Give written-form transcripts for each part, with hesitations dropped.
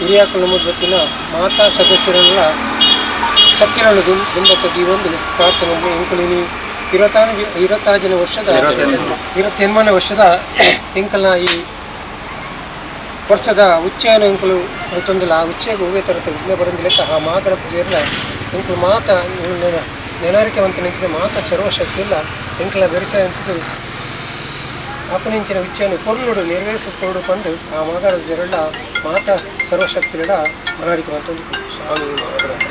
ಹಿರಿಯಾಕುಲು ಮುದ್ಬತ್ತಿನ ಮಾತಾ ಸದಸ್ಯರೆಲ್ಲ ಶಕ್ತಿಗಳನ್ನು ದುಂಬತ್ತ ದೀವೊಂದು ಪ್ರಾರ್ಥನೆ. ಎಂಕುಲು 26ನೇ ವರ್ಷದ, 28ನೇ ವರ್ಷದ ಎಂಕಲ್ನ ಈ ವರ್ಷದ ಉಚ್ಚಯನ ಎಂಕುಲು ಮಲ್ತೊಂದುಲ್ಲ. ಆ ಉಚ್ಚಯಗ್ ಒವ್ವೇ ತರತ ವಿಘ್ನ ಬರಂದಿಲೆಕ್ಕ ಆ ಮಹಾಗಣಪತಿಯರ್ನ ಎಂಕುಲು ಮಾತ ನೆನರಿಕೆ ಮಂತಿನಂಚಿನ ಮಾತ ಸರ್ವಶಕ್ತಿ ಇಲ್ಲ ಎಂಕಲ ಬೆರಿಸಾಯಂತದ್ದು ಆಪನೆಂಚಿನ ಉಚ್ಚಯನ ಪೊರ್ಲುಡು ನೆರವೇರಿಸಿಕೊಡು ಪಂದು ಆ ಮಹಾಗಣಪತಿಯರ್ನ ಮಾತ ಸರ್ವಶಕ್ತಿಗಳ ಮನವರಿಕೆ ಮಂತೊಂದು ಸ್ವಾಮಿ ಮಹಾಗಣಪತಿ.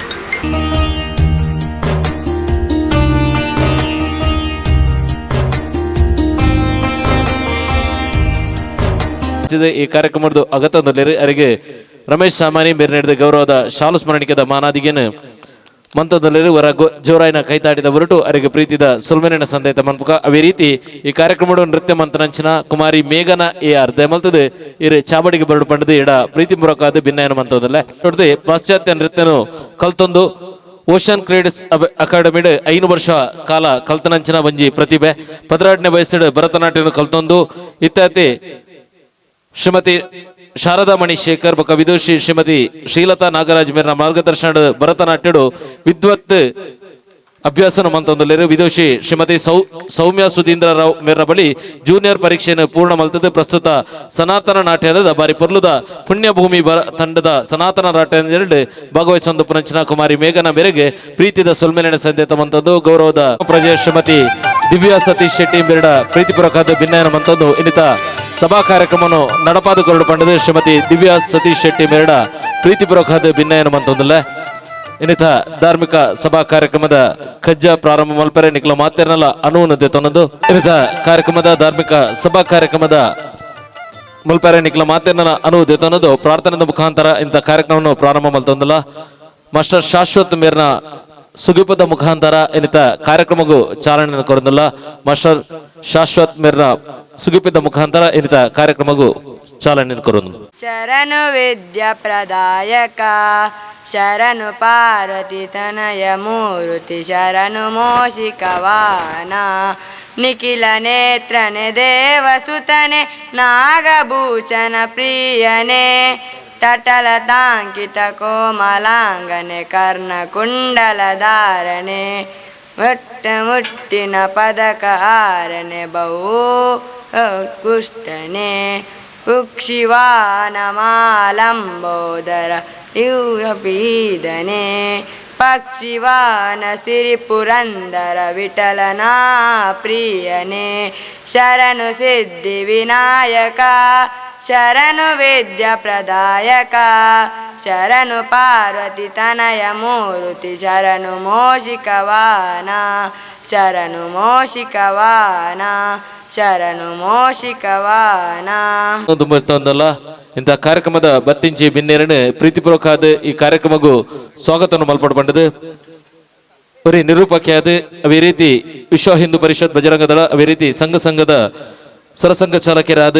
ಈ ಕಾರ್ಯಕ್ರಮದ ಅಗತ್ಯದಲ್ಲಿರಿ ಅರಿಗೆ ರಮೇಶ್ ಸಾಮಾನಿ ಬೇರೆ ನಡೆದ ಗೌರವದ ಶಾಲು ಸ್ಮರಣಿಕೆದ ಮಾನಾದಿಗೆನು ಮಂತದಲ್ಲಿರು ವರ ಜೋರಾಯಿನ ಕೈತಾಡಿದ ಹೊರಟು ಅರಿಗೆ ಪ್ರೀತಿದ ಸುಲ್ಮೆನಿನ ಸಂದೇತ ಮನ್ಪುಕ. ಅವೇ ರೀತಿ ಈ ಕಾರ್ಯಕ್ರಮದ ನೃತ್ಯ ಮಂತನಂಚಿನ ಕುಮಾರಿ ಮೇಘನ ಎ ಆರ್ ದಯಮಲ್ತದೆ ಇರು ಚಾವಡಿಗೆ ಬರಡು ಪಂಡದು ಎಡ ಪ್ರೀತಿ ಪೂರ್ವಕವಾದ ಭಿನ್ನಯನ ಮಂತದಲ್ಲೇ ನೋಡಿದೆ. ಪಾಶ್ಚಾತ್ಯ ನೃತ್ಯನು ಕಲ್ತೊಂದು ಓಷನ್ ಕ್ರೀಡ್ಸ್ ಅಕಾಡೆಮಿ 5 ವರ್ಷ ಕಾಲ ಕಲ್ತನಂಚಿನ ಒಂಜಿ ಪ್ರತಿಭೆ. 12ನೇ ವಯಸ್ಸು ಭರತನಾಟ್ಯನು ಕಲ್ತೊಂದು ಇತ್ಯಾದಿ ಶ್ರೀಮತಿ ಶಾರದಾ ಮಣಿಶೇಖರ್ ಬೊಕ ವಿದುಷಿ ಶ್ರೀಮತಿ ಶ್ರೀಲತಾ ನಾಗರಾಜ್ ಮೇರಿನ ಮಾರ್ಗದರ್ಶನ ಭರತನಾಟ್ಯಡು ವಿದ್ವತ್ ಅಭ್ಯಾಸನ ಮಂತೊಂದುಲ್ಲೆರ್. ವಿದುಷಿ ಶ್ರೀಮತಿ ಸೌಮ್ಯ ಸುಧೀಂದ್ರ ರಾವ್ ಮೇರಿನ ಬಳಿ ಜೂನಿಯರ್ ಪರೀಕ್ಷೆಯನ್ನು ಪೂರ್ಣ ಮಲ್ತದ್ದು ಪ್ರಸ್ತುತ ಸನಾತನ ನಾಟ್ಯದ ಬಾರಿ ಪೊರ್ಲುದ ಪುಣ್ಯಭೂಮಿ ತಂಡದ ಸನಾತನ ನಾಟ್ಯ ಭಾಗವಹಿಸೊಂದು ಪುನಂಚಿನ ಕುಮಾರಿ ಮೇಘನ ಮೇರೆಗೆ ಪ್ರೀತಿದ ಸೊಲ್ಮೆಲಿನ ಸಂದೇತ ಮಂತದ್ದು ಗೌರವದ ಪ್ರಜೆ ಶ್ರೀಮತಿ ದಿವ್ಯಾ ಸತೀಶ್ ಶೆಟ್ಟಿ ಮೇರಡ ಪ್ರೀತಿಪೂರ್ವಕವಾದ ಭಿನ್ನಯನ ಮಂತೊಂದು ಇನ್ನಿತ ಸಭಾ ಕಾರ್ಯಕ್ರಮವನ್ನು ನಡಪಾದ ಕೊರಡು ಪಂಡದು ಶ್ರೀಮತಿ ದಿವ್ಯಾ ಸತೀಶ್ ಶೆಟ್ಟಿ ಮೇರಡ ಪ್ರೀತಿಪೂರ್ವಕವಾದ ಭಿನ್ನಯನ ಮಂತೊಂದುಲ್ಲ. ಇನ್ನಿತ ಧಾರ್ಮಿಕ ಸಭಾ ಕಾರ್ಯಕ್ರಮದ ಕಜ್ಜ ಪ್ರಾರಂಭ ಮಲ್ಪರೆ ನಿಖಲ ಮಾತೇನಲ್ಲ ಅನುವನದೆ ತೊನ್ನದು. ಇನ್ನಿತ ಕಾರ್ಯಕ್ರಮದ ಧಾರ್ಮಿಕ ಸಭಾ ಕಾರ್ಯಕ್ರಮದ ಮುಲ್ಪರೆ ನಿಖಲ ಮಾತೇನಲ್ಲ ಅನುವುದೆ ತೊನ್ನದು. ಪ್ರಾರ್ಥನೆದ ಮುಖಾಂತರ ಇಂಥ ಕಾರ್ಯಕ್ರಮವನ್ನು ಪ್ರಾರಂಭ ಮಲ್ತೊಂದಲ್ಲ. ಮಾಸ್ಟರ್ ಶಾಶ್ವತ್ ಮೇರ್ನ ಸುಗಿಪದ ಮುಖಾಂತರ ಇನ್ನಿತ ಕಾರ್ಯಕ್ರಮಕ್ಕೂ ಚಾಲನೆ ಕೊರೊಂದುಲ್ಲ. ಮಾಸ್ಟರ್ ಶಾಶ್ವತ್ ಮೇರ್ನ ಸುಗಿಪದ ಮುಖಾಂತರ ಇನ್ನಿತ ಕಾರ್ಯಕ್ರಮಕ್ಕೂ ಚಾಲನೆ ಕೊರೊಂದು. ಶರಣು ವಿದ್ಯಾ ಪ್ರದಾಯಕ, ಶರಣು ಪಾರ್ವತಿ ತನಯ ಮೂರ್ತಿ, ಶರಣು ಮೋಷಿಕವಾನ, ನಿಖಿಲ ನೇತ್ರನೆ ದೇವಸುತನೆ, ನಾಗಭೂಷಣ ಪ್ರಿಯನೇ, ತಟಲ ತಾಂಕಿತ ಕೋಮಲಾಂಗನೆ, ಕರ್ಣ ಕುಂಡಲಧಾರಣೆ, ಮುಟ್ಟ ಮುಟ್ಟಿನ ಪದಕ ಆರನೆ, ಬಹು ಕುಷ್ಟನೆ, ಉಕ್ಷಿವಾನಮಾಲಂಬೋದರ ಯುಗಪೀದನೆ, ಪಕ್ಷಿವಾನ ಸಿರಿಪುರಂದರ ವಿಠಲನಾ ಪ್ರಿಯನೇ, ಶರಣು ಸಿದ್ಧಿ ವಿನಾಯಕ, ಶರಣು ವಿದ್ಯಾ ಪ್ರದಾಯಕ, ಶರಣು ಪಾರ್ವತಿ ತನಯ ಮೂರ್ತಿ, ಶರಣು ಮೋಷಿಕವಾನ, ಶರಣು ಮೋಷಿಕವಾನ, ಶರಣು ಮೋಷಿಕವಾನ. ತುಂಬಲ್ಲ ಇಂಥ ಕಾರ್ಯಕ್ರಮದ ಬತ್ತಿಂಚಿ ಬಿನ್ನೇರನು ಪ್ರೀತಿಪೂರ್ವಕವಾದ ಈ ಕಾರ್ಯಕ್ರಮಕ್ಕೂ ಸ್ವಾಗತವನ್ನು ಮಲ್ಪಡು ಪಂಡದು ಬರೀ ನಿರೂಪಕಿಯಾದ ಅವೇ ರೀತಿ ವಿಶ್ವ ಹಿಂದೂ ಪರಿಷತ್ ಬಜರಂಗ ದಳ ಅವೇ ರೀತಿ ಸಂಘ ಸಂಘದ ಸರಸಂಘ ಚಾಲಕರಾದ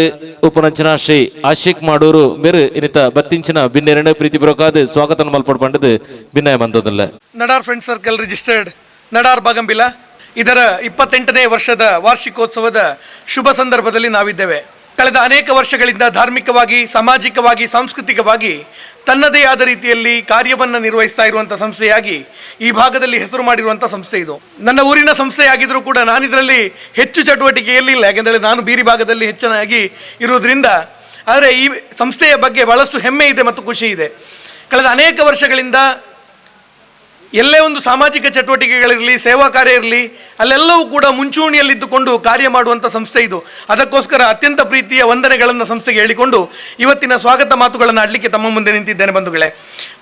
ಉಪನಂಚನ ಶ್ರೀ ಆಶಿಕ್ ಮಾಡೂರು ಮೇರು ಇನ್ನಿತ ಬತ್ತಿಂಚಿನ ಬಿನ್ನೇರನು ಪ್ರೀತಿಪೂರ್ವಕವಾದ ಸ್ವಾಗತವನ್ನು ಮಲ್ಪಡು ಪಂಡದು ಭಿನ್ನಯ ಬಂದದಲ್ಲ. Nadar friend circle registered, Nadar Bagambila, ಇದರ 28ನೇ ವರ್ಷದ ವಾರ್ಷಿಕೋತ್ಸವದ ಶುಭ ಸಂದರ್ಭದಲ್ಲಿ ನಾವಿದ್ದೇವೆ. ಕಳೆದ ಅನೇಕ ವರ್ಷಗಳಿಂದ ಧಾರ್ಮಿಕವಾಗಿ, ಸಾಮಾಜಿಕವಾಗಿ, ಸಾಂಸ್ಕೃತಿಕವಾಗಿ ತನ್ನದೇ ಆದ ರೀತಿಯಲ್ಲಿ ಕಾರ್ಯವನ್ನು ನಿರ್ವಹಿಸ್ತಾ ಇರುವಂಥ ಸಂಸ್ಥೆಯಾಗಿ ಈ ಭಾಗದಲ್ಲಿ ಹೆಸರು ಮಾಡಿರುವಂಥ ಸಂಸ್ಥೆ ಇದು. ನನ್ನ ಊರಿನ ಸಂಸ್ಥೆಯಾಗಿದ್ದರೂ ಕೂಡ ನಾನಿದರಲ್ಲಿ ಹೆಚ್ಚು ಚಟುವಟಿಕೆಯಲ್ಲಿ ಇಲ್ಲ, ಯಾಕೆಂದರೆ ನಾನು ಬೀರಿ ಭಾಗದಲ್ಲಿ ಹೆಚ್ಚಿನಾಗಿ ಇರುವುದರಿಂದ. ಆದರೆ ಈ ಸಂಸ್ಥೆಯ ಬಗ್ಗೆ ಬಹಳಷ್ಟು ಹೆಮ್ಮೆ ಇದೆ ಮತ್ತು ಖುಷಿ ಇದೆ. ಕಳೆದ ಅನೇಕ ವರ್ಷಗಳಿಂದ ಎಲ್ಲೇ ಒಂದು ಸಾಮಾಜಿಕ ಚಟುವಟಿಕೆಗಳಿರಲಿ, ಸೇವಾ ಕಾರ್ಯ ಇರಲಿ, ಅಲ್ಲೆಲ್ಲವೂ ಕೂಡ ಮುಂಚೂಣಿಯಲ್ಲಿದ್ದುಕೊಂಡು ಕಾರ್ಯ ಮಾಡುವಂಥ ಸಂಸ್ಥೆ ಇದು. ಅದಕ್ಕೋಸ್ಕರ ಅತ್ಯಂತ ಪ್ರೀತಿಯ ವಂದನೆಗಳನ್ನು ಸಂಸ್ಥೆಗೆ ಹೇಳಿಕೊಂಡು ಇವತ್ತಿನ ಸ್ವಾಗತ ಮಾತುಗಳನ್ನು ಆಡಲಿಕ್ಕೆ ತಮ್ಮ ಮುಂದೆ ನಿಂತಿದ್ದೇನೆ. ಬಂಧುಗಳೇ,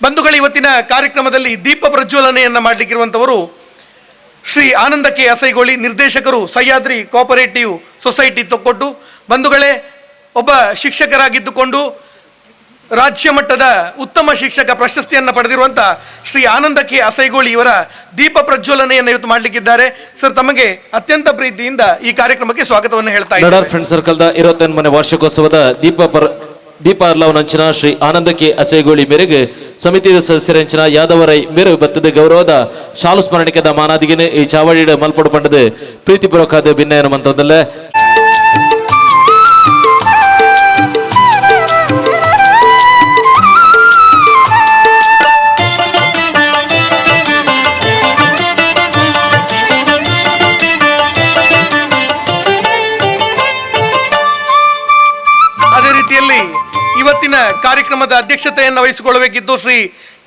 ಬಂಧುಗಳೇ, ಇವತ್ತಿನ ಕಾರ್ಯಕ್ರಮದಲ್ಲಿ ದೀಪ ಪ್ರಜ್ವಲನೆಯನ್ನು ಮಾಡಲಿಕ್ಕಿರುವಂಥವರು ಶ್ರೀ ಆನಂದ ಕೆ ಅಸೈಗೋಳಿ, ನಿರ್ದೇಶಕರು, ಸಹ್ಯಾದ್ರಿ ಕೋಆಪರೇಟಿವ್ ಸೊಸೈಟಿ, ತೊಕ್ಕೊಟ್ಟು. ಬಂಧುಗಳೇ, ಒಬ್ಬ ಶಿಕ್ಷಕರಾಗಿದ್ದುಕೊಂಡು ರಾಜ್ಯ ಮಟ್ಟದ ಉತ್ತಮ ಶಿಕ್ಷಕ ಪ್ರಶಸ್ತಿಯನ್ನು ಪಡೆದಿರುವಂಥ ಶ್ರೀ ಆನಂದ ಕೆ ಅಸೈಗೋಳಿ ಇವರ ದೀಪ ಪ್ರಜ್ವಲನೆಯನ್ನು ಇವತ್ತು ಮಾಡಲಿಕ್ಕಿದ್ದಾರೆ. ಸರ್, ತಮಗೆ ಅತ್ಯಂತ ಪ್ರೀತಿಯಿಂದ ಈ ಕಾರ್ಯಕ್ರಮಕ್ಕೆ ಸ್ವಾಗತವನ್ನು ಹೇಳ್ತಾ ನಡಾರ್ ಇದ್ದಾರೆ. ಫ್ರೆಂಡ್ ಸರ್ಕಲ್ the 28ನೇ ವಾರ್ಷಿಕೋತ್ಸವದ ದೀಪ ಅರ್ಲವನಂಚಿನ ಶ್ರೀ ಆನಂದಕ್ಕೆ ಅಸೈಗೋಳಿ ಮೇರೆಗೆ ಸಮಿತಿಯ ಸದಸ್ಯರಂಚಿನ ಯಾದವರೈ ಮೇರು ಬತ್ತದ ಗೌರವದ ಶಾಲು ಸ್ಮರಣಿಕದ ಮಾನಾದಿಗೆನೆ ಈ ಚಾವಡಿಡ ಮಲ್ಪಡು ಪಂಡದು ಪ್ರೀತಿಪೂರ್ವಕದ ಭಿನ್ನಯನ ಮಂತದಲ್ಲೇ. ಕಾರ್ಯಕ್ರಮದ ಅಧ್ಯಕ್ಷತೆಯನ್ನು ವಹಿಸಿಕೊಳ್ಳಬೇಕಿದ್ದು ಶ್ರೀ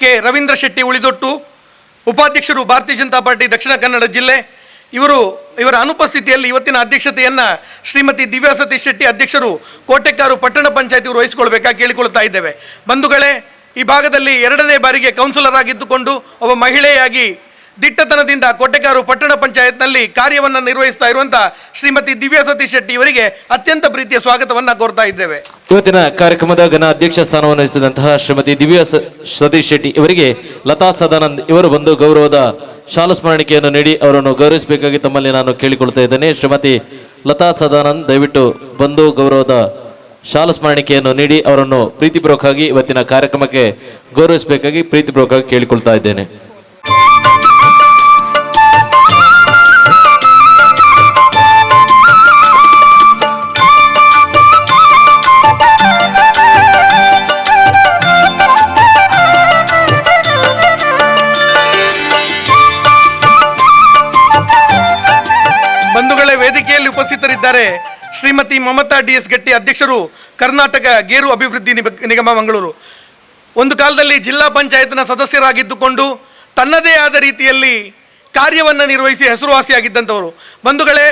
ಕೆ ರವೀಂದ್ರ ಶೆಟ್ಟಿ ಉಳಿದೊಟ್ಟು, ಉಪಾಧ್ಯಕ್ಷರು ಭಾರತೀಯ ಜನತಾ ಪಾರ್ಟಿ ದಕ್ಷಿಣ ಕನ್ನಡ ಜಿಲ್ಲೆ. ಇವರ ಅನುಪಸ್ಥಿತಿಯಲ್ಲಿ ಇವತ್ತಿನ ಅಧ್ಯಕ್ಷತೆಯನ್ನು ಶ್ರೀಮತಿ ದಿವ್ಯಾ ಸತೀಶ್ ಶೆಟ್ಟಿ ಅಧ್ಯಕ್ಷರು ಕೋಟೆಕಾರು ಪಟ್ಟಣ ಪಂಚಾಯತಿ ಇವರು ವಹಿಸಿಕೊಳ್ಬೇಕಾಗಿ ಕೇಳಿಕೊಳ್ತಾ ಇದ್ದೇವೆ. ಬಂಧುಗಳೇ, ಈ ಭಾಗದಲ್ಲಿ ಎರಡನೇ ಬಾರಿಗೆ ಕೌನ್ಸಿಲರ್ ಆಗಿದ್ದುಕೊಂಡು ಒಬ್ಬ ಮಹಿಳೆಯಾಗಿ ದಿಟ್ಟತನದಿಂದ ಕೋಟೆಕಾರು ಪಟ್ಟಣ ಪಂಚಾಯತ್ನಲ್ಲಿ ಕಾರ್ಯವನ್ನು ನಿರ್ವಹಿಸ್ತಾ ಇರುವಂಥ ಶ್ರೀಮತಿ ದಿವ್ಯಾ ಸತೀಶ್ ಶೆಟ್ಟಿ ಇವರಿಗೆ ಅತ್ಯಂತ ಪ್ರೀತಿಯ ಸ್ವಾಗತವನ್ನು ಕೋರ್ತಾ ಇದ್ದೇವೆ. ಇವತ್ತಿನ ಕಾರ್ಯಕ್ರಮದ ಘನ ಅಧ್ಯಕ್ಷ ಸ್ಥಾನವನ್ನು ವಹಿಸಿದಂತಹ ಶ್ರೀಮತಿ ದಿವ್ಯಾ ಸತೀಶ್ ಶೆಟ್ಟಿ ಇವರಿಗೆ ಲತಾ ಸದಾನಂದ್ ಇವರು ಬಂದು ಗೌರವದ ಶಾಲು ಸ್ಮರಣಿಕೆಯನ್ನು ನೀಡಿ ಅವರನ್ನು ಗೌರವಿಸಬೇಕಾಗಿ ತಮ್ಮಲ್ಲಿ ನಾನು ಕೇಳಿಕೊಳ್ತಾ ಇದ್ದೇನೆ. ಶ್ರೀಮತಿ ಲತಾ ಸದಾನಂದ್ ದಯವಿಟ್ಟು ಬಂದು ಗೌರವದ ಶಾಲು ಸ್ಮರಣಿಕೆಯನ್ನು ನೀಡಿ ಅವರನ್ನು ಪ್ರೀತಿಪೂರ್ವಕವಾಗಿ ಇವತ್ತಿನ ಕಾರ್ಯಕ್ರಮಕ್ಕೆ ಗೌರವಿಸಬೇಕಾಗಿ ಪ್ರೀತಿಪೂರ್ವಕವಾಗಿ ಕೇಳಿಕೊಳ್ತಾ ಇದ್ದೇನೆ. ಬಂಧುಗಳೇ, ವೇದಿಕೆಯಲ್ಲಿ ಉಪಸ್ಥಿತರಿದ್ದಾರೆ ಶ್ರೀಮತಿ ಮಮತಾ ಡಿ.ಎಸ್. ಗಟ್ಟಿ, ಅಧ್ಯಕ್ಷರು ಕರ್ನಾಟಕ ಗೇರು ಅಭಿವೃದ್ಧಿ ನಿಗಮ ಮಂಗಳೂರು. ಒಂದು ಕಾಲದಲ್ಲಿ ಜಿಲ್ಲಾ ಪಂಚಾಯತ್ನ ಸದಸ್ಯರಾಗಿದ್ದುಕೊಂಡು ತನ್ನದೇ ಆದ ರೀತಿಯಲ್ಲಿ ಕಾರ್ಯವನ್ನು ನಿರ್ವಹಿಸಿ ಹೆಸರುವಾಸಿಯಾಗಿದ್ದಂಥವರು. ಬಂಧುಗಳೇ,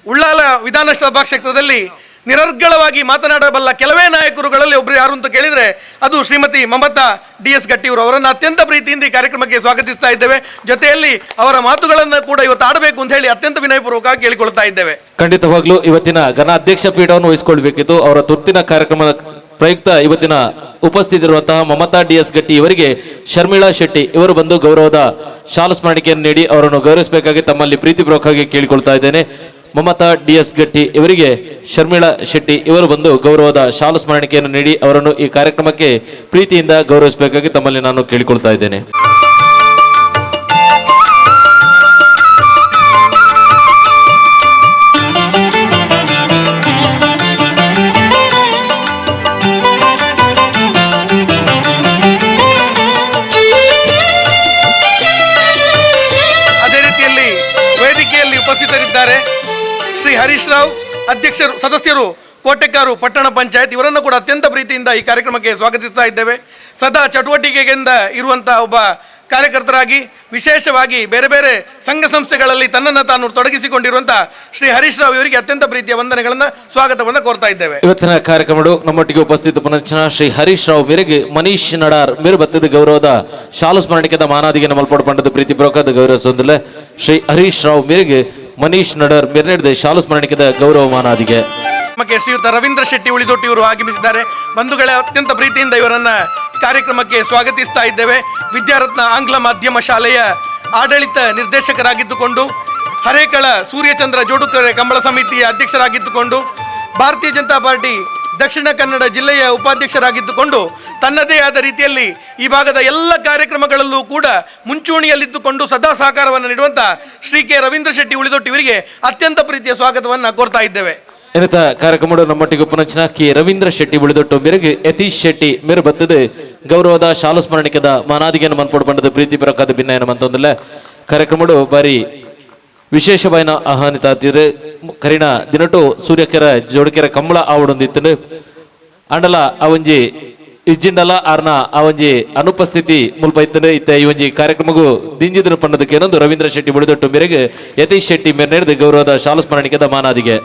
ಉಳ್ಳಾಲ ವಿಧಾನಸಭಾ ಕ್ಷೇತ್ರದಲ್ಲಿ ನಿರರ್ಗಳವಾಗಿ ಮಾತನಾಡಬಲ್ಲ ಕೆಲವೇ ನಾಯಕರುಗಳಲ್ಲಿ ಒಬ್ಬರು ಯಾರು ಅಂತ ಕೇಳಿದರೆ ಅದು ಶ್ರೀಮತಿ ಮಮತಾ ಡಿ.ಎಸ್. ಗಟ್ಟಿಯವರು. ಅವರನ್ನು ಅತ್ಯಂತ ಪ್ರೀತಿಯಿಂದ ಈ ಕಾರ್ಯಕ್ರಮಕ್ಕೆ ಸ್ವಾಗತಿಸ್ತಾ ಇದ್ದೇವೆ. ಜೊತೆಯಲ್ಲಿ ಅವರ ಮಾತುಗಳನ್ನು ಕೂಡ ಇವತ್ತು ಆಡಬೇಕು ಅಂತ ಹೇಳಿ ಅತ್ಯಂತ ವಿನಯಪೂರ್ವಕವಾಗಿ ಕೇಳಿಕೊಳ್ತಾ ಇದ್ದೇವೆ. ಖಂಡಿತವಾಗ್ಲೂ ಇವತ್ತಿನ ಘನ ಅಧ್ಯಕ್ಷ ಪೀಠವನ್ನು ವಹಿಸಿಕೊಳ್ಬೇಕಿತ್ತು. ಅವರ ತುರ್ತಿನ ಕಾರ್ಯಕ್ರಮದ ಪ್ರಯುಕ್ತ ಇವತ್ತಿನ ಉಪಸ್ಥಿತರಿರುವಂತಹ ಮಮತಾ ಡಿ.ಎಸ್. ಗಟ್ಟಿ ಇವರಿಗೆ ಶರ್ಮಿಳಾ ಶೆಟ್ಟಿ ಇವರು ಬಂದು ಗೌರವದ ಶಾಲು ಸ್ಮರಣಿಕೆಯನ್ನು ನೀಡಿ ಅವರನ್ನು ಗೌರವಿಸಬೇಕಾಗಿ ತಮ್ಮಲ್ಲಿ ಪ್ರೀತಿಪೂರ್ವಕವಾಗಿ ಕೇಳಿಕೊಳ್ತಾ ಇದ್ದೇನೆ. ಮಮತಾ ಡಿ.ಎಸ್. ಗಟ್ಟಿ ಇವರಿಗೆ ಶರ್ಮಿಳಾ ಶೆಟ್ಟಿ ಇವರು ಬಂದು ಗೌರವದ ಶಾಲು ಸ್ಮರಣಿಕೆಯನ್ನು ನೀಡಿ ಅವರನ್ನು ಈ ಕಾರ್ಯಕ್ರಮಕ್ಕೆ ಪ್ರೀತಿಯಿಂದ ಗೌರವಿಸಬೇಕಾಗಿ ತಮ್ಮಲ್ಲಿ ನಾನು ಕೇಳಿಕೊಳ್ತಾ ಇದ್ದೇನೆ. ಅದೇ ರೀತಿಯಲ್ಲಿ ವೇದಿಕೆಯಲ್ಲಿ ಉಪಸ್ಥಿತರಿದ್ದಾರೆ ಶ್ರೀ ಹರೀಶ್ ರಾವ್, ಅಧ್ಯಕ್ಷರು ಸದಸ್ಯರು ಕೋಟೆಕಾರು ಪಟ್ಟಣ ಪಂಚಾಯತ್. ಇವರನ್ನು ಕೂಡ ಅತ್ಯಂತ ಪ್ರೀತಿಯಿಂದ ಈ ಕಾರ್ಯಕ್ರಮಕ್ಕೆ ಸ್ವಾಗತಿಸ್ತಾ ಇದ್ದೇವೆ. ಸದಾ ಚಟುವಟಿಕೆಯಿಂದ ಇರುವಂತಹ ಒಬ್ಬ ಕಾರ್ಯಕರ್ತರಾಗಿ ವಿಶೇಷವಾಗಿ ಬೇರೆ ಬೇರೆ ಸಂಘ ಸಂಸ್ಥೆಗಳಲ್ಲಿ ತನ್ನನ್ನು ತಾನು ತೊಡಗಿಸಿಕೊಂಡಿರುವಂತಹ ಶ್ರೀ ಹರೀಶ್ ರಾವ್ ಇವರಿಗೆ ಅತ್ಯಂತ ಪ್ರೀತಿಯ ವಂದನೆಗಳನ್ನು ಸ್ವಾಗತವನ್ನು ಕೋರ್ತಾ ಇದ್ದೇವೆ. ಇವತ್ತಿನ ಕಾರ್ಯಕ್ರಮಡು ನಮ್ಮೊಟ್ಟಿಗೆ ಉಪಸ್ಥಿತ ಪುನರ್ಚನ ಶ್ರೀ ಹರೀಶ್ ರಾವ್ ಮೇರೆಗೆ ಮನೀಶ್ ನಡಾರ್ ಮೇರು ಬತ್ತದ ಗೌರವದ ಶಾಲು ಸ್ಮರಣಿಕೆದ ಮಾನಾದಿಗೆ ನಮ್ಮಲ್ಪಡ ಪಂಡದ ಪ್ರೀತಿ ಪೂರ್ವಕದ ಗೌರವ ಶ್ರೀ ಹರೀಶ್ ರಾವ್ ಮೇರೆಗೆ ಮನೀಶ್ ನಡಾರ್ ಮೇರೆ ನೀಡಿದ ಶಾಲು ಸ್ಮರಣಿಕೆದ ಗೌರವ ಮಾನಾದಿಗೆ. ಕಾರ್ಯಕ್ರಮಕ್ಕೆ ಶ್ರೀಯುತ ರವೀಂದ್ರ ಶೆಟ್ಟಿ ಉಳಿದೊಟ್ಟಿ ಇವರು ಆಗಮಿಸಿದ್ದಾರೆ. ಬಂಧುಗಳೇ, ಅತ್ಯಂತ ಪ್ರೀತಿಯಿಂದ ಇವರನ್ನ ಕಾರ್ಯಕ್ರಮಕ್ಕೆ ಸ್ವಾಗತಿಸ್ತಾ ಇದ್ದೇವೆ. ವಿದ್ಯಾರತ್ನ ಆಂಗ್ಲ ಮಾಧ್ಯಮ ಶಾಲೆಯ ಆಡಳಿತ ನಿರ್ದೇಶಕರಾಗಿದ್ದುಕೊಂಡು, ಹರೇಕಳ ಸೂರ್ಯಚಂದ್ರ ಜೋಡುಕರೆ ಕಂಬಳ ಸಮಿತಿಯ ಅಧ್ಯಕ್ಷರಾಗಿದ್ದುಕೊಂಡು, ಭಾರತೀಯ ಜನತಾ ಪಾರ್ಟಿ ದಕ್ಷಿಣ ಕನ್ನಡ ಜಿಲ್ಲೆಯ ಉಪಾಧ್ಯಕ್ಷರಾಗಿದ್ದುಕೊಂಡು ತನ್ನದೇ ಆದ ರೀತಿಯಲ್ಲಿ ಈ ಭಾಗದ ಎಲ್ಲ ಕಾರ್ಯಕ್ರಮಗಳಲ್ಲೂ ಕೂಡ ಮುಂಚೂಣಿಯಲ್ಲಿದ್ದುಕೊಂಡು ಸದಾ ಸಹಕಾರವನ್ನು ನೀಡುವಂಥ ಶ್ರೀ ಕೆ ರವೀಂದ್ರ ಶೆಟ್ಟಿ ಉಳಿದೊಟ್ಟಿ ಇವರಿಗೆ ಅತ್ಯಂತ ಪ್ರೀತಿಯ ಸ್ವಾಗತವನ್ನು ಕೋರ್ತಾ ಇದ್ದೇವೆ. ಎನಿತ ಕಾರ್ಯಕ್ರಮಡು ನಮ್ಮೊಟ್ಟಿಗೆ ಪುನಂಚಿನ ಕೆ ರವೀಂದ್ರ ಶೆಟ್ಟಿ ಉಳಿದೊಟ್ಟು ಮೇರೆಗೆ ಯತೀಶ್ ಶೆಟ್ಟಿ ಮೇರು ಬತ್ತದೆ ಗೌರವದ ಶಾಲು ಸ್ಮರಣಿಕೆದ ಮಾನಾದಿಗೆಯನ್ನು ಮನ್ಪೋಡು ಪಂಡದ ಪ್ರೀತಿ ಪರಕಾದ ಭಿನ್ನಯನ ಮಂತೊಂದಲ್ಲ ಕಾರ್ಯಕ್ರಮಡು ಬಾರಿ ವಿಶೇಷವಾಯಿನ ಆಹ್ವಾನಿತ ಆತಿರು. ಕರಿಣ ದಿನಟು ಸೂರ್ಯಕೆರೆ ಜೋಡಿಕೆರೆ ಕಂಬಳ ಆವಡೊಂದಿತ್ತು. ಅಂಡಲ ಆ ಒಂಜಿ ಇಜ್ಜಿಂಡಲ ಆರ್ನ ಆ ಒಂಜಿ ಅನುಪಸ್ಥಿತಿ ಮುಲ್ಪ ಇತ್ತಂದ್ರೆ ಇತ್ತ ಈ ಒಂಜಿ ಕಾರ್ಯಕ್ರಮಗೂ ದಿಂಜಿದನು ಪಣ್ಣದಕ್ಕೆ ಏನೊಂದು ರವೀಂದ್ರ ಶೆಟ್ಟಿ ಬುಡಿದೊಟ್ಟು ಮೇರೆಗೆ ಯತೀಶ್ ಶೆಟ್ಟಿ ಮೇರೆ ನೀಡಿದ ಗೌರವದ ಶಾಲು ಸ್ಮರಣಿಕೆದ ಮಾನಾದಿಗೆ.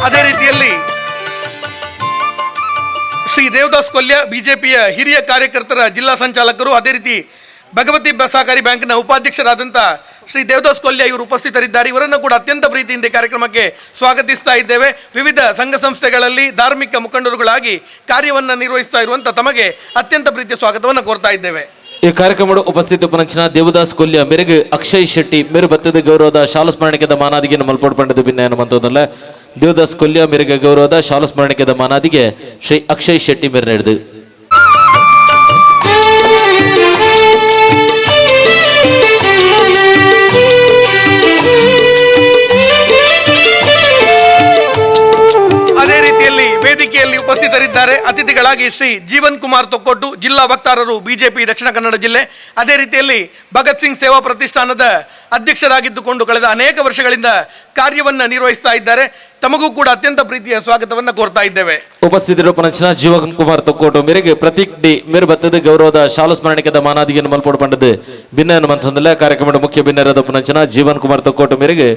ಅದೇ ರೀತಿಯಲ್ಲಿ ಶ್ರೀ ದೇವದಾಸ್ ಕೊಲ್ಯ, ಬಿಜೆಪಿಯ ಹಿರಿಯ ಕಾರ್ಯಕರ್ತರ ಜಿಲ್ಲಾ ಸಂಚಾಲಕರು, ಅದೇ ರೀತಿ ಭಗವತಿ ಸಹಕಾರಿ ಬ್ಯಾಂಕ್ನ ಉಪಾಧ್ಯಕ್ಷರಾದಂಥ ಶ್ರೀ ದೇವದಾಸ್ ಕೊಲ್ಯ ಇವರು ಉಪಸ್ಥಿತರಿದ್ದಾರೆ. ಇವರನ್ನು ಕೂಡ ಅತ್ಯಂತ ಪ್ರೀತಿಯಿಂದ ಈ ಕಾರ್ಯಕ್ರಮಕ್ಕೆ ಸ್ವಾಗತಿಸ್ತಾ ಇದ್ದೇವೆ. ವಿವಿಧ ಸಂಘ ಸಂಸ್ಥೆಗಳಲ್ಲಿ ಧಾರ್ಮಿಕ ಮುಖಂಡರುಗಳಾಗಿ ಕಾರ್ಯವನ್ನು ನಿರ್ವಹಿಸ್ತಾ ಇರುವಂಥ ತಮಗೆ ಅತ್ಯಂತ ಪ್ರೀತಿಯ ಸ್ವಾಗತವನ್ನು ಕೋರ್ತಾ ಇದ್ದೇವೆ. ಈ ಕಾರ್ಯಕ್ರಮದ ಉಪಸ್ಥಿತ ಪುನಂಚಿನ ದೇವದಾಸ್ ಕೊಲ್ಯ ಮೇರೆಗೆ ಅಕ್ಷಯ್ ಶೆಟ್ಟಿ ಮೇರು ಬತ್ತದ ಗೌರವದ ಶಾಲು ಸ್ಮರಣಿಕೆದ ಮಾನಾದಿಗೆ ಮಲ್ಪೋಡು ಪಂಡದ ಭಿನ್ನಯನ ಮಂತೊಂದಲ್ಲ. ದೇವದಾಸ್ ಕೊಲ್ಯ ಮೇರೆಗೆ ಗೌರವದ ಶಾಲು ಸ್ಮರಣಿಕೆದ ಮಾನಾದಿಗೆ ಶ್ರೀ ಅಕ್ಷಯ್ ಶೆಟ್ಟಿ ಮೇರೆ ನಡೆದು. ಅದೇ ರೀತಿಯಲ್ಲಿ ವೇದಿಕೆಯಲ್ಲಿ ಉಪಸ್ಥಿತರಿದ್ದಾರೆ ಉಪಸ್ಥಿತರಿದ್ದಾರೆ. ಅತಿಥಿಗಳಾಗಿ ಶ್ರೀ ಜೀವನ್ ಕುಮಾರ್ ತೊಕ್ಕೊಟ್ಟು, ಜಿಲ್ಲಾ ವಕ್ತಾರರು ಬಿಜೆಪಿ ದಕ್ಷಿಣ ಕನ್ನಡ ಜಿಲ್ಲೆ. ಅದೇ ರೀತಿಯಲ್ಲಿ ಭಗತ್ ಸಿಂಗ್ ಸೇವಾ ಪ್ರತಿಷ್ಠಾನದ ಅಧ್ಯಕ್ಷರಾಗಿದ್ದುಕೊಂಡು ಕಳೆದ ಅನೇಕ ವರ್ಷಗಳಿಂದ ಕಾರ್ಯವನ್ನು ನಿರ್ವಹಿಸ್ತಾ ಇದ್ದಾರೆ. ತಮಗೂ ಕೂಡ ಅತ್ಯಂತ ಪ್ರೀತಿಯ ಸ್ವಾಗತವನ್ನು ಕೋರ್ತಾ ಇದ್ದೇವೆ. ಉಪಸ್ಥಿತರು ಪನಂಚಿನ ಜೀವನ್ ಕುಮಾರ್ ತೊಕ್ಕೋಟು ಮೇರೆಗೆ ಪ್ರತೀಕ್ ಡಿ ಮೇರು ಬತ್ತದ ಗೌರವದ ಶಾಲು ಸ್ಮರಣಿಕದ ಮಾನಾದಿಗೆಯನ್ನು ಮಲ್ಪೋಡು ಪಂಡದು ಭಿನ್ನ ಮಂತೊಂದಲ್ಲ. ಕಾರ್ಯಕ್ರಮದ ಮುಖ್ಯ ಭಿನ್ನರಾದ ಪನಂಚಿನ ಜೀವನ್ ಕುಮಾರ್ ತೊಕ್ಕೋಟು ಮೇರೆಗೆ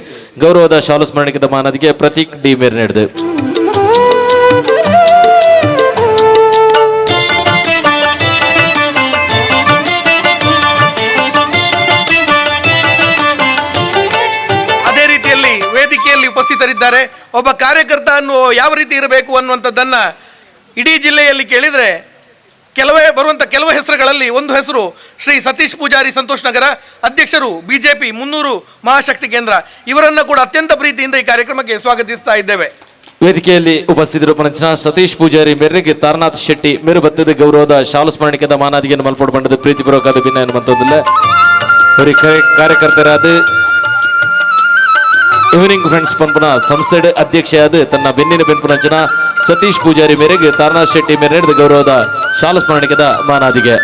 ಗೌರವದ ಶಾಲು ಸ್ಮರಣಿಕದ ಮಾನಾದಿಗೆ ಪ್ರತೀಕ್ ಡಿ ಮೇರೆ ನಡೆದು. ಅದೇ ರೀತಿಯಲ್ಲಿ ವೇದಿಕೆಯಲ್ಲಿ ಉಪಸ್ಥಿತರಿದ್ದಾರೆ. ಒಬ್ಬ ಕಾರ್ಯಕರ್ತ ಅನ್ನುವ ಯಾವ ರೀತಿ ಇರಬೇಕು ಅನ್ನುವಂಥದ್ದನ್ನ ಇಡೀ ಜಿಲ್ಲೆಯಲ್ಲಿ ಕೇಳಿದರೆ ಕೆಲವೇ ಬರುವಂಥ ಕೆಲವು ಹೆಸರುಗಳಲ್ಲಿ ಒಂದು ಹೆಸರು ಶ್ರೀ ಸತೀಶ್ ಪೂಜಾರಿ ಸಂತೋಷ್ ನಗರ, ಅಧ್ಯಕ್ಷರು ಬಿಜೆಪಿ 300 ಮಹಾಶಕ್ತಿ ಕೇಂದ್ರ. ಇವರನ್ನು ಕೂಡ ಅತ್ಯಂತ ಪ್ರೀತಿಯಿಂದ ಈ ಕಾರ್ಯಕ್ರಮಕ್ಕೆ ಸ್ವಾಗತಿಸ್ತಾ ಇದ್ದೇವೆ. ವೇದಿಕೆಯಲ್ಲಿ ಉಪಸ್ಥಿತರು ಪನಂಚಿನ ಸತೀಶ್ ಪೂಜಾರಿ ಮೇರೆಗೆ ತಾರನಾಥ್ ಶೆಟ್ಟಿ ಮೇರು ಬತ್ತದ ಗೌರವದ ಶಾಲು ಸ್ಮರಣಿಕದ ಮಾನಾದಿಗೆಯನ್ನು ಮಲ್ಪೋಡು ಪಂಡದು ಪ್ರೀತಿಪೂರ್ವಕದ ಭಿನ್ನ ಎನ್ನುವಂಥದ್ದಿಲ್ಲ. ಕಾರ್ಯಕರ್ತರಾದ ಈವ್ನಿಂಗ್ ಫ್ರೆಂಡ್ಸ್ ಪಂಪನ ಸಂಸ್ಥೆ ಅಧ್ಯಕ್ಷೆಯಾದ ತನ್ನ ಬೆನ್ನಿನ ಬೆನ್ಪುನಂಚಿನ ಸತೀಶ್ ಪೂಜಾರಿ ಮೇರೆಗೆ ತಾರನಾಥ್ ಶೆಟ್ಟಿ ಮೇರೆ ನಡೆದ ಗೌರವದ ಶಾಲು ಸ್ಮರಣಿಕದ ಮಾನಾದಿಗೆ.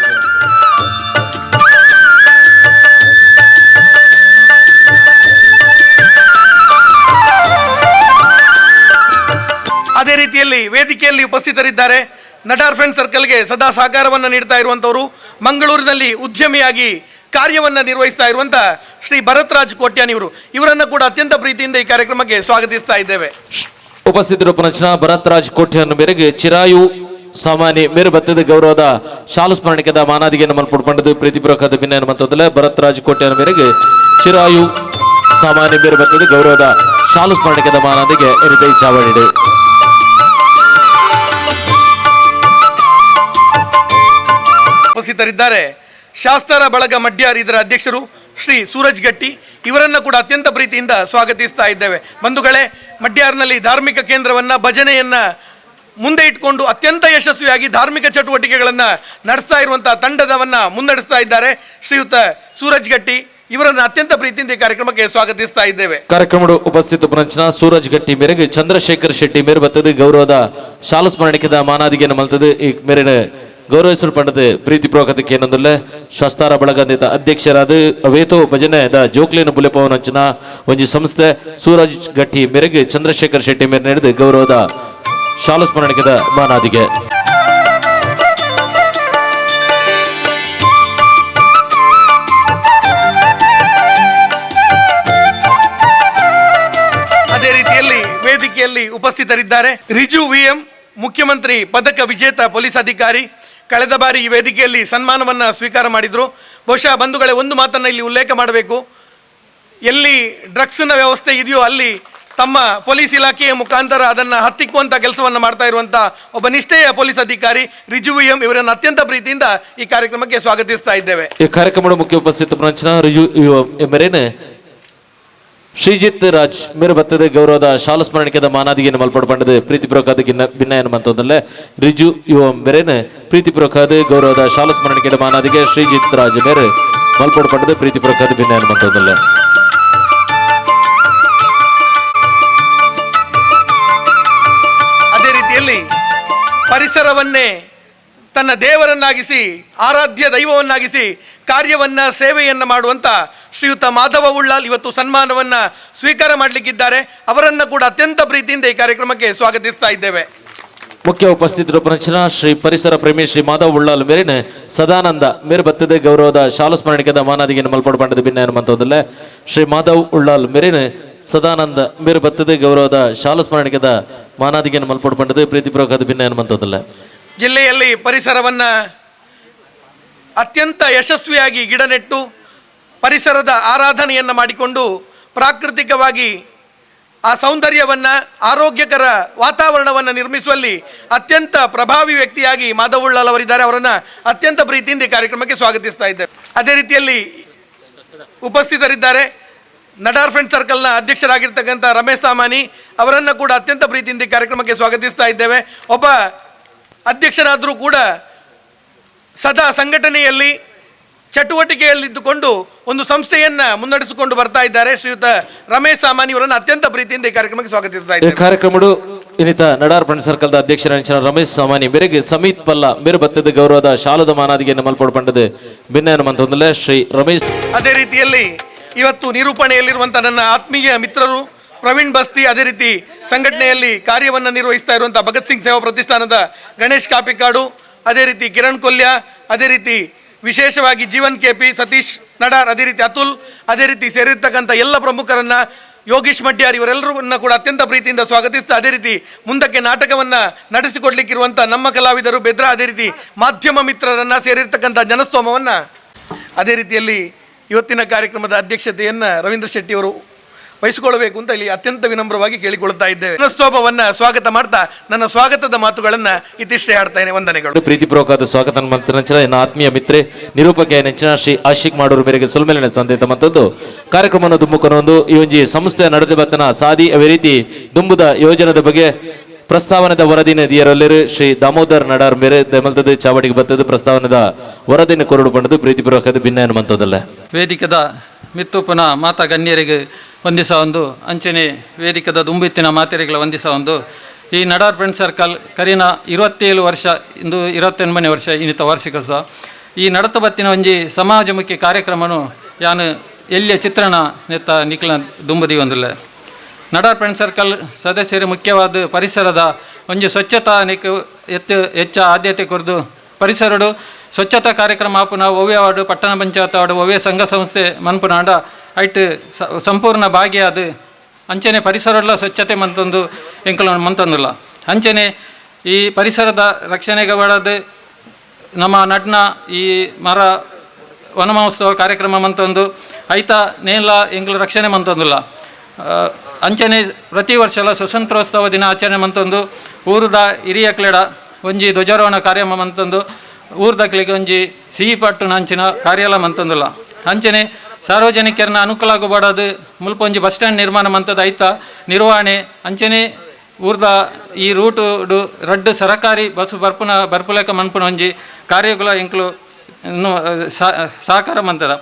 ಅದೇ ರೀತಿಯಲ್ಲಿ ವೇದಿಕೆಯಲ್ಲಿ ಉಪಸ್ಥಿತರಿದ್ದಾರೆ ನಟಾರ್ ಫ್ರೆಂಡ್ ಸರ್ಕಲ್ಗೆ ಸದಾ ಸಹಕಾರವನ್ನು ನೀಡ್ತಾ ಇರುವಂಥವರು, ಮಂಗಳೂರಿನಲ್ಲಿ ಉದ್ಯಮಿಯಾಗಿ ಕಾರ್ಯವನ್ನು ನಿರ್ವಹಿಸ್ತಾ ಇರುವಂಥ ಶ್ರೀ ಭರತ್ರಾಜ್ ಕೋಟ್ಯಾನ್ ಇವರು. ಇವರನ್ನು ಕೂಡ ಅತ್ಯಂತ ಪ್ರೀತಿಯಿಂದ ಈ ಕಾರ್ಯಕ್ರಮಕ್ಕೆ ಸ್ವಾಗತಿಸ್ತಾ ಇದ್ದೇವೆ. ಉಪಸ್ಥಿತರು ಪನಂಚಿನ ಭರತ್ರಾಜ್ ಕೋಟ್ಯಾನ್ ಮೇರೆಗೆ ಚಿರಾಯು ಸಾಮಾನ್ಯ ಮೇರು ಬತ್ತದ ಗೌರವದ ಶಾಲು ಸ್ಮರಣಿಕದ ಮಾನಾದಿಗೆಯನ್ನು ಮಲ್ಪೋಡು ಪಂಡದು ಪ್ರೀತಿಪೂರ್ವಕದ ಭಿನ್ನ ಎನ್ನುವಂಥದ್ದಲ್ಲ. ಭರತ್ರಾಜ್ ಕೋಟ್ಯಾನ್ ಮೇರೆಗೆ ಚಿರಾಯು ಸಾಮಾನ್ಯ ಮೇರು ಬತ್ತದ ಗೌರವದ ಶಾಲು ಸ್ಮರಣಿಕದ ಮಾನಾದಿಗೆ ಹೃದಯ ಚಾವಣಿಡೆ. ಉಪಸ್ಥಿತರಿದ್ದಾರೆ ಶಾಸ್ತರ ಬಳಗ ಮಡ್ಯಾರ್ ಇದರ ಅಧ್ಯಕ್ಷರು ಶ್ರೀ ಸೂರಜ್ ಗಟ್ಟಿ. ಇವರನ್ನು ಕೂಡ ಅತ್ಯಂತ ಪ್ರೀತಿಯಿಂದ ಸ್ವಾಗತಿಸ್ತಾ ಇದ್ದೇವೆ. ಬಂಧುಗಳೇ, ಮಡ್ಯಾರ್ನಲ್ಲಿ ಧಾರ್ಮಿಕ ಕೇಂದ್ರವನ್ನು, ಭಜನೆಯನ್ನು ಮುಂದೆ ಇಟ್ಕೊಂಡು ಅತ್ಯಂತ ಯಶಸ್ವಿಯಾಗಿ ಧಾರ್ಮಿಕ ಚಟುವಟಿಕೆಗಳನ್ನು ನಡೆಸ್ತಾ ಇರುವಂಥ ತಂಡದವನ್ನು ಮುನ್ನಡೆಸ್ತಾ ಇದ್ದಾರೆ ಶ್ರೀಯುತ ಸೂರಜ್ ಗಟ್ಟಿ. ಇವರನ್ನು ಅತ್ಯಂತ ಪ್ರೀತಿಯಿಂದ ಈ ಕಾರ್ಯಕ್ರಮಕ್ಕೆ ಸ್ವಾಗತಿಸ್ತಾ ಇದ್ದೇವೆ. ಕಾರ್ಯಕ್ರಮದ ಉಪಸ್ಥಿತ ಪುನಂಚಿನ ಸೂರಜ್ ಗಟ್ಟಿ ಮೇರೆಗೆ ಚಂದ್ರಶೇಖರ್ ಶೆಟ್ಟಿ ಮೇರು ಬತ್ತದ ಗೌರವದ ಶಾಲು ಸ್ಮರಣಿಕದ ಮಾನಾದಿಗೆಯನ್ನು ಮಲ್ತದೆ. ಈ ಮೇರಿನ ಗೌರವಿಸಲು ಪಂಡದ ಪ್ರೀತಿ ಪ್ರೋಗತಕ್ಕೆ ಏನೊಂದಲ್ಲ ಶಾಸ್ತಾರ ಬಳಗಂದಿತ ಅಧ್ಯಕ್ಷರಾದ ವೇತೋ ಭಜನೆ the ಜೋಕ್ಲೇನು ಬುಲೆಪವನಂಚಿನ ಒಂಜಿ ಸಂಸ್ಥೆ ಸೂರಜ್ ಗಟ್ಟಿ ಮೇರೆಗೆ ಚಂದ್ರಶೇಖರ್ ಶೆಟ್ಟಿ ಮೇರೆ ನಡೆದು ಗೌರವದ ಶಾಲು ಸ್ಮರಣಿಕದ ಮಾನಾದಿಗೆ. ಅದೇ ರೀತಿಯಲ್ಲಿ ವೇದಿಕೆಯಲ್ಲಿ ಉಪಸ್ಥಿತರಿದ್ದಾರೆ ರಿಜು ವಿಎಂ, ಮುಖ್ಯಮಂತ್ರಿ ಪದಕ ವಿಜೇತ ಪೊಲೀಸ್ ಅಧಿಕಾರಿ. ಕಳೆದ ಬಾರಿ ಈ ವೇದಿಕೆಯಲ್ಲಿ ಸನ್ಮಾನವನ್ನು ಸ್ವೀಕಾರ ಮಾಡಿದರು. ಬಹುಶಃ ಬಂಧುಗಳೇ, ಒಂದು ಮಾತನ್ನು ಇಲ್ಲಿ ಉಲ್ಲೇಖ ಮಾಡಬೇಕು. ಎಲ್ಲಿ ಡ್ರಗ್ಸ್ನ ವ್ಯವಸ್ಥೆ ಇದೆಯೋ ಅಲ್ಲಿ ತಮ್ಮ ಪೊಲೀಸ್ ಇಲಾಖೆಯ ಮುಖಾಂತರ ಅದನ್ನು ಹತ್ತಿಕ್ಕುವಂಥ ಕೆಲಸವನ್ನು ಮಾಡ್ತಾ ಇರುವಂಥ ಒಬ್ಬ ನಿಷ್ಠೆಯ ಪೊಲೀಸ್ ಅಧಿಕಾರಿ ರಿಜು ವಿಎಂ ಇವರನ್ನು ಅತ್ಯಂತ ಪ್ರೀತಿಯಿಂದ ಈ ಕಾರ್ಯಕ್ರಮಕ್ಕೆ ಸ್ವಾಗತಿಸ್ತಾ ಇದ್ದೇವೆ. ಈ ಕಾರ್ಯಕ್ರಮದ ಮುಖ್ಯ ಉಪಸ್ಥಿತ ಪುನಂಚಿನ ರಿಜು ಮೇರೇನೆ ಶ್ರೀಜಿತ್ ರಾಜ್ ಮೇರು ಬತ್ತದ ಗೌರವದ ಶಾಲು ಸ್ಮರಣಿಕದ ಮಾನಾದಿಗೆಯನ್ನು ಮಲ್ಪಡು ಪಂಡದು ಪ್ರೀತಿಪೂರ್ವಕದ ಭಿನ್ನ ಎನ್ನುವಂಥದ್ದಲ್ಲೇ. ರಿಜು ಯುವ ಮೇರೇನೆ ಪ್ರೀತಿಪೂರ್ವಕದ ಗೌರವದ ಶಾಲು ಸ್ಮರಣಿಕೆಯ ಮಾನಾದಿಗೆ ಶ್ರೀಜಿತ್ ರಾಜ್ ಮೇರೆ ಮಲ್ಪಡು ಪಂಡದು ಪ್ರೀತಿಪೂರ್ವಕದ ಭಿನ್ನ ಎನ್ನುವಂಥದ್ದಲ್ಲೇ. ಅದೇ ರೀತಿಯಲ್ಲಿ ಪರಿಸರವನ್ನೇ ತನ್ನ ದೇವರನ್ನಾಗಿಸಿ, ಆರಾಧ್ಯ ದೈವವನ್ನಾಗಿಸಿ ಕಾರ್ಯವನ್ನ ಸೇವೆಯನ್ನು ಮಾಡುವಂಥ ಶ್ರೀಯುತ ಮಾಧವ ಉಳ್ಳಾಲ್ ಇವತ್ತು ಸನ್ಮಾನವನ್ನು ಸ್ವೀಕಾರ ಮಾಡಲಿಕ್ಕಿದ್ದಾರೆ. ಅವರನ್ನು ಕೂಡ ಅತ್ಯಂತ ಪ್ರೀತಿಯಿಂದ ಈ ಕಾರ್ಯಕ್ರಮಕ್ಕೆ ಸ್ವಾಗತಿಸ್ತಾ ಇದ್ದೇವೆ. ಮುಖ್ಯ ಉಪಸ್ಥಿತರು ಪುನಂಚಿನ ಶ್ರೀ ಪರಿಸರ ಪ್ರೇಮಿ ಶ್ರೀ ಮಾಧವ ಉಳ್ಳಾಲ್ ಮೇರಿನ ಸದಾನಂದ ಮೇರು ಬತ್ತದ ಗೌರವದ ಶಾಲು ಸ್ಮರಣಿಕದ ಮಾನಾದಿಗೆಯನ್ನು ಮಲ್ಪಡು ಪಂಡದ ಭಿನ್ನ ಎನ್ನುವಂಥದ್ದಲ್ಲೇ. ಶ್ರೀ ಮಾಧವ್ ಉಳ್ಳಾಲ್ ಮೇರಿನ ಸದಾನಂದ ಮೇರು ಬತ್ತದ ಗೌರವದ ಶಾಲು ಸ್ಮರಣಿಕದ ಮಾನಾದಿಗೆಯನ್ನು ಮಲ್ಪಡು ಪಂಡದ ಪ್ರೀತಿಪೂರ್ವಕದ ಭಿನ್ನ ಎನ್ನುವಂಥದ್ದಲ್ಲೇ. ಜಿಲ್ಲೆಯಲ್ಲಿ ಪರಿಸರವನ್ನು ಅತ್ಯಂತ ಯಶಸ್ವಿಯಾಗಿ ಗಿಡ ನೆಟ್ಟು ಪರಿಸರದ ಆರಾಧನೆಯನ್ನು ಮಾಡಿಕೊಂಡು ಪ್ರಾಕೃತಿಕವಾಗಿ ಆ ಸೌಂದರ್ಯವನ್ನು, ಆರೋಗ್ಯಕರ ವಾತಾವರಣವನ್ನು ನಿರ್ಮಿಸುವಲ್ಲಿ ಅತ್ಯಂತ ಪ್ರಭಾವಿ ವ್ಯಕ್ತಿಯಾಗಿ ಮಾಧವ ಉಳ್ಳಾಲ್ ಅವರಿದ್ದಾರೆ. ಅವರನ್ನು ಅತ್ಯಂತ ಪ್ರೀತಿಯಿಂದ ಈ ಕಾರ್ಯಕ್ರಮಕ್ಕೆ ಸ್ವಾಗತಿಸ್ತಾ ಇದ್ದೇವೆ. ಅದೇ ರೀತಿಯಲ್ಲಿ ಉಪಸ್ಥಿತರಿದ್ದಾರೆ ನಡಾರ್ ಫ್ರೆಂಡ್ ಸರ್ಕಲ್ನ ಅಧ್ಯಕ್ಷರಾಗಿರ್ತಕ್ಕಂಥ ರಮೇಶ್ ಸಾಮಾನಿ ಅವರನ್ನು ಕೂಡ ಅತ್ಯಂತ ಪ್ರೀತಿಯಿಂದ ಈ ಕಾರ್ಯಕ್ರಮಕ್ಕೆ ಸ್ವಾಗತಿಸ್ತಾ ಇದ್ದೇವೆ. ಒಬ್ಬ ಅಧ್ಯಕ್ಷರಾದರೂ ಕೂಡ ಸದಾ ಸಂಘಟನೆಯಲ್ಲಿ ಚಟುವಟಿಕೆಯಲ್ಲಿದ್ದುಕೊಂಡು ಒಂದು ಸಂಸ್ಥೆಯನ್ನು ಮುನ್ನಡೆಸಿಕೊಂಡು ಬರ್ತಾ ಇದ್ದಾರೆ. ಶ್ರೀಯುತ ರಮೇಶ್ ಸಾಮಾನಿ ಅವರನ್ನು ಅತ್ಯಂತ ಪ್ರೀತಿಯಿಂದ ಈ ಕಾರ್ಯಕ್ರಮಕ್ಕೆ ಸ್ವಾಗತಿಸ್ತಾ ಈ ಇದ್ದೇವೆ. ಕಾರ್ಯಕ್ರಮಡು ಇನ್ನಿತ ನಡಾರ್ ಫ್ರೆಂಡ್ ಸರ್ಕಲ್ದ ಅಧ್ಯಕ್ಷರ ರಮೇಶ್ ಸಾಮಾನಿ ಬೆರಗ್ ಸಮೀತ್ ಪಲ್ಲ ಬೇರು ಬತ್ತದ ಗೌರವದ ಶಾಲದ ಮಾನಾದಿಗೆ ಮಲ್ಪೋಡು ಪಂಡದು ಭಿನ್ನ ಮಂತೊಂದಲ್ಲ ಶ್ರೀ ರಮೇಶ್. ಅದೇ ರೀತಿಯಲ್ಲಿ ಇವತ್ತು ನಿರೂಪಣೆಯಲ್ಲಿರುವಂಥ ನನ್ನ ಆತ್ಮೀಯ ಮಿತ್ರರು ಪ್ರವೀಣ್ ಬಸ್ತಿ, ಅದೇ ರೀತಿ ಸಂಘಟನೆಯಲ್ಲಿ ಕಾರ್ಯವನ್ನು ನಿರ್ವಹಿಸ್ತಾ ಇರುವಂಥ ಭಗತ್ ಸಿಂಗ್ ಸೇವಾ ಪ್ರತಿಷ್ಠಾನದ ಗಣೇಶ್ ಕಾಪಿಕಾಡು, ಅದೇ ರೀತಿ ಕಿರಣ್ ಕೊಲ್ಯ, ಅದೇ ರೀತಿ ವಿಶೇಷವಾಗಿ ಜೀವನ್ ಕೆಪಿ, ಸತೀಶ್ ನಡಾರ್, ಅದೇ ರೀತಿ ಅತುಲ್, ಅದೇ ರೀತಿ ಸೇರಿರ್ತಕ್ಕಂಥ ಎಲ್ಲ ಪ್ರಮುಖರನ್ನು ಯೋಗೀಶ್ ಮಡ್ಯಾರ್ ಇವರೆಲ್ಲರನ್ನ ಕೂಡ ಅತ್ಯಂತ ಪ್ರೀತಿಯಿಂದ ಸ್ವಾಗತಿಸ್ತಾ, ಅದೇ ರೀತಿ ಮುಂದಕ್ಕೆ ನಾಟಕವನ್ನು ನಡೆಸಿಕೊಡ್ಲಿಕ್ಕಿರುವಂಥ ನಮ್ಮ ಕಲಾವಿದರು ಬೆದ್ರ, ಅದೇ ರೀತಿ ಮಾಧ್ಯಮ ಮಿತ್ರರನ್ನು ಸೇರಿರ್ತಕ್ಕಂಥ ಜನಸ್ತೋಮವನ್ನು, ಅದೇ ರೀತಿಯಲ್ಲಿ ಇವತ್ತಿನ ಕಾರ್ಯಕ್ರಮದ ಅಧ್ಯಕ್ಷತೆಯನ್ನು ರವೀಂದ್ರ ಶೆಟ್ಟಿಯವರು ವಹಿಸಿಕೊಳ್ಳಬೇಕು ಅಂತ ಇಲ್ಲಿ ಅತ್ಯಂತ ವಿನಮ್ರವಾಗಿ ಕೇಳಿಕೊಳ್ಳುತ್ತಾ ಇದ್ದೇವೆ. ಜನಸ್ತೋಮವನ್ನು ಸ್ವಾಗತ ಮಾಡ್ತಾ ನನ್ನ ಸ್ವಾಗತದ ಮಾತುಗಳನ್ನು ಇತಿಶ್ರೇ ಆಡ್ತಾನೆ. ವಂದನೆಗಳು. ಪ್ರೀತಿಪೂರ್ವಕವಾದ ಸ್ವಾಗತ ನಂಚಿನ ನನ್ನ ಆತ್ಮೀಯ ಮಿತ್ರೆ ನಿರೂಪಕ ನೆಂಚಿನ ಶ್ರೀ ಆಶಿಕ್ ಮಾಡೋರು ಮೇರೆಗೆ ಸುಲ್ಮೇಲಿನ ಸಂದೇತ ಮತ್ತೊಂದು ಕಾರ್ಯಕ್ರಮವನ್ನು ದುಮ್ಮುಕನೊಂದು ಈ ಒಂಜಿ ಸಂಸ್ಥೆಯ ನಡೆದ ಬತ್ತನ ಸಾದಿ ಅವೇ ರೀತಿ ದುಂಬುದ ಯೋಜನದ ಬಗ್ಗೆ ಪ್ರಸ್ತಾವನೆದ ವರದಿನ ದಿಯರಲ್ಲಿರು ಶ್ರೀ ದಾಮೋದರ್ ನಡಾರ್ ಮೇರೆ ದಮಲ್ತದ ಚಾವಡಿಗೆ ಬತ್ತದ ಪ್ರಸ್ತಾವನೆದ ವರದಿನ ಕೊರಡು ಪಂಡದು ಪ್ರೀತಿಪೂರ್ವಕದ ಭಿನ್ನ ಮಂತದಲ್ಲ. ವೇದಿಕದ ಮಿತ್ತುಪುನ ಮಾತಾ ಗಣ್ಯರಿಗೆ ವಂದಿಸ ಒಂದು ಅಂಚನೆ ವೇದಿಕದ ದುಂಬಿತ್ತಿನ ಮಾತೆರಿಗಳ ವಂದಿಸ ಒಂದು ಈ ನಡಾರ್ ಫ್ರೆಂಡ್ ಸರ್ಕಲ್ ಕರಿನ 27 ವರ್ಷ ಇಂದು 28ನೇ ವರ್ಷ ಇನ್ನಿತ ವಾರ್ಷಿಕೋತ್ಸವ. ಈ ನಡತ ಬತ್ತಿನ ಒಂಜಿ ಸಮಾಜಮುಖಿ ಕಾರ್ಯಕ್ರಮನು ಯಾನು ಎಲ್ಲಿಯ ಚಿತ್ರಣ ನೆತ್ತ ನಿಕ್ಲ ದುಂಬದಿ ಒಂದುಲ್ಲ. ನಡಾರ್ ಫ್ರೆಂಡ್ ಸರ್ಕಲ್ ಸದಸ್ಯರು ಮುಖ್ಯವಾದ ಪರಿಸರದ ಒಂಜಿ ಸ್ವಚ್ಛತಾ ನಿಕ್ ಎತ್ತು ಹೆಚ್ಚ ಆದ್ಯತೆ ಕೊರ್ದು ಪರಿಸರಡು ಸ್ವಚ್ಛತಾ ಕಾರ್ಯಕ್ರಮ ಆಪುನ ಒವ್ವೆ ವಾರ್ಡು ಪಟ್ಟಣ ಪಂಚಾಯತ್ ವಾರ್ಡು ಒವ್ವೆ ಸಂಘ ಸಂಸ್ಥೆ ಮನ್ಪುನಾಂಡ ಐಟ್ ಸಂಪೂರ್ಣ ಭಾಗಿಯಾದ ಅಂಚನೆ ಪರಿಸರಲ್ಲ ಸ್ವಚ್ಛತೆ ಮಂತೊಂದು ಎಂಕುಲ ಮಂತೊಂದುಲ್ಲ. ಅಂಚನೆ ಈ ಪರಿಸರದ ರಕ್ಷಣೆಗೆ ಬಡದು ನಮ್ಮ ನಡ್ನ ಈ ಮರ ವನಮಹೋತ್ಸವ ಕಾರ್ಯಕ್ರಮ ಮಂತೊಂದು ಐತ ನೇಲ ಎಂಕುಲು ರಕ್ಷಣೆ ಮಂತೊಂದುಲ್ಲ. ಅಂಚನೆ ಪ್ರತಿ ವರ್ಷಲ ಸ್ವತಂತ್ರೋತ್ಸವ ದಿನ ಆಚರಣೆ ಮಂತೊಂದು ಊರುದ ಹಿರಿಯಕ್ಲೆಡ ಒಂಜಿ ಧ್ವಜಾರೋಹಣ ಕಾರ್ಯ ಮಂತೊಂದು ಊರ್ದಕ್ಲಿಗೆ ಒಂಜಿ ಸಿಹಿ ಪಟ್ಟು ಅಂಚಿನ ಕಾರ್ಯಲ ಮಂತೊಂದುಲ್ಲ. ಅಂಚನೆ ಸಾರ್ವಜನಿಕರನ್ನ ಅನುಕೂಲ ಆಗಬಾರದು ಮುಲ್ಪ ಒಂಜಿ ಬಸ್ ಸ್ಟ್ಯಾಂಡ್ ನಿರ್ಮಾಣ ಮಂತದ ಐತ ನಿರ್ವಹಣೆ ಅಂಚನೆ ಊರ್ದ ಈ ರೂಟು ರಡ್ಡು ಸರಕಾರಿ ಬಸ್ ಬರ್ಪುನ ಬರ್ಪುಲೆಕ ಮನ್ಪುನ ಒಂಜಿ ಕಾರ್ಯಗಳ ಎಂಕ್ಲು ಇನ್ನು ಸಹಕಾರ ಮಂತದ.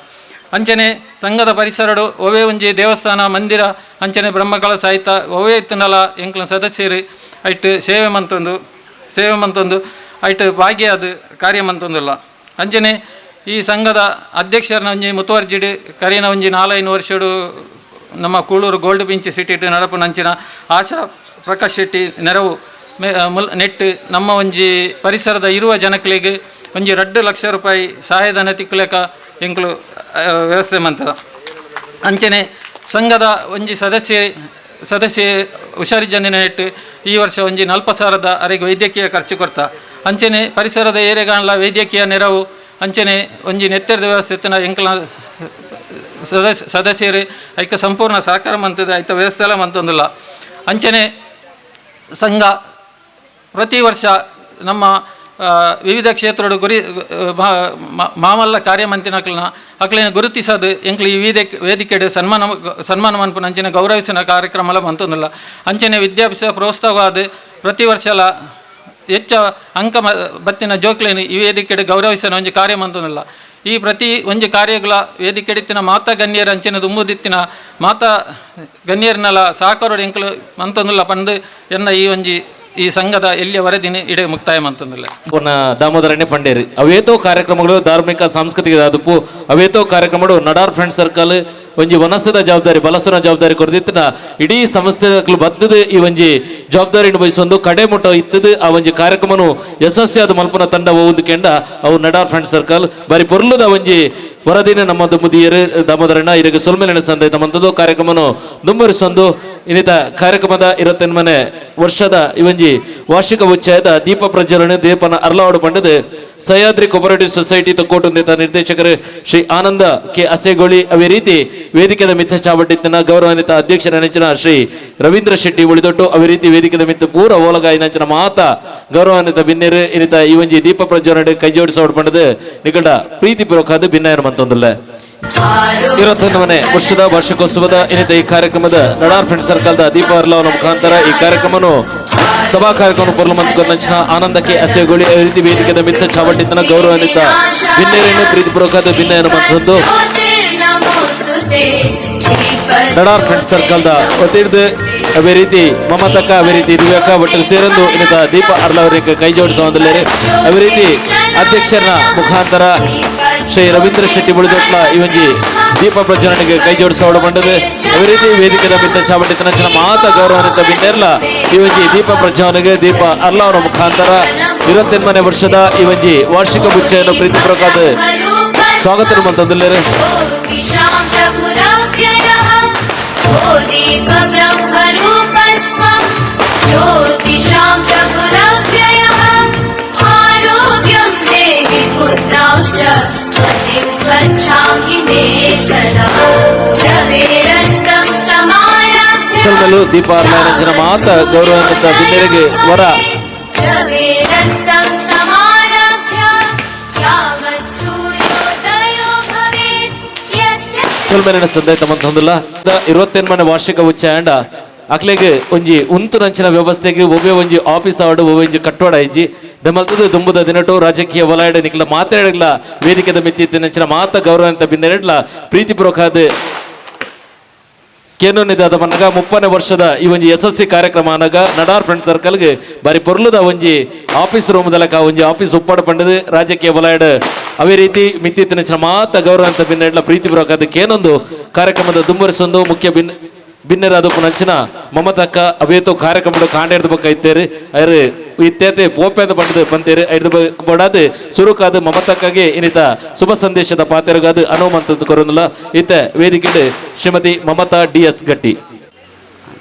ಅಂಚನೆ ಸಂಘದ ಪರಿಸರಡು ಒವೇ ಒಂಜಿ ದೇವಸ್ಥಾನ ಮಂದಿರ ಅಂಚನೆ ಬ್ರಹ್ಮಕಲ ಸಾಹಿತ್ಯ ಒವೇ ಇತ್ತನಲ ಎಂಕ್ಲ ಸದಸ್ಯರು ಐಟ್ ಸೇವೆ ಮಂತೊಂದು ಐಟ್ ಭಾಗ್ಯ ಅದು ಕಾರ್ಯ ಮಂತೊಂದುಲ್ಲ. ಅಂಚನೆ ಈ ಸಂಘದ ಅಧ್ಯಕ್ಷರನ್ನ ಒಂಜಿ ಮುತುವರ್ಜಿಡ್ ಕರಿನ ಒಂಜಿ 4-5 ವರ್ಷಡು ನಮ್ಮ ಕೂಳೂರು ಗೋಲ್ಡ್ ಬಿಂಚ್ ಸಿಟಿ ನಡಪುನ ಅಂಚಿನ ಆಶಾ ಪ್ರಕಾಶ್ ಶೆಟ್ಟಿ ನೆರವು ಮುಲ್ ನೆಟ್ ನಮ್ಮ ಒಂಜಿ ಪರಿಸರದ ಇರುವ ಜನಕ್ಲೆಗ್ ಒಂಜಿ 2 ಲಕ್ಷ ರೂಪಾಯಿ ಸಹಾಯಧನ ತಿಕ್ಕುಲೆಕ ಎಂಕ್ಲು ವ್ಯವಸ್ಥೆ ಮಂತದ. ಅಂಚನೆ ಸಂಘದ ಒಂಜಿ ಸದಸ್ಯ ಸದಸ್ಯೆ ಹುಷಾರಿಜ್ಜಂದಿನ ನೆಟ್ಟು ಈ ವರ್ಷ ಒಂಜಿ 40,000 ಅರೆಗೆ ವೈದ್ಯಕೀಯ ಖರ್ಚು ಕೊರ್ತ. ಅಂಚನೆ ಪರಿಸರದ ಏರೆಗಾನ್ಲ ವೈದ್ಯಕೀಯ ನೆರವು ಅಂಚನೆ ಒಂಜಿ ನೆತ್ತೆರದ ವ್ಯವಸ್ಥೆ ಇತ್ತಿನ ಎಂಕ್ಲ ಸದಸ್ಯರು ಐಕ ಸಂಪೂರ್ಣ ಸಹಕಾರ ಮಂತದ ಐತ ವ್ಯವಸ್ಥೆ ಎಲ್ಲ ಮಂತೊಂದುಲ್ಲ. ಅಂಚನೆ ಸಂಘ ಪ್ರತಿ ವರ್ಷ ನಮ್ಮ ವಿವಿಧ ಕ್ಷೇತ್ರಡು ಗುರಿ ಮಾಮಲ್ಲ ಕಾರ್ಯಮಂತಿನಕ್ಲನ ಅಕ್ಲಿನ ಗುರುತಿಸೋದು ಎಂಕ್ಲು ಈ ವೇದಿಕೆಡು ಸನ್ಮಾನ ಸನ್ಮಾನ ಮನ್ಪುನ ಅಂಚನೆ ಗೌರವಿಸಿನ ಕಾರ್ಯಕ್ರಮ ಮಂತೊಂದುಲ್ಲ. ಅಂಚನೆ ವಿದ್ಯಾಭ್ಯಾಸ ಪ್ರೋತ್ಸಾಹವಾದ ಪ್ರತಿ ವರ್ಷಲ ಹೆಚ್ಚ ಅಂಕ ಬತ್ತಿನ ಜೋಕ್ಲೇನು ಈ ವೇದಿಕೆಡು ಗೌರವಿಸನ ಒಂಜಿ ಕಾರ್ಯ ಮಂತೊಂದುಲ್ಲ. ಈ ಪ್ರತಿ ಒಂಜಿ ಕಾರ್ಯಗಳ ವೇದಿಕೆಡಿತ್ತಿನ ಮಾತಾ ಗಣ್ಯರ ಅಂಚನೆ ದುಂಬುದಿತ್ತಿನ ಮಾತಾ ಗಣ್ಯರ್ನಲ ಸಹಕಾರೋಡು ಎಂಕ್ಲು ಮಂತೊಂದುಲ್ಲ ಪಂದು ಎನ್ನ ಈ ಒಂಜಿ ಈ ಸಂಘದ ಎಲ್ಲಿಯ ವರದಿನ ಇಡೇ ಮುಕ್ತಾಯ ಮಂತೊಂದುಲ್ಲ. ದಾಮೋದರಣ್ಯ ಪಂಡೇರಿ ಅವೇತೋ ಕಾರ್ಯಕ್ರಮಗಳು ಧಾರ್ಮಿಕ ಸಾಂಸ್ಕೃತಿಕ ಅದುಪು ಅವೇತೋ ಕಾರ್ಯಕ್ರಮಗಳು ನಡಾರ್ ಫ್ರೆಂಡ್ ಸರ್ಕಲ್ ಒಂಜಿ ವನಸದ ಜವಾಬ್ದಾರಿ ಬಲಸುನ ಜವಾಬ್ದಾರಿ ಕೊರದಿತ್ತಿನ ಇಡೀ ಸಂಸ್ಥೆ ಬದ್ದದು ಈ ಒಂಜಿ ಜವಾಬ್ದಾರಿಯನ್ನು ವಹಿಸೊಂದು ಕಡೆ ಮುಟ್ಟ ಇತ್ತದು ಆ ಒಂಜಿ ಕಾರ್ಯಕ್ರಮನು ಯಶಸ್ವಿಯಾದ ಮಲ್ಪನ ತಂಡ ಒಂದು ಕೆಂಡ ಅವು ನಡಾರ್ ಫ್ರೆಂಡ್ ಸರ್ಕಲ್ ಬಾರಿ ಪೊರ್ಲುದ ಒಂಜಿ ವರದಿನ ನಮ್ಮ ದುಂಬುದಿಯರು ದಾಮೋದರಣ್ಣ ಇರಗ ಸೊಲ್ಮೆಲೆನ ಸಂದೈತ ತಮ್ಮಂತದ್ದು ಕಾರ್ಯಕ್ರಮನು ದುಂಬರಿಸೊಂದು ಇನ್ನಿತ ಕಾರ್ಯಕ್ರಮದ 28ನೇ ವರ್ಷದ ಈ ಒಂಜಿ ವಾರ್ಷಿಕ ಉಚ್ಚಯದ ದೀಪ ಪ್ರಜ್ವಲನೆ ದೀಪನ ಅರ್ಲಾವಡು ಪಂಡದು ಸಹ್ಯಾದ್ರಿ ಕೋಪರೇಟಿವ್ ಸೊಸೈಟಿ ತಕ್ಕೋಟುಂದಿತ ನಿರ್ದೇಶಕರು ಶ್ರೀ ಆನಂದ ಕೆ ಅಸೇಗೋಳಿ ಅವೇ ರೀತಿ ವೇದಿಕೆದ ಮಿಥ್ಯ ಚಾವಟ್ಟಿತ್ತನ ಗೌರವಾನ್ವಿತ ಅಧ್ಯಕ್ಷರ ನೆಂಚಿನ ಶ್ರೀ ರವೀಂದ್ರ ಶೆಟ್ಟಿ ಉಳಿದೊಟ್ಟು ಅವೇ ರೀತಿ ವೇದಿಕೆದ ಮಿತ್ತ ಪೂರ ಓಲಗಾಯಿ ನಂಚಿನ ಮಾತ ಗೌರವಾನ್ವಿತ ಬಿನ್ನೇರು ಇನ್ನಿತ ಈ ಒಂಜಿ ದೀಪ ಪ್ರಜ್ವಲನೆ ಕೈ ಜೋಡಿಸೋಡು ಪಂಡದು ನಿಕಟ ಪ್ರೀತಿ ಪೂರ್ವಕದ ಭಿನ್ನಾಯನ ಮಂತೊಂದಲ್ಲ. 21ನೇ ವರ್ಷದ ವಾರ್ಷಿಕೋತ್ಸವದ ಇನ್ನಿತ ಈ ಕಾರ್ಯಕ್ರಮದ ನಡಾರ್ ಫ್ರೆಂಡ್ ಸರ್ಕಲ್ದ ದೀಪ ಅರ್ಲವನ ಮುಖಾಂತರ ಈ ಕಾರ್ಯಕ್ರಮನು ಸಭಾ ಕಾರ್ಯಕ್ರಮ ಪೂರ್ಣ ಆನಂದಕ್ಕೆ ಅಸೆಗೊಳಿ ಈ ರೀತಿ ವೇದಿಕೆದ ಮಿತ್ತ ಚಾವಟ್ಟಿತನ ಗೌರವಾನ್ವಿತ ಬಿನ್ನೇರನ್ನು ಪ್ರೀತಿಪೂರ್ವಕದ ಭಿನ್ನ ಮಂತದ್ದು ನಡಾರ್ ಫ್ರೆಂಡ್ ಸರ್ಕಲ್ದ ವತಿರ್ದು ಅದೇ ರೀತಿ ಮಮತಕ್ಕ, ಅದೇ ರೀತಿ ದಿವ್ಯಕ್ಕ ಒಟ್ಟಿಗೆ ಸೇರೊಂದು ಇನ್ನಿತ ದೀಪ ಅರ್ಲವರಿಗೆ ಕೈ ಜೋಡಿಸುವಂದಿಲ್ಲೇರಿ. ಅದೇ ರೀತಿ ಅಧ್ಯಕ್ಷರ ಮುಖಾಂತರ ಶ್ರೀ ರವೀಂದ್ರ ಶೆಟ್ಟಿ ಬುಳಿದೊಟ್ಲ ಈ ಒಂಜಿ ದೀಪ ಪ್ರಜ್ವಲನೆಗೆ ಕೈ ಜೋಡಿಸೋಡ ಬಂಡದು. ಅದೇ ರೀತಿ ವೇದಿಕೆದ ಮಿತ್ತ ಚಾವಟಿ ತನಚನ ಮಾತ ಗೌರವಾನ್ವಿತ ಬಿನ್ನೆರ್ಲ ಈ ಒಂಜಿ ದೀಪ ಪ್ರಜ್ವಲನೆಗೆ ದೀಪ ಅರ್ಲವರ ಮುಖಾಂತರ 28ನೇ ವರ್ಷದ ಈ ಒಂಜಿ ವಾರ್ಷಿಕ ಬುಚ್ಚೆಯನ್ನು ಪ್ರೀತಿಪೂರ್ವಕ ಸ್ವಾಗತ ಮಂತಂದುಲ್ಲೇರಿ. ज्योतिषां प्रभुरव्ययः ज्योतिप ब्रह्मरूपस्त्वं ज्योतिषां प्रभुरव्ययः आरोग्यं देहि पुत्रांश्च पतिं स्वच्छां हि मे सदा रविरस्तं समारभ्य ಸಲ್ಮಲು ದೀಪ ಅರ್ಲವರಂಚಿನ ಮಾತ ಗೌರವಾನ್ವಿತ ಬಿನ್ನೆರಿಗೆ ವರ रविरस्तं समारभ्य यावत् सूर्योदयो भवेत् यस्य ಸಲ್ಮೆನ ಸಂದೇಶ ಮಂತಂದುಲ್ಲ. 28ನೇ ವಾರ್ಷಿಕ ಉಚ್ಚ ಅಂಡ ಅಕ್ಲೆಗ್ ಒಂಜಿ ಉಂತು ನಂಚಿನ ವ್ಯವಸ್ಥೆಗೆ ಒವ್ವೆ ಒಂಜಿ ಆಫೀಸ್ ಆವಡು ಒವ್ವೆ ಒಂಜಿ ಕಟ್ಟೋಡ ಇಜ್ಜಿ ದಮಲ್ತದು. ದುಂಬುದ ದಿನಟು ರಾಜಕೀಯ ವಲಯಡ್ ನಿಕ್ಲ ಮಾತಾಡಗ್ಲ ವೇದಿಕೆದ ಮಿತ್ತಿತ್ತಿನಂಚಿನ ಮಾತ ಗೌರವಾನ್ವಿತ ಬಿನ್ನೆರಡ್ಲ ಪ್ರೀತಿಪೂರ್ವಕ ಕೇನೋನಿದಾದ ಮನ್ನಗ 30ನೇ ವರ್ಷದ ಈ ಒಂಜಿ ಯಶಸ್ವಿ ಕಾರ್ಯಕ್ರಮ ಅನಗ ನಡಾರ್ ಫ್ರೆಂಡ್ ಸರ್ಕಲ್ಗೆ ಬಾರಿ ಪೊರ್ಲುದ ಒಂಜಿ ಆಫೀಸ್ ರೂಮ್ ದಲಕ ಒಂಜಿ ಆಫೀಸ್ ಉಪ್ಪಾಡ ಪಂಡದು ರಾಜಕೀಯ ವಲಯಡ್ ಅವೇ ರೀತಿ ಮಿತ್ತಿತ್ತಿನ ಮಾತ ಗೌರವಾನ್ವಿತ ಬಿನ್ನೆಡ್ಲ ಪ್ರೀತಿಪೂರ್ವಕ ಕೇನೊಂದು ಕಾರ್ಯಕ್ರಮದ ದುಂಬರಿಸೊಂದು ಮುಖ್ಯ ಬಿನ್ನೆರಾದ ನಂಚಿನ ಮಮತಕ್ಕ ಅವೇತೋ ಕಾರ್ಯಕ್ರಮದ ಕಾಂಡೇರ್ದ ಬಕ್ಕ ಇತ್ತೇರಿ ಐರು ಇತ್ತೇತೆ ಪೋಪೆಂದ ಪಂಡದು ಪಂತೇರಿ ಐದು ಬಡಾದು ಸುರುಕಾದ ಮಮತಕ್ಕಗೆ ಇನ್ನಿತ ಶುಭ ಸಂದೇಶದ ಪಾತೆರಗಾದು ಅನುಮಂತದ್ದು ಕೊರೊಂದುಲ್ಲ. ಇತ್ತ ವೇದಿಕೆ ಶ್ರೀಮತಿ ಮಮತಾ ಡಿ ಎಸ್ ಗಟ್ಟಿ.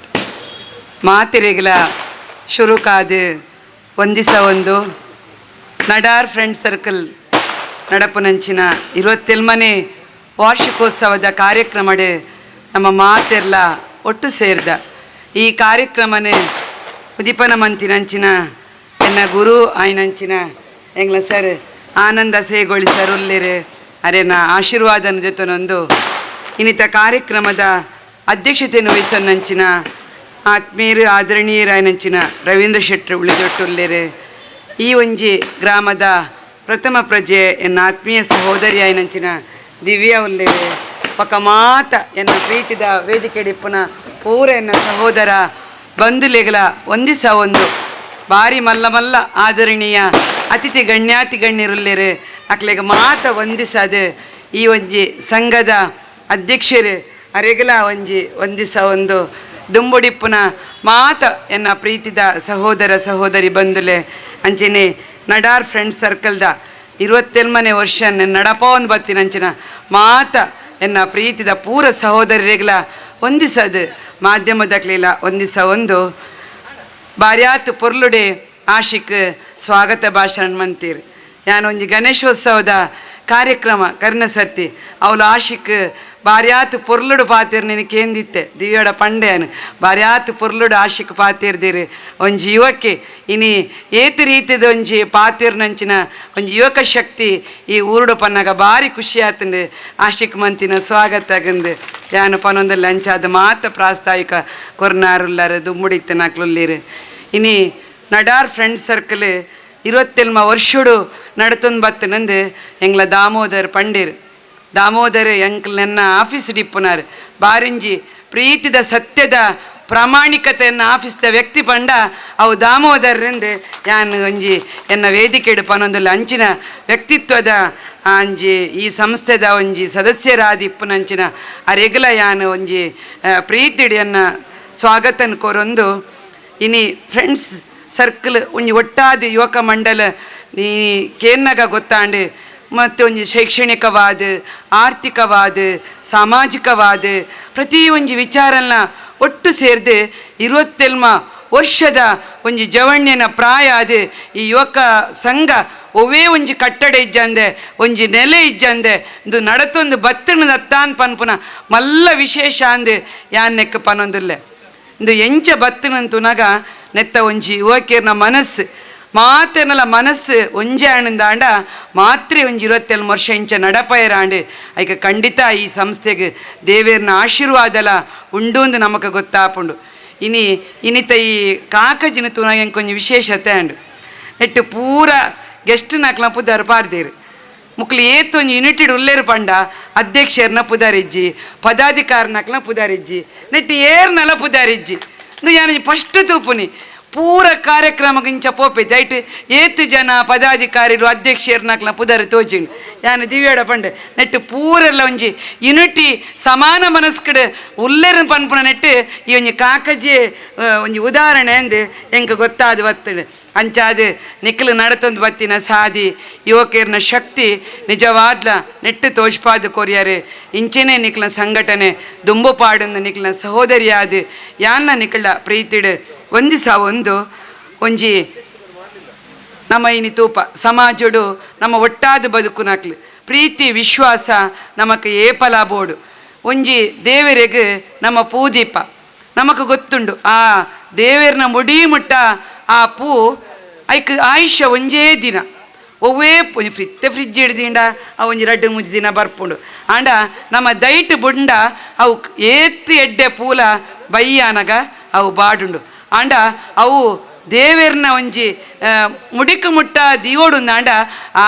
ಮಾತಿರೆಗ್ಲ ಶುರುಕಾದ ಒಂದಿಸ ಒಂದು ನಡಾರ್ ಫ್ರೆಂಡ್ ಸರ್ಕಲ್ ನಡಪುನಂಚಿನ 28ನೇ ವಾರ್ಷಿಕೋತ್ಸವದ ಕಾರ್ಯಕ್ರಮಡ್ ನಮ್ಮ ಮಾತೆರ್ಲ ಒಟ್ಟು ಸೇರ್ದ. ಈ ಕಾರ್ಯಕ್ರಮನೆ ಉದಿಪನ ಮಂತಿನಂಚಿನ ಎನ್ನ ಗುರು ಆಯ್ನಂಚಿನ ಎಂಗ್ಲ ಸರ್ ಆನಂದ ಸೇಗೊಳಿ ಸರ್ ಉಲ್ಲೇರು, ಅರೆನ ಆಶೀರ್ವಾದನ ಜೊತೆನೊಂದು ಇನ್ನಿತ ಕಾರ್ಯಕ್ರಮದ ಅಧ್ಯಕ್ಷತೆಯನ್ನು ವಹಿಸನ್ನಂಚಿನ ಆತ್ಮೀಯರು ಆದರಣೀಯರಾಯನಂಚಿನ ರವೀಂದ್ರ ಶೆಟ್ಟರು ಉಳಿದೊಟ್ಟುಲ್ಲೇರು, ಈ ಒಂಜಿ ಗ್ರಾಮದ ಪ್ರಥಮ ಪ್ರಜೆ ಎನ್ನ ಆತ್ಮೀಯ ಸಹೋದರಿ ಆಯ್ನಂಚಿನ ದಿವ್ಯ ಉಲ್ಲೇರು, ಪಕ್ಕ ಮಾತ ಎನ್ನ ಪ್ರೀತಿದ ವೇದಿಕೆ ಡಿಪ್ಪುನ ಪೂರ ಎನ್ನ ಸಹೋದರ ಬಂಧುಲೆಗಲ ಒಂದಿಸ ಒಂದು ಬಾರಿ ಮಲ್ಲ ಮಲ್ಲ ಆದರಣೀಯ ಅತಿಥಿ ಗಣ್ಯಾತಿ ಗಣ್ಯರುಲ್ಲೇರು, ಅಕ್ಲೆಗ ಮಾತ ಒಂದಿಸದು ಈ ಒಂಜಿ ಸಂಘದ ಅಧ್ಯಕ್ಷರು ಅರೆಗಲ ಒಂಜಿ ಒಂದಿಸ ಒಂದು ದುಂಬುಡಿಪ್ಪುನ ಮಾತ ಎನ್ನ ಪ್ರೀತಿದ ಸಹೋದರ ಸಹೋದರಿ ಬಂಧುಲೆ, ಅಂಚೆನೆ ನಡಾರ್ ಫ್ರೆಂಡ್ ಸರ್ಕಲ್ದ 28ನೇ ವರ್ಷ ನಡಪ ಒಂದು ಬತ್ತಿನ ಅಂಚಿನ ಮಾತ ಎನ್ನ ಪ್ರೀತಿದ ಪೂರ ಸಹೋದರರಿಗಲ ಒಂದಿಸದು ಮಾಧ್ಯಮದಕ್ಲಿಲ್ಲ ಒಂದಿಸ ಒಂದು ಬಾರ್ಯಾತ್ ಪೊರ್ಲುಡೆ ಆಶಿಕ್ ಸ್ವಾಗತ ಭಾಷಣ ಮಂತೀರ್. ಯಾನೊಂಜಿ ಗಣೇಶೋತ್ಸವದ ಕಾರ್ಯಕ್ರಮ ಕರ್ನ ಸರ್ತಿ ಅವಳು ಆಶಿಕ್ ಬಾರ್ಯಾತ್ ಪೊರ್ಲುಡು ಪಾತಿರ್ ನಿನ್ನ ಕೇಂದಿತ್ತೆ ದಿವ್ಯಡ ಪಂಡೆಯನು ಬಾರ್ಯಾತ್ ಪೊರ್ಲುಡು ಆಶಿಕ್ ಪಾತಿರ್ದಿರು. ಒಂಜಿ ಯುವಕ್ಕೆ ಇನಿ ಏತ್ ರೀತಿದ ಒಂಜಿ ಪಾತಿರ್ನಂಚಿನ ಒಂಜಿ ಯುವಕ ಶಕ್ತಿ ಈ ಊರುಡು ಪನ್ನಗ ಬಾರಿ ಖುಷಿ ಆತಂಡು. ಆಶಿಕ್ ಮಂತಿನ ಸ್ವಾಗತ ಆಗಂದು ಯಾನು ಪನೊಂದು ಲಂಚಾದ ಮಾತ ಪ್ರಾಸ್ತಾವಿಕ ಕೊರ್ನಾರುಲ್ಲಾರು ದುಮ್ಮುಡಿತ್ತು ನಾಕ್ಲುಲ್ಲೀರು. ಇನಿ ನಡಾರ್ ಫ್ರೆಂಡ್ ಸರ್ಕಲ್ 28 ವರ್ಷಡು ನಡತೊಂದು ಬತ್ತನಂದು ಎಂಗ್ಲ ದಾಮೋದರ್ ಪಂಡೀರ್. ದಾಮೋದರ್ ಎಂಕ್ಲ್ ನನ್ನ ಆಫೀಸ್ ಡಿಪ್ಪುನಾರ್ ಬಾರಿಂಜಿ ಪ್ರೀತಿದ ಸತ್ಯದ ಪ್ರಾಮಾಣಿಕತೆಯನ್ನು ಆಫೀಸ್ದ ವ್ಯಕ್ತಿ ಪಂಡ ಅವು ದಾಮೋದರ್ರೆಂದು ಯಾನ್ ಒಂಜಿ ಎನ್ನ ವೇದಿಕೆಡು ಪನೊಂದುಲ್ಲ. ಅಂಚಿನ ವ್ಯಕ್ತಿತ್ವದ ಅಂಜಿ ಈ ಸಂಸ್ಥೆದ ಒಂಜಿ ಸದಸ್ಯರಾದ ಇಪ್ಪುನಂಚಿನ ಅರೆಗಲ ಯಾನ್ ಒಂಜಿ ಪ್ರೀತಿಡಿಯನ್ನ ಸ್ವಾಗತನ ಕೋರೊಂದು. ಇನಿ ಫ್ರೆಂಡ್ಸ್ ಸರ್ಕಲ್ ಒಂಜಿ ಒಟ್ಟಾದ ಯುವಕ ಮಂಡಲ ನೀ ಕೇನ್ನಗ ಗೊತ್ತಾಂಡು ಮತ್ತು ಒಂಜಿ ಶೈಕ್ಷಣಿಕವಾದ ಆರ್ಥಿಕವಾದ ಸಾಮಾಜಿಕವಾದ ಪ್ರತಿ ಒಂಜಿ ವಿಚಾರನ ಒಟ್ಟು ಸೇರ್ದು 28 ವರ್ಷದ ಒಂಜಿ ಜವಣ್ಯನ ಪ್ರಾಯ ಅದು ಈ ಯುವಕ ಸಂಘ ಒವ್ವೇ ಒಂಜಿ ಕಟ್ಟಡ ಇಜ್ಜಂದೆ ಒಂಜಿ ನೆಲೆ ಇಜ್ಜಂದೆ ಇಂದು ನಡತೊಂದು ಬತ್ತಣದ ಅತ್ತಾನ್ ಪನ್ಪುನ ಮಲ್ಲ ವಿಶೇಷ ಅಂದು ಯಾನ್ ನೆಕ್ ಪನೊಂದುಲ್ಲೆ. ಇಂದು ಎಂಚ ಬತ್ತಣಂತುನಗ ನೆತ್ತ ಒಂಜಿ ಯುವಕಿಯರ್ನ ಮನಸ್ಸು ಮಾತೆನಲ ಮನಸ್ಸು ಒಂಜೆ ಆಣಂದಾಂಡ ಮಾತ್ರೆ ಒಂಜಿ 27 ವರ್ಷ ಇಂಚ ನಡಪಯರಾಂಡು. ಐಕ ಖಂಡಿತ ಈ ಸಂಸ್ಥೆಗೆ ದೇವೇರ್ನ ಆಶೀರ್ವಾದಲ ಉಂಡು ಅಂದು ನಮಕ್ ಗೊತ್ತಾಪುಂಡು. ಇನಿ ಇನಿತ ಈ ಕಾಕಜಿನ ತೂನ ಎಂಕೊಂಜಿ ವಿಶೇಷತೆ ಅಂಡು ನೆಟ್ಟು ಪೂರ ಗೆಸ್ಟ್ ನಕ್ಲ ಪುದರ್ ಪಾರ್ದೇರು. ಮುಕ್ಲು ಏತ್ ಒಂಜಿ ಯುನಿಟೆಡ್ ಉಲ್ಲೇರು ಪಂಡ ಅಧ್ಯಕ್ಷರ್ನ ಪುದರಿಜ್ಜಿ, ಪದಾಧಿಕಾರನಕ್ಲ ಪುದರಿಜ್ಜಿ, ನೆಟ್ಟು ಏರ್ನಲ ಪುದರಿಜ್ಜಿ. ಇಂದು ಯಾನ್ ಫಸ್ಟ್ ತೂಪುನಿ ಪೂರ ಕಾರ್ಯಕ್ರಮಗಿಂಚ ಪೋಪೆ ಜೈಟ್ ಏತ್ ಜನ ಪದಾಧಿಕಾರಿಲು ಅಧ್ಯಕ್ಷರ್ನಾಕ್ಲ ಪುದರ್ ತೋಜಿಂಡು ಯಾನು ದಿವ್ಯಾಡ ಪಂಡೆ ನೆಟ್ಟು ಪೂರೆಲ್ಲ ಒಂಜಿ ಯುನಿಟಿ ಸಮಾನ ಮನಸ್ಕಡ್ ಉಲ್ಲೆರ್ ಪನ್ಪುನ ನೆಟ್ಟು ಈ ಒಂಜಿ ಕಾಕಜಿ ಒಂಜಿ ಉದಾಹರಣೆ ಅಂದ್ ಎಂಕ್ ಗೊತ್ತಾದ್ ಬತ್ತುಂಡು. ಅಂಚಾದ್ ನಿಕ್ಲು ನಡತೊಂದು ಬತ್ತಿನ ಸಾದಿ ಯುವಕರ್ನ ಶಕ್ತಿ ನಿಜವಾದ್ಲ ನೆಟ್ಟು ತೋಜ್ಪಾದ್ ಕೊರಿಯರ್ ಇಂಚೆನೆ ನಿಕ್ಲ ಸಂಘಟನೆ ದುಂಬು ಪಾಡಂದು ನಿಕ್ಲ ಸಹೋದರಿಯಾದ ಯಾನ್ನ ನಿಕ್ಲ ಪ್ರೀತಿಡ್ ಒಂದಿಸ ಒಂದು ಒಂಜಿ ನಮ್ಮ ಇನಿ ತೂಪ ಸಮಾಜಡು ನಮ್ಮ ಒಟ್ಟಾದ ಬದುಕುನಕ್ಲು ಪ್ರೀತಿ ವಿಶ್ವಾಸ ನಮಕ್ ಏಪಲ ಬೋಡು ಒಂಜಿ ದೇವರಿಗೆ ನಮ್ಮ ಪೂದೀಪ ನಮಕ್ ಗೊತ್ತುಂಡು ಆ ದೇವರನ ಮುಡಿ ಮುಟ್ಟ ಆ ಪೂ ಐಕ್ ಆಯುಷ್ಯ ಒಂಜೇ ದಿನ ಒವ್ವೇ ಫ್ರಿತ್ತೆ ಫ್ರಿಜ್ ಹಿಡ್ದಿಂಡ ಆ ಒಂಜಿ ರಡ್ಡು ಮೂಜಿ ದಿನ ಬರ್ಪುಂಡು ಆಂಡ ನಮ್ಮ ದೈಟ್ ಬುಂಡ ಅವು ಏತ್ ಎಡ್ಡೆ ಪೂಲ ಬಯ್ಯಾನಗ ಅವು ಬಾಡುಂಡು ಆಂಡ ಅವು ದೇವೆರ್ನ ಒಂಜಿ ಮುಡಿಕು ಮುಟ್ಟ ದಿಯೋಡುಂದಾಂಡ ಆ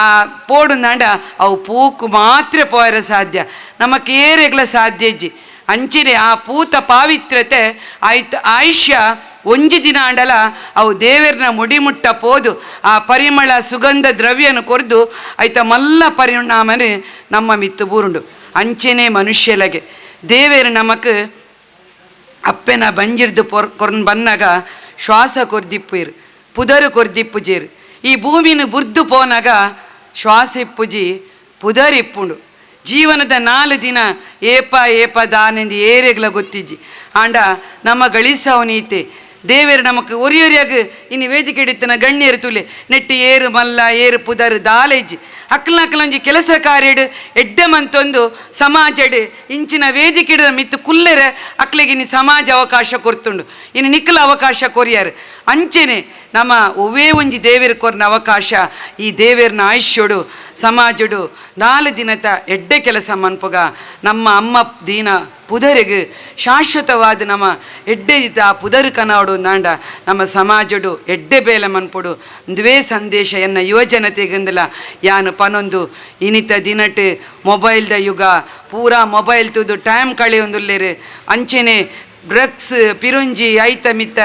ಪೋಡುಂದಾಂಡ ಅವು ಪೂಕು ಮಾತ್ರ ಪೋಯರ ಸಾಧ್ಯ ನಮಕ್ ಏರೆಗ್ಲ ಸಾಧ್ಯ ಇಜ್ಜಿ ಅಂಚಿನೆ ಆ ಪೂತ ಪಾವಿತ್ರ್ಯತೆ ಆಯ್ತು ಆಯುಷ್ಯ ಒಂಜಿ ದಿನ ಆಂಡಲ ಅವು ದೇವೆರ್ನ ಮುಡಿ ಮುಟ್ಟ ಪೋದು ಆ ಪರಿಮಳ ಸುಗಂಧ ದ್ರವ್ಯನು ಕೊರ್ದು ಆಯ್ತ ಮಲ್ಲ ಪರಿಣಾಮನೆ ನಮ್ಮ ಮಿತ್ತು ಬೂರುಂಡು. ಅಂಚೆನೆ ಮನುಷ್ಯಲಗೆ ದೇವೇರು ನಮಕ್ ಅಪ್ಪೆನ ಬಂಜಿರ್ದು ಕೊರ್ನ್ ಬನ್ನಾಗ ಶ್ವಾಸ ಕೊರ್ದಿಪ್ಪುಯಿರು ಪುದರು ಕೊರ್ದಿಪ್ಪುಜೇರು ಈ ಭೂಮಿನ ಬುರ್ದು ಪೋನಾಗ ಶ್ವಾಸ ಇಪ್ಪುಜಿ ಪುದರ್ ಇಪ್ಪುಂಡು. ಜೀವನದ 4 ದಿನ ಏಪ ಏಪ ದಾನೆಂದು ಏರೆಗ್ಲ ಗೊತ್ತಿಜ್ಜಿ ಆಂಡ ನಮ್ಮ ಗಳಿಸವನೀತೆ ದೇವೇರು ನಮಕ್ ಒರಿಯೊರಿಯಾಗ ಇನ್ನು ವೇದಿಕೆ ಹಿಡಿತನ ಗಣ್ಯರು ತುಲೆ ನೆಟ್ಟಿ ಏರು ಮಲ್ಲ ಏರು ಪುದರು ದಾಲೇಜಿ ಅಕ್ಲನಕ್ಲೊಂಜಿ ಕೆಲಸ ಕಾರ್ಯಡು ಎಡ್ಡೆ ಮಂತೊಂದು ಸಮಾಜಡ್ ಇಂಚಿನ ವೇದಿಕೆ ಮಿತ್ತು ಕುಲ್ಲೆರೆ ಅಕ್ಲೆಗೆ ಇನ್ನು ಸಮಾಜ ಅವಕಾಶ ಕೊರ್ತುಂಡು ಇನ್ನು ನಿಕ್ಕಲ ಅವಕಾಶ ಕೊರಿಯಾರು. ಅಂಚೆನೆ ನಮ್ಮ ಒವ್ವೇ ಒಂಜಿ ದೇವೇರು ಕೊರ್ನ ಅವಕಾಶ ಈ ದೇವೇರ್ನ ಆಯುಷ್ಯಡು ಸಮಾಜಡು 4 ದಿನದ ಎಡ್ಡೆ ಕೆಲಸ ಮನ್ಪುಗ ನಮ್ಮ ಅಮ್ಮ ದೀನ ಪುದರಿಗೆ ಶಾಶ್ವತವಾದ ನಮ್ಮ ಎಡ್ಡೆ ದಿತ ಆ ಪುದರ್ ಕನಾಡು ನಾಂಡ ನಮ್ಮ ಸಮಾಜಡು ಎಡ್ಡೆ ಬೇಲೆ ಮನ್ಪುಡು ದ್ವೇ ಸಂದೇಶ ಎನ್ನ ಯುವಜನತೆಗಂದಲ ಯಾನು ಪನೊಂದು ಇನಿತ ದಿನಟ್ ಮೊಬೈಲ್ದ ಯುಗ ಪೂರಾ ಮೊಬೈಲ್ ತುದು ಟೈಮ್ ಕಳೆಯೊಂದುಲ್ಲೇರು ಅಂಚೆನೆ ಡ್ರಗ್ಸ್ ಪಿರುಂಜಿ ಐತ ಮಿತ್ತ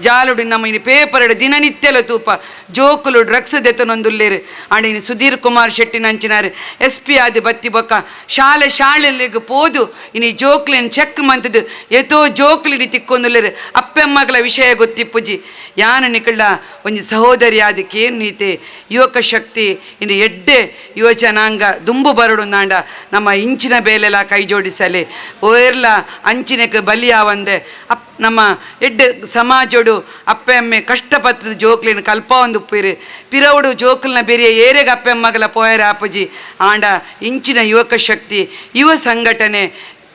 ಜಾಲುಡು ನಮ್ಮ ಇನ್ನು ಪೇಪರ್ ದಿನನಿತ್ಯಲ ತೂಪ ಜೋಕುಲು ಡ್ರಗ್ಸ್ ದೆತ್ತನೊಂದುಲ್ಲೇರು ಆಂಡ ಇನ್ನು ಸುಧೀರ್ ಕುಮಾರ್ ಶೆಟ್ಟಿ ನಂಚಿನಾರು ಎಸ್ ಪಿ ಆದಿ ಬತ್ತಿ ಬೊಕ್ಕ ಶಾಲೆ ಶಾಲೆಗೆ ಪೋದು ಇನ್ನು ಜೋಕ್ಲಿನ ಚೆಕ್ ಮಂತದ್ದು ಏತೋ ಜೋಕ್ಲಿನಿ ತಿಕ್ಕೊಂದುಲ್ಲೇರು ಅಪ್ಪೆಮ್ಮಗಳ ವಿಷಯ ಗೊತ್ತಿಪ್ಪುಜಿ ಯಾನ ನಿಕಳ್ಳ ಒಂಜಿ ಸಹೋದರಿ ಆದಕ್ಕೆ ನೀತೆ ಯುವಕ ಶಕ್ತಿ ಇನ್ನು ಎಡ್ಡೆ ಯುವ ಜನಾಂಗ ದುಂಬು ಬರಡು ನಾಂಡ ನಮ್ಮ ಇಂಚಿನ ಬೇಲೆಲ್ಲ ಕೈ ಜೋಡಿಸಲೆ ಓರ್ಲ ಅಂಚಿನಕ್ಕೆ ಬಲಿಯಾವಂದೆ ಅಪ್ ನಮ್ಮ ಎಡ್ಡೆ ಸಮಾಜಡು ಅಪ್ಪೆಮ್ಮೆ ಕಷ್ಟಪತ್ತದ ಜೋಕ್ಲಿನ ಕಲ್ಪ ಒಂದು ಉಪ್ಪಿರು ಪಿರವುಡು ಜೋಕ್ಲಿನ ಬೇರೆ ಏರೆಗೆ ಅಪ್ಪೆಮ್ಮಗಲ ಪೋಯರ ಅಪ್ಪಜಿ ಆಂಡ ಇಂಚಿನ ಯುವಕ ಶಕ್ತಿ ಯುವ ಸಂಘಟನೆ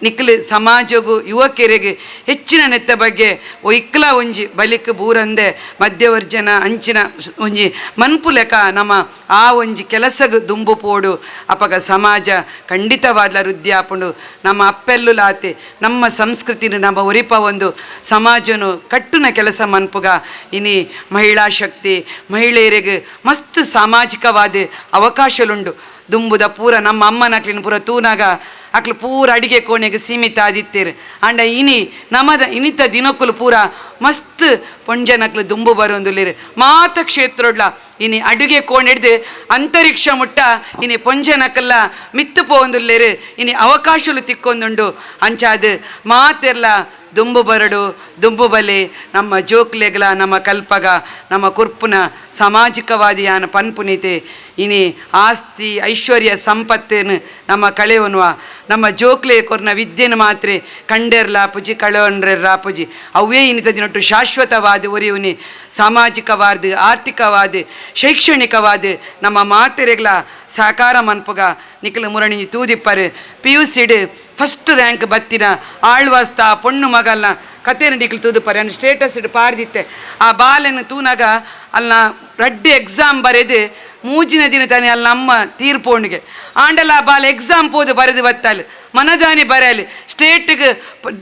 ನಿಕ್ಲು ಸಮಾಜಗೂ ಯುವಕರಿಗೆ ಹೆಚ್ಚಿನ ನೆತ್ತ ಬಗ್ಗೆ ಒಯ್ಕ್ಲ ಒಂಜಿ ಬಲಿಕ್ ಬೂರಂದೆ ಮಧ್ಯವರ್ಜನ ಅಂಚಿನ ಒಂಜಿ ಮನ್ಪುಲೆಕ ನಮ್ಮ ಆ ಒಂಜಿ ಕೆಲಸಗ್ ದುಂಬು ಪೋಡು ಅಪಗ ಸಮಾಜ ಖಂಡಿತವಾದ್ಲ ವೃದ್ಧಿ ಆಪುಂಡು. ನಮ್ಮ ಅಪ್ಪೆಲ್ಲುಲಾತೆ ನಮ್ಮ ಸಂಸ್ಕೃತಿನ ನಮ್ಮ ಒರಿಪ ಒಂದು ಸಮಾಜನು ಕಟ್ಟುನ ಕೆಲಸ ಮನ್ಪುಗ ಇನಿ ಮಹಿಳಾ ಶಕ್ತಿ ಮಹಿಳೆಯರಿಗೆ ಮಸ್ತ್ ಸಾಮಾಜಿಕವಾದ ಅವಕಾಶಲುಂಡು. ದುಂಬುದ ಪೂರ ನಮ್ಮ ಅಮ್ಮನಕ್ಲಿನ ಪೂರ ತೂನಾಗ ಅಕ್ಲು ಪೂರ ಅಡಿಗೆ ಕೋಣೆಗೆ ಸೀಮಿತ ಆದಿತ್ತೇರು ಆಂಡ ಇನಿ ನಮದ ಇನಿತ ದಿನಕ್ಕಲು ಪೂರ ಮಸ್ತ್ ಪೊಂಜನಕ್ಲು ದುಂಬು ಬರೋಂದುಲ್ಲೇರು ಮಾತ ಕ್ಷೇತ್ರಡ್ಲ ಇನಿ ಅಡುಗೆ ಕೋಣೆ ಹಿಡ್ದು ಅಂತರಿಕ್ಷ ಮುಟ್ಟ ಇನಿ ಪೊಂಜನಕಲ್ಲ ಮಿತ್ತು ಪೋಂದುಲ್ಲೇರು ಇನಿ ಅವಕಾಶಲು ತಿಕ್ಕೊಂದುಂಡು. ಅಂಚಾದ ಮಾತೆರ್ಲ ದುಂಬು ಬರಡು ದುಂಬು ಬಲೆ ನಮ್ಮ ಜೋಕ್ಲೆಗ್ಲ ನಮ್ಮ ಕಲ್ಪಗ ನಮ್ಮ ಕುರ್ಪುನ ಸಾಮಾಜಿಕವಾದಿಯಾನ ಪನ್ಪುನೀತೆ ಇನಿ ಆಸ್ತಿ ಐಶ್ವರ್ಯ ಸಂಪತ್ತೇನು ನಮ್ಮ ಕಳೆವನುವ ನಮ್ಮ ಜೋಕ್ಲೆ ಕೊರ್ನ ವಿದ್ಯೆನ ಮಾತ್ರೆ ಕಂಡೇರ್ಲ ಪುಜಿ ಕಳೆವನ್ರೆರ್ಲ ಪುಜಿ ಅವೇ ಇನಿತ ದಿನೊಟ್ಟು ಶಾಶ್ವತವಾದ ಒರಿಯುನಿ ಸಾಮಾಜಿಕವಾದ ಆರ್ಥಿಕವಾದ ಶೈಕ್ಷಣಿಕವಾದ ನಮ್ಮ ಮಾತೆರೆಗ್ಲ ಸಹಕಾರ ಮನ್ಪುಗ ನಿಖಿಲ ಮುರಣಿ ತೂದಿಪ್ಪರು ಪಿ ಯು ಸಿಡ್ ಫಸ್ಟ್ ರ್ಯಾಂಕ್ ಬತ್ತಿನ ಆಳ್ವಾಸ್ತ ಪೊಣ್ಣು ಮಗಲ್ನ ಕತೆನ ನಿಖಿಲ್ ತೂದುಪರೆ ಅನ್ನ ಸ್ಟೇಟಸ್ ಇಡು ಪಾರ್ದಿತ್ತೆ ಆ ಬಾಲನ ತೂನಾಗ ಅಲ್ಲ ರಡ್ಡಿ ಎಕ್ಸಾಮ್ ಬರೆದು ಮೂಜಿನ ದಿನ ತಾನೆ ಅಲ್ಲಿ ನಮ್ಮ ತೀರ್ಪೋಣಿಗೆ ಆಂಡಲ ಆ ಬಾಲ ಎಕ್ಸಾಮ್ ಪೋದು ಬರೆದು ಬತ್ತಾಲು ಮನದಾನಿ ಬರೆಯಲು ಸ್ಟೇಟ್ಗೆ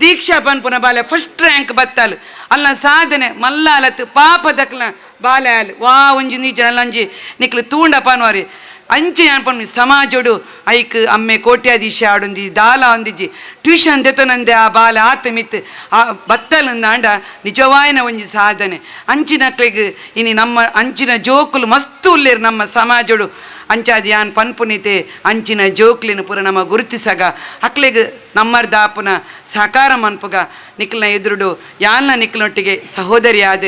ದೀಕ್ಷಾ ಪನ್ಪುನ ಬಾಲೆ ಫಸ್ಟ್ ರ್ಯಾಂಕ್ ಬತ್ತಾಲು ಅಲ್ಲ ಸಾಧನೆ ಮಲ್ಲಾಲತ್ತು ಪಾಪ ದಕ್ಲ ಬಾಲೆ ಅಲ್ ವಾ ಒಂಜಿ ನೀಜ ಅಲ್ಲಂಜಿ ನಿಕ್ಲು ತೂಂಡ ಪನ್ವಾರಿ ಅಂಚೆ ಅನ್ಪನ್ ಸಮಾಜೋಡು ಐಕ್ ಅಮ್ಮೆ ಕೋಟ್ಯಾಧೀಶ ಆಡೊಂದಿ ದಾಲ ಒಂದಿಜ್ಜಿ ಟ್ಯೂಷನ್ ದೆತೊನಂದೆ ಆ ಬಾಲ ಆತ ಮಿತ್ ಆ ಬತ್ತಲಂದಾಂಡ ನಿಜವಾಯಿನ ಒಂಜಿ ಸಾಧನೆ. ಅಂಚಿನಕ್ಲೆಗ್ ಇನಿ ನಮ್ಮ ಅಂಚಿನ ಜೋಕುಲು ಮಸ್ತು ಉಲ್ಲೇರು ನಮ್ಮ ಸಮಾಜೋಡು. ಅಂಚಾದ ಯಾನ್ ಪನ್ಪುನಿತೆ ಅಂಚಿನ ಜೋಕ್ಲಿನ ಪೂರ ನಮ್ಮ ಗುರುತಿಸಗ ಅಕ್ಲೆಗ್ ನಮ್ಮರ್ದಾಪುನ ಸಹಕಾರ ಮನ್ಪುಗ ನಿಕ್ಲ್ನ ಎದುರುಡು ಯಾಲ್ನ ನಿಕ್ಲೊಟ್ಟಿಗೆ ಸಹೋದರಿಯಾದ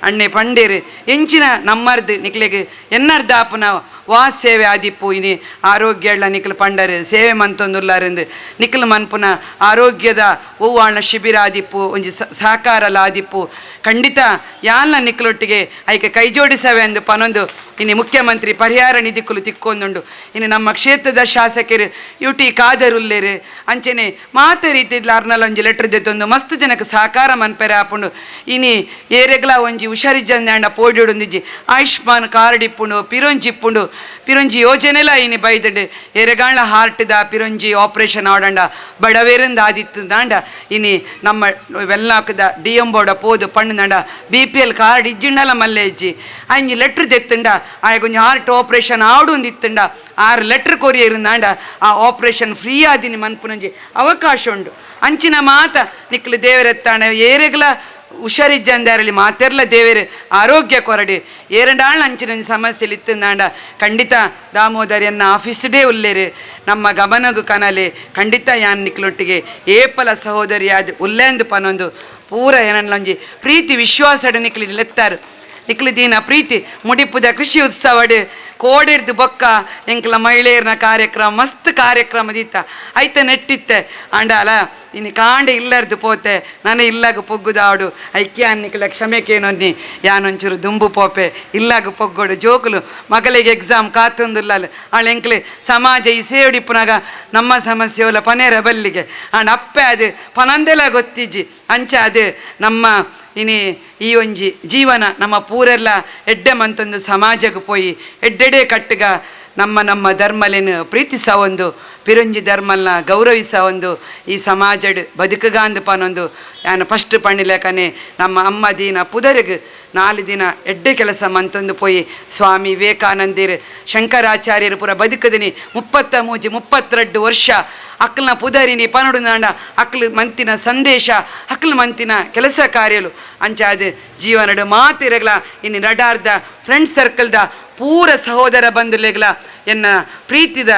ಅಣ್ಣೆ ಪಂಡೇರು ಎಂಚಿನ ನಮ್ಮರ್ದು ನಿಕ್ಲೆಗ್ ಎನ್ನರ್ದಾಪುನ ವಾ ಸೇವೆ ಆದಿಪ್ಪು ಇನಿ ಆರೋಗ್ಯ ನಿಕ್ಲು ಪಂಡರು ಸೇವೆ ಮಂತೊಂದುಲ್ಲಾರಂದು ನಿಕ್ಲು ಮನ್ಪುನ ಆರೋಗ್ಯದ ಹೂವಾಣ ಶಿಬಿರ ಆದಿಪ್ಪು ಒಂಜಿ ಸಹಕಾರಲ ಆದಿಪ್ಪು ಖಂಡಿತ ಯಾಲ್ನ ನಿಕ್ಲೊಟ್ಟಿಗೆ ಐಕೆ ಕೈ ಜೋಡಿಸವೆ ಎಂದು ಪನೊಂದು ಇನ್ನು ಮುಖ್ಯಮಂತ್ರಿ ಪರಿಹಾರ ನಿಧಿಕುಲು ತಿಕ್ಕೊಂದುಂಡು. ಇನ್ನು ನಮ್ಮ ಕ್ಷೇತ್ರದ ಶಾಸಕರು ಯು ಟಿ ಖಾದರ್ ಉಲ್ಲೇರು ಅಂಚೆನೆ ಮಾತ ರೀತಿ ಅರ್ನಲ ಒಂಜಿ ಲೆಟರ್ ದೆತ್ತೊಂದು ಮಸ್ತ್ ಜನಕ್ಕೆ ಸಹಕಾರ ಮನ್ಪೆರೆ ಆಪುಂಡು. ಇನಿ ಏರೆಗ್ಲ ಒಂಜಿ ಹುಷಾರಿಜ್ಜಂದಾಂಡ ಪೋಡಿಡುಂದಿಜ್ಜಿ ಆಯುಷ್ಮಾನ್ ಕಾರ್ಡ್ ಇಪ್ಪುಂಡು ಪಿರೊಂಜಿ ಇಪ್ಪುಂಡು ಪಿರೊಂಜಿ ಯೋಜನೆಲ ಇನಿ ಬೈದಂಡು ಎರೆಗಾಂಡ ಹಾರ್ಟ್ದ ಪಿರೊಂಜಿ ಆಪರೇಷನ್ ಆಡಂಡ ಬಡವೇರಿಂದ ಆದಿತ್ತಂದಾಂಡ ಇನಿ ನಮ್ಮ ವೆಲ್ಲಾಕದ ಡಿ ಎಂ ಬೋರ್ಡ ಪೋದು ಪಣ್ಣುಂದಾಂಡ B P L card ಇಜ್ಜಿಂಡಲ ಮಲ್ಲೆ ಇಜ್ಜಿ ಅಂಜಿ ಲೆಟ್ರ್ ದೆತ್ತುಂಡ ಆಯ ಕೊಂಚ ಹಾರ್ಟ್ ಆಪರೇಷನ್ ಆಡುಂದಿತ್ತುಂಡ ಆರು ಲೆಟ್ರ್ ಕೊರಿಯರುಂದಾಂಡ ಆ ಆಪರೇಷನ್ ಫ್ರೀ ಆದಿನಿ ಮನ್ಪುನಂಜಿ ಅವಕಾಶ ಉಂಡು. ಅಂಚಿನ ಮಾತ ನಿಕ್ಲು ದೇವರೆತ್ತಾಣ ಏರೆಗ್ಲ ಹುಷಾರಿಜ್ಜಂದಾರಲ್ಲಿ ಮಾತೆರ್ಲ ದೇವೇರು ಆರೋಗ್ಯ ಕೊರಡಿ ಏರಂಡಾಳ್ ಅಂಚಿನ ಸಮಸ್ಯೆ ಇತ್ತಂದಾಂಡ ಖಂಡಿತ ದಾಮೋದರಿಯನ್ನ ಆಫೀಸ್ಡೇ ಉಲ್ಲೇರು ನಮ್ಮ ಗಮನಗು ಕನಲೆ ಖಂಡಿತ ಯಾನ್ ನಿಕ್ಲೊಟ್ಟಿಗೆ ಏಪಲ ಸಹೋದರಿಯಾದ ಉಲ್ಲೇಂದು ಪನೊಂದು ಪೂರ ಏನನ್ನೊಂಜಿ ಪ್ರೀತಿ ವಿಶ್ವಾಸಡ ನಿಕ್ಲಿ ಲೆತ್ತಾರು ನಿಕ್ಲು ದೀನ ಪ್ರೀತಿ ಮುಡಿಪುದ ಕೃಷಿ ಉತ್ಸವಡ್ ಕೋಡಿರ್ದು ಬೊಕ್ಕ ಎಂಕ್ಲ ಮಹಿಳೆಯರ್ನ ಕಾರ್ಯಕ್ರಮ ಮಸ್ತ್ ಕಾರ್ಯಕ್ರಮ ದೀತ ಐತ ನೆಟ್ಟಿತ್ತೆ ಅಂಡಾಲ ಇನ್ನು ಕಾಂಡೆ ಇಲ್ಲರ್ದು ಪೋತೆ ನಾನು ಇಲ್ಲಾಗ ಪೊಗ್ಗುದಾಡು ಐಕ್ಯ ಅನ್ನಿಕ್ಲ ಕ್ಷಮೆಕೇನೊನ್ನಿ ಯಾನೊಂಚೂರು ದುಂಬು ಪೋಪೆ ಇಲ್ಲಾಗ ಪೊಗ್ಗೋಡು ಜೋಕುಲು ಮಗಳಿಗೆ ಎಕ್ಸಾಮ್ ಕಾತೊಂದುಲ್ಲಲ್ಲ ಆಳು ಎಂಕ್ಲೆ ಸಮಾಜ ಈ ಸೇವಡಿಪ್ಪುನಾಗ ನಮ್ಮ ಸಮಸ್ಯೆ ಒಲ ಪನೇರ ಬಲ್ಲಿಗೆ ಆಂಡ ಅಪ್ಪೆ ಅದು ಪನಂದೆಲ ಗೊತ್ತಿಜ್ಜಿ ಅಂಚ ಅದು ನಮ್ಮ ಇನಿ ಈ ಒಂಜಿ ಜೀವನ ನಮ್ಮ ಪೂರೆಲ್ಲ ಎಡ್ಡೆ ಮಂತೊಂದು ಸಮಾಜಕ್ಕೆ ಪೋಯಿ ಎಡ್ಡೆಡೆ ಕಟ್ಟುಗ ನಮ್ಮ ನಮ್ಮ ಧರ್ಮಲೇನು ಪ್ರೀತಿಸ ಒಂದು ಪಿರಂಜಿ ಧರ್ಮಲ್ನ ಗೌರವಿಸ ಒಂದು ಈ ಸಮಾಜಡ್ ಬದುಕುಗಾಂದು ಪನೊಂದು ಯಾನು ಫಸ್ಟ್ ಪಣ್ಣಿಲೇಕನೆ ನಮ್ಮ ಅಮ್ಮ ದೀನ ಪುದರಿಗೆ 4 ದಿನ ಎಡ್ಡೆ ಕೆಲಸ ಮಂತೊಂದು ಪೋಯಿ ಸ್ವಾಮಿ ವಿವೇಕಾನಂದಿರು ಶಂಕರಾಚಾರ್ಯರು ಪೂರ ಬದುಕದಿನಿ 33 32 ವರ್ಷ ಅಕ್ಲನ ಪುದರಿನಿ ಪನಡು ನಾಂಡ ಅಕ್ಲು ಮಂತಿನ ಸಂದೇಶ ಅಕ್ಲು ಮಂತಿನ ಕೆಲಸ ಕಾರ್ಯಲು ಅಂಚಾದ ಜೀವನಡು ಮಾತಿರಗ್ಲ ಇನ್ನು ನಡಾರ್ದ ಫ್ರೆಂಡ್ ಸರ್ಕಲ್ದ ಪೂರ ಸಹೋದರ ಬಂಧುಲೆಗ್ಲ ಎನ್ನ ಪ್ರೀತಿದ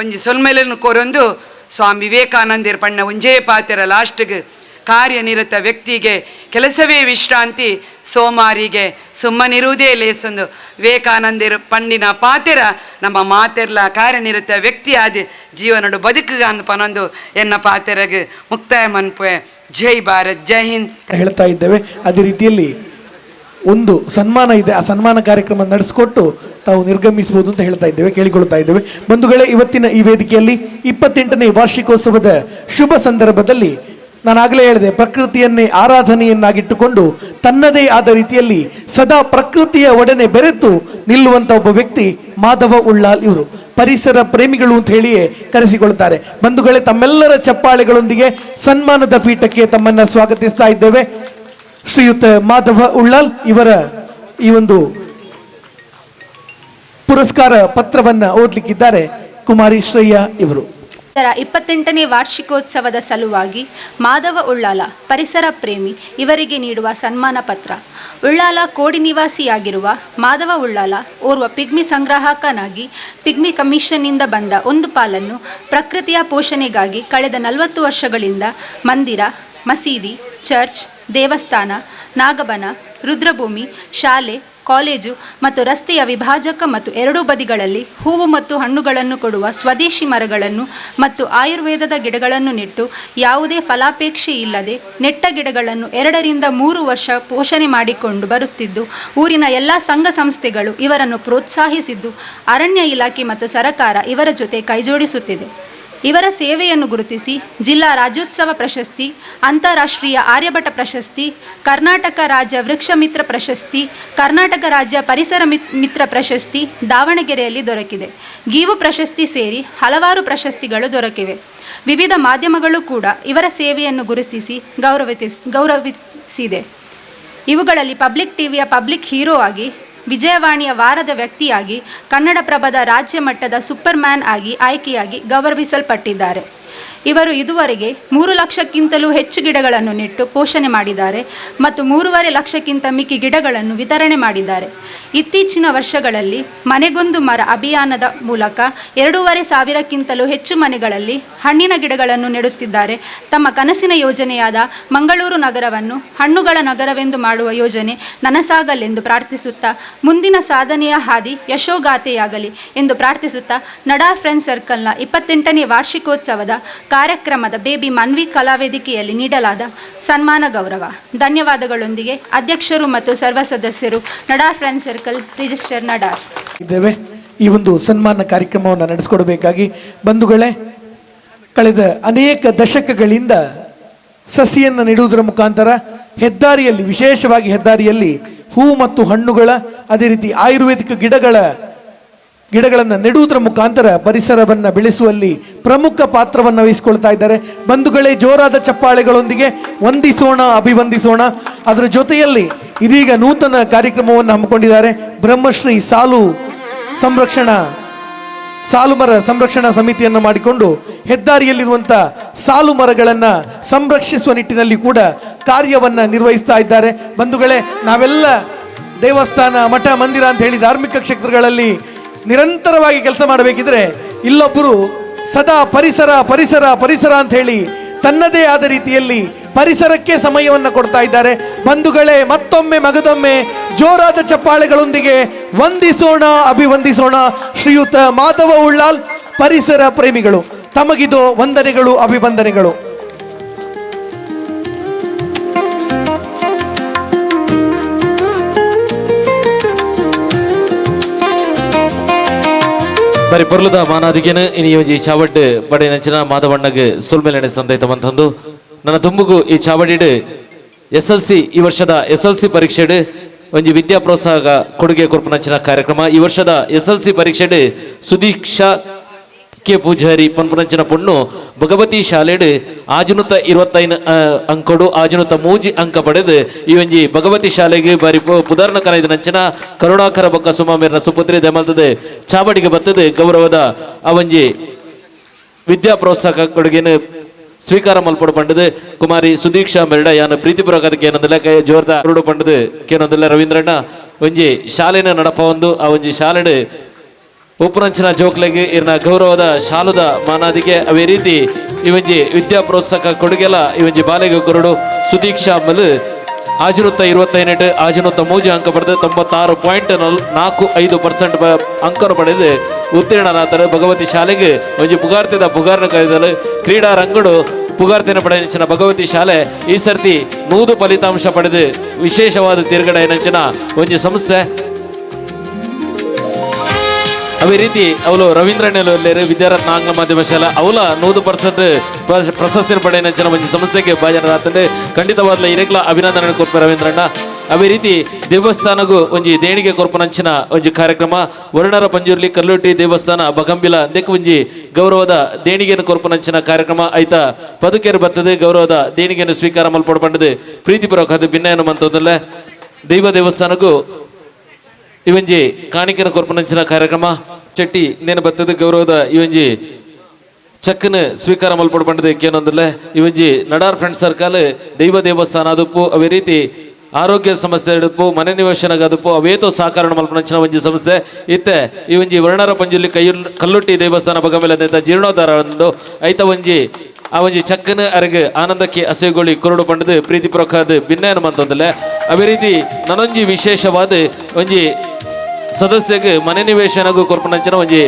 ಒಂಜಿ ಸೊಲ್ಮೆಲನ್ನು ಕೋರೊಂದು ಸ್ವಾಮಿ ವಿವೇಕಾನಂದಿರ ಪಣ್ಣ ಒಂಜೇ ಪಾತೆರ ಲಾಸ್ಟ್ಗೆ ಕಾರ್ಯನಿರತ ವ್ಯಕ್ತಿಗೆ ಕೆಲಸವೇ ವಿಶ್ರಾಂತಿ ಸೋಮಾರಿಗೆ ಸುಮ್ಮನಿರುವುದೇ ಲೇಸೊಂದು ವಿವೇಕಾನಂದಿರ ಪಣ್ಣಿನ ಪಾತೆರ ನಮ್ಮ ಮಾತೆರ್ಲ ಕಾರ್ಯನಿರತ ವ್ಯಕ್ತಿ ಆದ ಜೀವನಡು ಬದುಕುಗ ಪನೊಂದು ಎನ್ನ ಪಾತೆರಗ್ ಮುಕ್ತಾಯ ಮನ್ಪುವೆ. ಜೈ ಭಾರತ್, ಜೈ ಹಿಂದ್ ಹೇಳ್ತಾ ಇದ್ದೇವೆ. ಅದೇ ರೀತಿಯಲ್ಲಿ ಒಂದು ಸನ್ಮಾನ ಇದೆ, ಆ ಸನ್ಮಾನ ಕಾರ್ಯಕ್ರಮ ನಡೆಸಿಕೊಟ್ಟು ತಾವು ನಿರ್ಗಮಿಸಬಹುದು ಅಂತ ಹೇಳ್ತಾ ಇದ್ದೇವೆ, ಕೇಳಿಕೊಳ್ತಾ ಇದ್ದೇವೆ. ಬಂಧುಗಳೇ, ಇವತ್ತಿನ ಈ ವೇದಿಕೆಯಲ್ಲಿ 28ನೇ ವಾರ್ಷಿಕೋತ್ಸವದ ಶುಭ ಸಂದರ್ಭದಲ್ಲಿ ನಾನಾಗಲೇ ಹೇಳಿದೆ, ಪ್ರಕೃತಿಯನ್ನೇ ಆರಾಧನೆಯನ್ನಾಗಿಟ್ಟುಕೊಂಡು ತನ್ನದೇ ಆದ ರೀತಿಯಲ್ಲಿ ಸದಾ ಪ್ರಕೃತಿಯ ಒಡನೆ ಬೆರೆತು ನಿಲ್ಲುವಂಥ ಒಬ್ಬ ವ್ಯಕ್ತಿ ಮಾಧವ ಉಳ್ಳಾಲ್. ಇವರು ಪರಿಸರ ಪ್ರೇಮಿಗಳು ಅಂತ ಹೇಳಿಯೇ ಕರೆಸಿಕೊಳ್ತಾರೆ. ಬಂಧುಗಳೇ, ತಮ್ಮೆಲ್ಲರ ಚಪ್ಪಾಳೆಗಳೊಂದಿಗೆ ಸನ್ಮಾನದ ಪೀಠಕ್ಕೆ ತಮ್ಮನ್ನ ಸ್ವಾಗತಿಸ್ತಾ ಇದ್ದೇವೆ. ಶ್ರೀಯುತ ಮಾಧವ ಉಳ್ಳಾಲ್ ಇವರ ಈ ಒಂದು ಪುರಸ್ಕಾರ ಪತ್ರವನ್ನ ಓದಲಿಕ್ಕಿದ್ದಾರೆ ಕುಮಾರಿ ಶ್ರೇಯಾ ಇವರು. ಇದರ 28ನೇ ವಾರ್ಷಿಕೋತ್ಸವದ ಸಲುವಾಗಿ ಮಾಧವ ಉಳ್ಳಾಲ ಪರಿಸರ ಪ್ರೇಮಿ ಇವರಿಗೆ ನೀಡುವ ಸನ್ಮಾನ ಪತ್ರ. ಉಳ್ಳಾಲ ಕೋಡಿ ನಿವಾಸಿಯಾಗಿರುವ ಮಾಧವ ಉಳ್ಳಾಲ ಓರ್ವ ಪಿಗ್ಮಿ ಸಂಗ್ರಾಹಕನಾಗಿ ಪಿಗ್ಮಿ ಕಮಿಷನ್ನಿಂದ ಬಂದ ಒಂದು ಪಾಲನ್ನು ಪ್ರಕೃತಿಯ ಪೋಷಣೆಗಾಗಿ ಕಳೆದ 40 ವರ್ಷಗಳಿಂದ ಮಂದಿರ, ಮಸೀದಿ, ಚರ್ಚ್, ದೇವಸ್ಥಾನ, ನಾಗಬನ, ರುದ್ರಭೂಮಿ, ಶಾಲೆ, ಕಾಲೇಜು ಮತ್ತು ರಸ್ತೆಯ ವಿಭಾಜಕ ಮತ್ತು ಎರಡೂ ಬದಿಗಳಲ್ಲಿ ಹೂವು ಮತ್ತು ಹಣ್ಣುಗಳನ್ನು ಕೊಡುವ ಸ್ವದೇಶಿ ಮರಗಳನ್ನು ಮತ್ತು ಆಯುರ್ವೇದದ ಗಿಡಗಳನ್ನು ನೆಟ್ಟು ಯಾವುದೇ ಫಲಾಪೇಕ್ಷೆ ಇಲ್ಲದೆ ನೆಟ್ಟ ಗಿಡಗಳನ್ನು 2 ರಿಂದ 3 ವರ್ಷ ಪೋಷಣೆ ಮಾಡಿಕೊಂಡು ಬರುತ್ತಿದ್ದು, ಊರಿನ ಎಲ್ಲ ಸಂಘ ಸಂಸ್ಥೆಗಳು ಇವರನ್ನು ಪ್ರೋತ್ಸಾಹಿಸಿದ್ದು, ಅರಣ್ಯ ಇಲಾಖೆ ಮತ್ತು ಸರಕಾರ ಇವರ ಜೊತೆ ಕೈಜೋಡಿಸುತ್ತಿದೆ. ಇವರ ಸೇವೆಯನ್ನು ಗುರುತಿಸಿ ಜಿಲ್ಲಾ ರಾಜ್ಯೋತ್ಸವ ಪ್ರಶಸ್ತಿ, ಅಂತಾರಾಷ್ಟ್ರೀಯ ಆರ್ಯಭಟ ಪ್ರಶಸ್ತಿ, ಕರ್ನಾಟಕ ರಾಜ್ಯ ವೃಕ್ಷ ಮಿತ್ರ ಪ್ರಶಸ್ತಿ, ಕರ್ನಾಟಕ ರಾಜ್ಯ ಪರಿಸರ ಮಿತ್ರ ಪ್ರಶಸ್ತಿ ದಾವಣಗೆರೆಯಲ್ಲಿ ದೊರಕಿದೆ. ಗೀವು ಪ್ರಶಸ್ತಿ ಸೇರಿ ಹಲವಾರು ಪ್ರಶಸ್ತಿಗಳು ದೊರಕಿವೆ. ವಿವಿಧ ಮಾಧ್ಯಮಗಳು ಕೂಡ ಇವರ ಸೇವೆಯನ್ನು ಗುರುತಿಸಿ ಗೌರವಿಸಿದೆ. ಇವುಗಳಲ್ಲಿ ಪಬ್ಲಿಕ್ ಟಿವಿಯ ಪಬ್ಲಿಕ್ ಹೀರೋ ಆಗಿ ವಿಜಯವಾಣಿಯ ವಾರದ ವ್ಯಕ್ತಿಯಾಗಿ, ಕನ್ನಡಪ್ರಭದ ರಾಜ್ಯ ಮಟ್ಟದ ಸೂಪರ್ಮ್ಯಾನ್ ಆಗಿ ಆಯ್ಕೆಯಾಗಿ ಗೌರವಿಸಲ್ಪಟ್ಟಿದ್ದಾರೆ. ಇವರು ಇದುವರೆಗೆ 3 ಲಕ್ಷಕ್ಕಿಂತಲೂ ಹೆಚ್ಚು ಗಿಡಗಳನ್ನು ನೆಟ್ಟು ಪೋಷಣೆ ಮಾಡಿದ್ದಾರೆ ಮತ್ತು 3.5 ಲಕ್ಷಕ್ಕಿಂತ ಮಿಕ್ಕಿ ಗಿಡಗಳನ್ನು ವಿತರಣೆ ಮಾಡಿದ್ದಾರೆ. ಇತ್ತೀಚಿನ ವರ್ಷಗಳಲ್ಲಿ ಮನೆಗೊಂದು ಮರ ಅಭಿಯಾನದ ಮೂಲಕ 2,500ಕ್ಕಿಂತಲೂ ಹೆಚ್ಚು ಮನೆಗಳಲ್ಲಿ ಹಣ್ಣಿನ ಗಿಡಗಳನ್ನು ನೆಡುತ್ತಿದ್ದಾರೆ. ತಮ್ಮ ಕನಸಿನ ಯೋಜನೆಯಾದ ಮಂಗಳೂರು ನಗರವನ್ನು ಹಣ್ಣುಗಳ ನಗರವೆಂದು ಮಾಡುವ ಯೋಜನೆ ನನಸಾಗಲೆಂದು ಪ್ರಾರ್ಥಿಸುತ್ತಾ, ಮುಂದಿನ ಸಾಧನೆಯ ಹಾದಿ ಯಶೋಗಾಥೆಯಾಗಲಿ ಎಂದು ಪ್ರಾರ್ಥಿಸುತ್ತಾ, ನಡಾರ್ ಫ್ರೆಂಡ್ಸ್ ಸರ್ಕಲ್ನ 28ನೇ ವಾರ್ಷಿಕೋತ್ಸವದ ಕಾರ್ಯಕ್ರಮದ ಬೇಬಿ ಮನ್ವಿ ಕಲಾವೇದಿಕೆಯಲ್ಲಿ ನೀಡಲಾದ ಸನ್ಮಾನ ಗೌರವ. ಧನ್ಯವಾದಗಳೊಂದಿಗೆ ಅಧ್ಯಕ್ಷರು ಮತ್ತು ಸರ್ವ ಸದಸ್ಯರು, Nadar friends circle, register, Nadar. ಇದ್ದೇವೆ. ಈ ಒಂದು ಸನ್ಮಾನ ಕಾರ್ಯಕ್ರಮವನ್ನು ನಡೆಸಿಕೊಡಬೇಕಾಗಿ. ಬಂಧುಗಳೇ, ಕಳೆದ ಅನೇಕ ದಶಕಗಳಿಂದ ಸಸಿಯನ್ನು ನೆಡುವುದರ ಮುಖಾಂತರ ಹೆದ್ದಾರಿಯಲ್ಲಿ, ವಿಶೇಷವಾಗಿ ಹೆದ್ದಾರಿಯಲ್ಲಿ ಹೂ ಮತ್ತು ಹಣ್ಣುಗಳ, ಅದೇ ರೀತಿ ಆಯುರ್ವೇದಿಕ ಗಿಡಗಳನ್ನು ನೆಡುವುದರ ಮುಖಾಂತರ ಪರಿಸರವನ್ನು ಬೆಳೆಸುವಲ್ಲಿ ಪ್ರಮುಖ ಪಾತ್ರವನ್ನು ವಹಿಸಿಕೊಳ್ತಾ ಇದ್ದಾರೆ. ಬಂಧುಗಳೇ, ಜೋರಾದ ಚಪ್ಪಾಳೆಗಳೊಂದಿಗೆ ವಂದಿಸೋಣ, ಅಭಿವಂದಿಸೋಣ. ಅದರ ಜೊತೆಯಲ್ಲಿ ಇದೀಗ ನೂತನ ಕಾರ್ಯಕ್ರಮವನ್ನು ಹಮ್ಮಿಕೊಂಡಿದ್ದಾರೆ. ಬ್ರಹ್ಮಶ್ರೀ ಸಾಲು ಮರ ಸಂರಕ್ಷಣಾ ಸಮಿತಿಯನ್ನು ಮಾಡಿಕೊಂಡು ಹೆದ್ದಾರಿಯಲ್ಲಿರುವಂಥ ಸಾಲು ಮರಗಳನ್ನು ಸಂರಕ್ಷಿಸುವ ನಿಟ್ಟಿನಲ್ಲಿ ಕೂಡ ಕಾರ್ಯವನ್ನು ನಿರ್ವಹಿಸ್ತಾ ಇದ್ದಾರೆ. ಬಂಧುಗಳೇ, ನಾವೆಲ್ಲ ದೇವಸ್ಥಾನ, ಮಠ, ಮಂದಿರ ಅಂತ ಹೇಳಿ ಧಾರ್ಮಿಕ ಕ್ಷೇತ್ರಗಳಲ್ಲಿ ನಿರಂತರವಾಗಿ ಕೆಲಸ ಮಾಡಬೇಕಿದ್ರೆ, ಇಲ್ಲೊಬ್ಬರು ಸದಾ ಪರಿಸರ, ಪರಿಸರ, ಪರಿಸರ ಅಂತ ಹೇಳಿ ತನ್ನದೇ ಆದ ರೀತಿಯಲ್ಲಿ ಪರಿಸರಕ್ಕೆ ಸಮಯವನ್ನು ಕೊಡ್ತಾ ಇದ್ದಾರೆ. ಬಂಧುಗಳೇ, ಮತ್ತೊಮ್ಮೆ ಮಗದೊಮ್ಮೆ ಜೋರಾದ ಚಪ್ಪಾಳೆಗಳೊಂದಿಗೆ ವಂದಿಸೋಣ, ಅಭಿವಂದಿಸೋಣ. ಶ್ರೀಯುತ ಮಾಧವ ಉಳ್ಳಾಲ್, ಪರಿಸರ ಪ್ರೇಮಿಗಳು, ತಮಗಿದು ವಂದನೆಗಳು, ಅಭಿವಂದನೆಗಳು. ಬರಿ ಪೊರ್ಲುದ ಮಾನಾದಿಗೆನ ಇನಿ ಒಂಜಿ ಚಾವಡ್ ಪಡೆನಂಚಿನ ಮಾಧವಣ್ಣಗ್ ಸೊಲ್ಮೆಲೆನೆ ಸಂದೈತ ಮಂತಂದು. ನನ್ನ ತುಂಬುಗು ಈ ಚಾವಡಿಡ್ ಎಸ್ಎಲ್ಸಿ, ಈ ವರ್ಷದ ಎಸ್ಎಲ್ಸಿ ಪರೀಕ್ಷೆಡ್ ಒಂಜಿ ವಿದ್ಯಾ ಪ್ರೋತ್ಸಾಹ ಕೊಡುಗೆ ಕೊರ್ಪುನಂಚಿನ ಕಾರ್ಯಕ್ರಮ. ಈ ವರ್ಷದ ಎಸ್ಎಲ್ಸಿ ಪರೀಕ್ಷೆಡ್ ಸುದೀಕ್ಷಾ ಕೆ ಪೂಜಾರಿ ಪನ್ಪುನಂಚಿನ ಪೊಣ್ಣು ಭಗವತಿ ಶಾಲೆಡ್ 625 ಅಂಕೊಡು 603 ಅಂಕ ಪಡೆದು ಈ ಒಂಜಿ ಭಗವತಿ ಶಾಲೆಗೆ ಬಾರಿ ಪುದಾರ್ನ ಕನೈದ ನಂಚಿನ ಕರುಣಾಕರ ಬೊಕ್ಕ ಸುಮಾಮೇರ್ನ ಸುಪುತ್ರಿ. ದಮಲ್ತದೆ ಚಾವಡಿಗೆ ಬರ್ತದೆ ಗೌರವದ ಆ ಒಂಜಿ ವಿದ್ಯಾ ಪ್ರೋತ್ಸಾಹ ಕೊಡುಗೆನ ಸ್ವೀಕಾರ ಮಲ್ಪಡು ಪಂಡದು ಕುಮಾರಿ ಸುದೀಕ್ಷಾ ಮೆರಡ ಯಾನು ಪ್ರೀತಿಪೂರ್ವಕ ಏನಂದಿಲ್ಲ ಕೈ ಜೋರ್ದ ಕುರುಡು ಪಂಡದು ಕೇನೊಂದಿಲ್ಲ. ರವೀಂದ್ರಣ್ಣ, ಒಂಜಿ ಶಾಲೆನ ನಡಪ ಒಂದು ಆ ಒಂಜಿ ಶಾಲೆಡ್ ಉಪರಂಚಿನ ಜೋಕ್ಲೆಗ್ ಇರ್ನ ಗೌರವದ ಶಾಲುದ ಮಾನಾದಿಗೆ, ಅವೇ ರೀತಿ ಈ ಒಂಜಿ ವಿದ್ಯಾ ಪ್ರೋತ್ಸಾಹಕ ಕೊಡುಗೆಲ ಈ ಒಂಜಿ ಬಾಲೆಗೆ ಕೊರಡು. ಸುದೀಕ್ಷಾ ಮಲ್ 625 603 ಅಂಕ ಪಡೆದು 96.45% ಅಂಕನು ಪಡೆದು ಉತ್ತೀರ್ಣನಾತರು. ಭಗವತಿ ಶಾಲೆಗೆ ಒಂಜಿ ಪುಗಾರ್ತಿದ ಪುಗಾರ್ನ ಕರೆದಲು. ಕ್ರೀಡಾ ರಂಗಡು ಪುಗಾರ್ತಿನ ಪಡೆದ ಭಗವತಿ ಶಾಲೆ ಈ ಸರ್ತಿ 100 ಫಲಿತಾಂಶ ಪಡೆದು ವಿಶೇಷವಾದ ತಿರುಗಡೆ ನಂಚಿನ ಒಂಜಿ ಸಂಸ್ಥೆ. ಅದೇ ರೀತಿ ಅವಳು ರವೀಂದ್ರನೇಲು ವಿದ್ಯಾರತ್ನ ಆಂಗ್ಲ ಮಾಧ್ಯಮ ಶಾಲೆ, ಅವಲ 100% ಪ್ರಶಸ್ತಿ ಪಡೆಯನಂಚಿನ ಒಂಜಿ ಸಂಸ್ಥೆಗೆ ಭಾಜನರಾತಂಡೆ. ಖಂಡಿತವಾದ್ಲ ಇರೆಗ್ಲ ಅಭಿನಂದನೆ ಕೊರ್ಪ ರವೀಂದ್ರಣ್ಣ. ಅದೇ ರೀತಿ ದೇವಸ್ಥಾನಗೂ ಒಂಜಿ ದೇಣಿಗೆ ಕೊರ್ಪನಂಚಿನ ಒಂಜಿ ಕಾರ್ಯಕ್ರಮ. ವರ್ಣರ ಪಂಜುರ್ಲಿ ಕಲ್ಲುಟ್ಟಿ ದೇವಸ್ಥಾನ ಬಗಂಬಿಲ ಅಂದಕ್ಕೆ ಒಂಜಿ ಗೌರವದ ದೇಣಿಗೆಯನ್ನು ಕೊರ್ಪನಂಚಿನ ಕಾರ್ಯಕ್ರಮ. ಐತ ಪದುಕೆರು ಬರ್ತದೆ ಗೌರವದ ದೇಣಿಗೆಯನ್ನು ಸ್ವೀಕಾರ ಮಲ್ಪೊಡು ಪಂಡದು ಪ್ರೀತಿಪೂರ್ವಕ ಭಿನ್ನಯನ್ನು ಮಂತದಲ್ಲ. ದೈವ ದೇವಸ್ಥಾನಕ್ಕೂ ಇವಂಜಿ ಕಾಣಿಕೆನ ಕೊರ್ಪನಂಚಿನ ಕಾರ್ಯಕ್ರಮ. ಚೆಟ್ಟಿ ನೇನು ಬರ್ತದೆ ಗೌರವದ ಇವಂಜಿ ಚಕ್ಕನ ಸ್ವೀಕಾರ ಮಲ್ಪೊಡು ಪಂಡದು ಕೇನೊಂದಿಲ್ಲ. ಇವಂಜಿ ನಡಾರ್ ಫ್ರೆಂಡ್ ಸರ್ಕಲ್ ದೈವ ದೇವಸ್ಥಾನ ಅದುಪ್ಪು, ಅವೇ ರೀತಿ ಆರೋಗ್ಯ ಸಂಸ್ಥೆ ಎಡುಪ್ಪು, ಮನೆ ನಿವೇಶನಗ ಅದುಪ್ಪು, ಅವೇತೋ ಸಹಕಾರ ಮಲ್ಪನಂಚಿನ ಒಂಜಿ ಸಂಸ್ಥೆ. ಇತ್ತೆ ಈ ಒಂಜಿ ವರ್ಣರ ಪಂಜುಲ್ಲಿ ಕೈ ಕಲ್ಲುಟ್ಟಿ ದೇವಸ್ಥಾನ ಬಗಮೇಲೆ ಜೀರ್ಣೋದ್ಧಾರ ಒಂದು ಐತ ಒಂಜಿ ಆ ಒಂಜಿ ಚಕ್ಕನ ಅರಗ ಆನಂದಕ್ಕೆ ಅಸೆಗೊಳಿ ಕುರುಡು ಪಂಡದು ಪ್ರೀತಿ ಪ್ರಕಾದ ಭಿನ್ನಯನ ಮಂತಂದಲ್ಲ. ಅದೇ ರೀತಿ ನನೊಂಜಿ ವಿಶೇಷವಾದ ಒಂಜಿ ಸದಸ್ಯಗೆ ಮನೆ ನಿವೇಶನಗೂ ಕೊರ್ಪನಂಚಿನ ಒಂಜಿ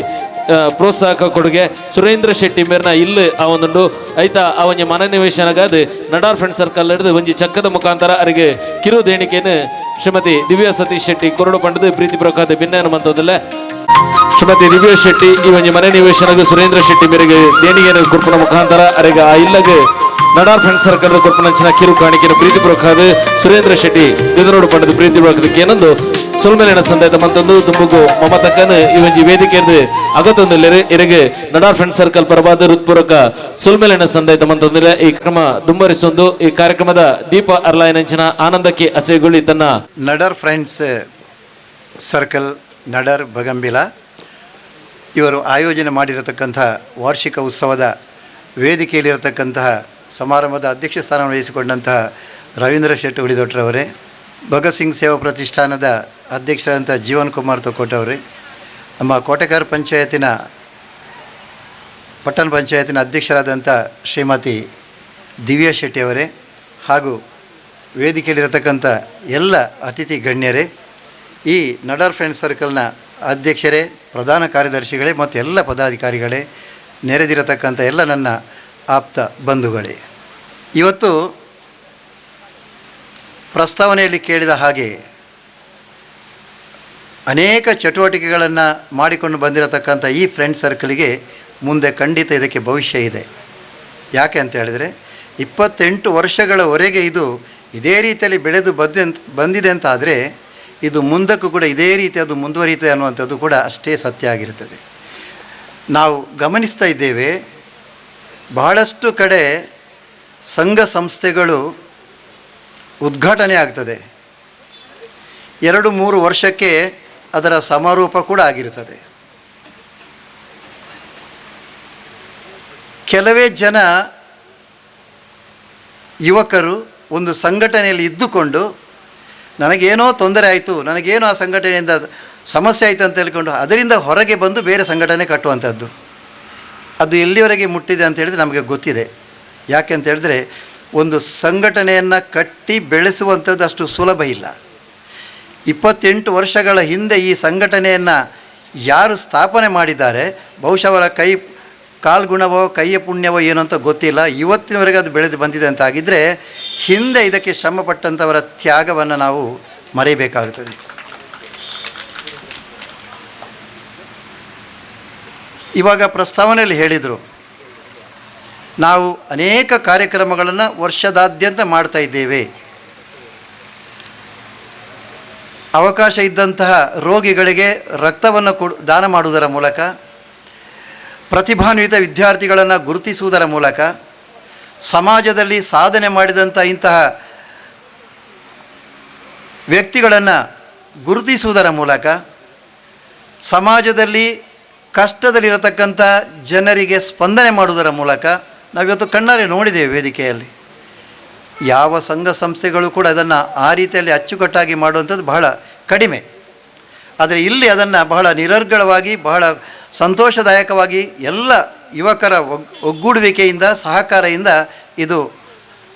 ಪ್ರೋತ್ಸಾಹಕ ಕೊಡುಗೆ. ಸುರೇಂದ್ರ ಶೆಟ್ಟಿ ಮೇರ್ನ ಇಲ್ಲು ಆ ಒಂದುಂಡು. ಐತ ಆ ಒಂಜಿ ಮನೆ ನಿವೇಶನಗಾದ ನಡಾರ್ ಫ್ರೆಂಡ್ ಸರ್ಕಲ್ ಹಿಡಿದು ಒಂಜಿ ಚಕ್ಕದ ಮುಖಾಂತರ ಅರಿಗೆ ಕಿರು ದೇಣಿಕೆಯನ್ನು ಶ್ರೀಮತಿ ದಿವ್ಯಾ ಸತೀಶ್ ಶೆಟ್ಟಿ ಕೊರಡು ಪಂಡದು ಪ್ರೀತಿ ಪ್ರಕಾದ ಭಿನ್ನಯನ ಮಂತದಲ್ಲ. ಶ್ರೀಮತಿ ದಿವ್ಯಾ ಶೆಟ್ಟಿ ಈ ಒಂಜಿ ಮನೆ ನಿವೇಶನಗೂ ಸುರೇಂದ್ರ ಶೆಟ್ಟಿ ಮೇರೆಗೆ ದೇಣಿಗೆಯನ್ನು ಕೊರ್ಪುನ ಮುಖಾಂತರ ಅರೆಗೆ ಆ ಇಲ್ಲಗೆ ನಡಾರ್ ಫ್ರೆಂಡ್ ಸರ್ಕಲ್ ಕೊರ್ಪುನಂಚಿನ ಕಿರು ಕಾಣಿಕೆಯನ್ನು ಪ್ರೀತಿ ಪ್ರಕಾದ ಸುರೇಂದ್ರ ಶೆಟ್ಟಿ ಎದುರೋಡು ಪಂಡದು ಪ್ರೀತಿ ಪ್ರಕಾದಕ್ಕೆ ಏನೊಂದು ಸುಲ್ಮೆಲಿನ ಸಂದೇತ ಮತ್ತೊಂದು ತುಂಬುಗು ಮಮತಕ್ಕನ್ ಈ ಒಂಜಿ ವೇದಿಕೆಯದು ಅಗತ್ತೊಂದು ಇರೆಗೆ ನಡಾರ್ ಫ್ರೆಂಡ್ ಸರ್ಕಲ್ ಪರವಾದ ಹೃತ್ಪೂರ್ವಕ ಸುಲ್ಮೆಲಿನ ಸಂದೇತ ಮಂತೊಂದಿಲ್ಲ. ಈ ಕ್ರಮ ದುಂಬರಿಸೊಂದು ಈ ಕಾರ್ಯಕ್ರಮದ ದೀಪ ಅರ್ಲಾಯನಂಚಿನ ಆನಂದಕ್ಕೆ ಅಸೆಗೊಳ್ಳಿ ತನ್ನ ನಡರ್ ಫ್ರೆಂಡ್ಸ್ Circle Nadar Bagambila ಇವರು ಆಯೋಜನೆ ಮಾಡಿರತಕ್ಕಂಥ ವಾರ್ಷಿಕ ಉತ್ಸವದ ವೇದಿಕೆಯಲ್ಲಿರತಕ್ಕಂತಹ ಸಮಾರಂಭದ ಅಧ್ಯಕ್ಷ ಸ್ಥಾನವನ್ನು ವಹಿಸಿಕೊಂಡಂತಹ ರವೀಂದ್ರ ಶೆಟ್ಟಿ ಉಳಿದೊಟ್ರವರೇ, ಭಗತ್ ಸಿಂಗ್ ಸೇವಾ ಪ್ರತಿಷ್ಠಾನದ ಅಧ್ಯಕ್ಷರಾದಂಥ ಜೀವನ್ ಕುಮಾರ್ ತೊಕ್ಕೋಟವರೇ, ನಮ್ಮ ಕೋಟೆಕಾರ್ ಪಂಚಾಯತಿನ ಪಟ್ಟಣ ಪಂಚಾಯತಿನ ಅಧ್ಯಕ್ಷರಾದಂಥ ಶ್ರೀಮತಿ ದಿವ್ಯಾ ಶೆಟ್ಟಿಯವರೇ ಹಾಗೂ ವೇದಿಕೆಯಲ್ಲಿರತಕ್ಕಂಥ ಎಲ್ಲ ಅತಿಥಿ ಗಣ್ಯರೇ, ಈ ನಡಾರ್ ಫ್ರೆಂಡ್ಸ್ ಸರ್ಕಲ್ನ ಅಧ್ಯಕ್ಷರೇ, ಪ್ರಧಾನ ಕಾರ್ಯದರ್ಶಿಗಳೇ ಮತ್ತು ಎಲ್ಲ ಪದಾಧಿಕಾರಿಗಳೇ, ನೆರೆದಿರತಕ್ಕಂಥ ಎಲ್ಲ ನನ್ನ ಆಪ್ತ ಬಂಧುಗಳೇ, ಇವತ್ತು ಪ್ರಸ್ತಾವನೆಯಲ್ಲಿ ಕೇಳಿದ ಹಾಗೆ ಅನೇಕ ಚಟುವಟಿಕೆಗಳನ್ನು ಮಾಡಿಕೊಂಡು ಬಂದಿರತಕ್ಕಂಥ ಈ ಫ್ರೆಂಡ್ ಸರ್ಕಲ್ಗೆ ಮುಂದೆ ಖಂಡಿತ ಇದಕ್ಕೆ ಭವಿಷ್ಯ ಇದೆ. ಯಾಕೆ ಅಂತ ಹೇಳಿದರೆ 28 ವರ್ಷಗಳವರೆಗೆ ಇದು ಇದೇ ರೀತಿಯಲ್ಲಿ ಬೆಳೆದು ಬಂದಿದೆ ಅಂತ ಆದರೆ ಇದು ಮುಂದಕ್ಕೂ ಕೂಡ ಇದೇ ರೀತಿ ಅದು ಮುಂದುವರಿಯುತ್ತೆ ಅನ್ನುವಂಥದ್ದು ಕೂಡ ಅಷ್ಟೇ ಸತ್ಯ ಆಗಿರುತ್ತದೆ. ನಾವು ಗಮನಿಸ್ತಾ ಇದ್ದೇವೆ, ಬಹಳಷ್ಟು ಕಡೆ ಸಂಘ ಸಂಸ್ಥೆಗಳು ಉದ್ಘಾಟನೆ ಆಗ್ತದೆ, 2-3 ವರ್ಷಕ್ಕೆ ಅದರ ಸಮಾರೋಪ ಕೂಡ ಆಗಿರುತ್ತದೆ. ಕೆಲವೇ ಜನ ಯುವಕರು ಒಂದು ಸಂಘಟನೆಯಲ್ಲಿ ಇದ್ದುಕೊಂಡು ನನಗೇನೋ ತೊಂದರೆ ಆಯಿತು, ನನಗೇನೋ ಆ ಸಂಘಟನೆಯಿಂದ ಸಮಸ್ಯೆ ಆಯಿತು ಅಂತ ಹೇಳಿಕೊಂಡು ಅದರಿಂದ ಹೊರಗೆ ಬಂದು ಬೇರೆ ಸಂಘಟನೆ ಕಟ್ಟುವಂಥದ್ದು ಅದು ಎಲ್ಲಿವರೆಗೆ ಮುಟ್ಟಿದೆ ಅಂತ ಹೇಳಿದರೆ ನಮಗೆ ಗೊತ್ತಿದೆ. ಯಾಕೆ ಅಂತ ಹೇಳಿದ್ರೆ ಒಂದು ಸಂಘಟನೆಯನ್ನು ಕಟ್ಟಿ ಬೆಳೆಸುವಂಥದ್ದು ಅಷ್ಟು ಸುಲಭ ಇಲ್ಲ. 28 ವರ್ಷಗಳ ಹಿಂದೆ ಈ ಸಂಘಟನೆಯನ್ನು ಯಾರು ಸ್ಥಾಪನೆ ಮಾಡಿದ್ದಾರೆ, ಬಹುಶಃ ಅವರ ಕೈ ಕಾಲ್ಗುಣವೋ ಕೈಯ ಪುಣ್ಯವೋ ಏನೋ ಅಂತ ಗೊತ್ತಿಲ್ಲ, ಇವತ್ತಿನವರೆಗೆ ಅದು ಬೆಳೆದು ಬಂದಿದೆ ಅಂತಾಗಿದ್ದರೆ ಹಿಂದೆ ಇದಕ್ಕೆ ಶ್ರಮಪಟ್ಟಂಥವರ ತ್ಯಾಗವನ್ನು ನಾವು ಮರೆಯಬೇಕಾಗುತ್ತದೆ. ಇವಾಗ ಪ್ರಸ್ತಾವನೆಯಲ್ಲಿ ಹೇಳಿದರು, ನಾವು ಅನೇಕ ಕಾರ್ಯಕ್ರಮಗಳನ್ನು ವರ್ಷದಾದ್ಯಂತ ಮಾಡ್ತಾ ಇದ್ದೇವೆ. ಅವಕಾಶ ಇದ್ದಂತಹ ರೋಗಿಗಳಿಗೆ ರಕ್ತವನ್ನು ದಾನ ಮಾಡುವುದರ ಮೂಲಕ, ಪ್ರತಿಭಾನ್ವಿತ ವಿದ್ಯಾರ್ಥಿಗಳನ್ನು ಗುರುತಿಸುವುದರ ಮೂಲಕ, ಸಮಾಜದಲ್ಲಿ ಸಾಧನೆ ಮಾಡಿದಂಥ ಇಂತಹ ವ್ಯಕ್ತಿಗಳನ್ನು ಗುರುತಿಸುವುದರ ಮೂಲಕ, ಸಮಾಜದಲ್ಲಿ ಕಷ್ಟದಲ್ಲಿರತಕ್ಕಂಥ ಜನರಿಗೆ ಸ್ಪಂದನೆ ಮಾಡುವುದರ ಮೂಲಕ ನಾವಿವತ್ತು ಕಣ್ಣಾರೆ ನೋಡಿದ್ದೇವೆ ವೇದಿಕೆಯಲ್ಲಿ. ಯಾವ ಸಂಘ ಸಂಸ್ಥೆಗಳು ಕೂಡ ಅದನ್ನು ಆ ರೀತಿಯಲ್ಲಿ ಅಚ್ಚುಕಟ್ಟಾಗಿ ಮಾಡುವಂಥದ್ದು ಬಹಳ ಕಡಿಮೆ. ಆದರೆ ಇಲ್ಲಿ ಅದನ್ನು ಬಹಳ ನಿರರ್ಗಳವಾಗಿ, ಬಹಳ ಸಂತೋಷದಾಯಕವಾಗಿ ಎಲ್ಲ ಯುವಕರ ಒಗ್ಗೂಡುವಿಕೆಯಿಂದ, ಸಹಕಾರದಿಂದ ಇದು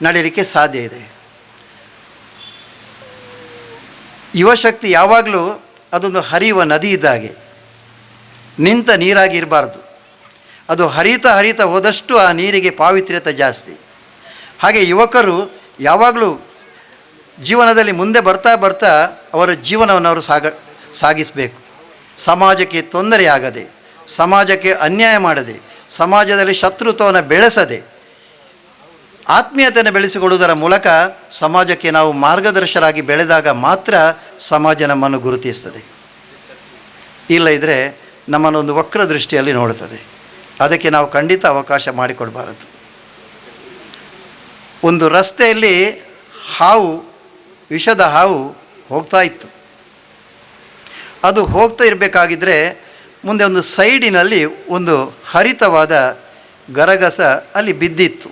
ನಡೆಯಲಿಕ್ಕೆ ಸಾಧ್ಯ ಇದೆ. ಯುವಶಕ್ತಿ ಯಾವಾಗಲೂ ಅದೊಂದು ಹರಿಯುವ ನದಿ ಇದ್ದಾಗೆ, ನಿಂತ ನೀರಾಗಿ ಇರಬಾರ್ದು. ಅದು ಹರಿತಾ ಹರಿತಾ ಹೋದಷ್ಟು ಆ ನೀರಿಗೆ ಪಾವಿತ್ರ್ಯತೆ ಜಾಸ್ತಿ. ಹಾಗೆ ಯುವಕರು ಯಾವಾಗಲೂ ಜೀವನದಲ್ಲಿ ಮುಂದೆ ಬರ್ತಾ ಬರ್ತಾ ಅವರ ಜೀವನವನ್ನು ಅವರು ಸಾಗಿಸಬೇಕು. ಸಮಾಜಕ್ಕೆ ತೊಂದರೆಯಾಗದೆ, ಸಮಾಜಕ್ಕೆ ಅನ್ಯಾಯ ಮಾಡದೆ, ಸಮಾಜದಲ್ಲಿ ಶತ್ರುತ್ವವನ್ನು ಬೆಳೆಸದೆ, ಆತ್ಮೀಯತೆಯನ್ನು ಬೆಳೆಸಿಕೊಳ್ಳುವುದರ ಮೂಲಕ ಸಮಾಜಕ್ಕೆ ನಾವು ಮಾರ್ಗದರ್ಶರಾಗಿ ಬೆಳೆದಾಗ ಮಾತ್ರ ಸಮಾಜ ನಮ್ಮನ್ನು ಗುರುತಿಸ್ತದೆ. ಇಲ್ಲ ಇದ್ದರೆ ನಮ್ಮನ್ನೊಂದು ವಕ್ರ ದೃಷ್ಟಿಯಲ್ಲಿ ನೋಡುತ್ತದೆ. ಅದಕ್ಕೆ ನಾವು ಖಂಡಿತ ಅವಕಾಶ ಮಾಡಿಕೊಡಬಾರದು. ಒಂದು ರಸ್ತೆಯಲ್ಲಿ ಹಾವು, ವಿಷದ ಹಾವು ಹೋಗ್ತಾ ಇತ್ತು. ಅದು ಹೋಗ್ತಾ ಇರಬೇಕಾಗಿದ್ದರೆ ಮುಂದೆ ಒಂದು ಸೈಡಿನಲ್ಲಿ ಒಂದು ಹರಿತವಾದ ಗರಗಸ ಅಲ್ಲಿ ಬಿದ್ದಿತ್ತು.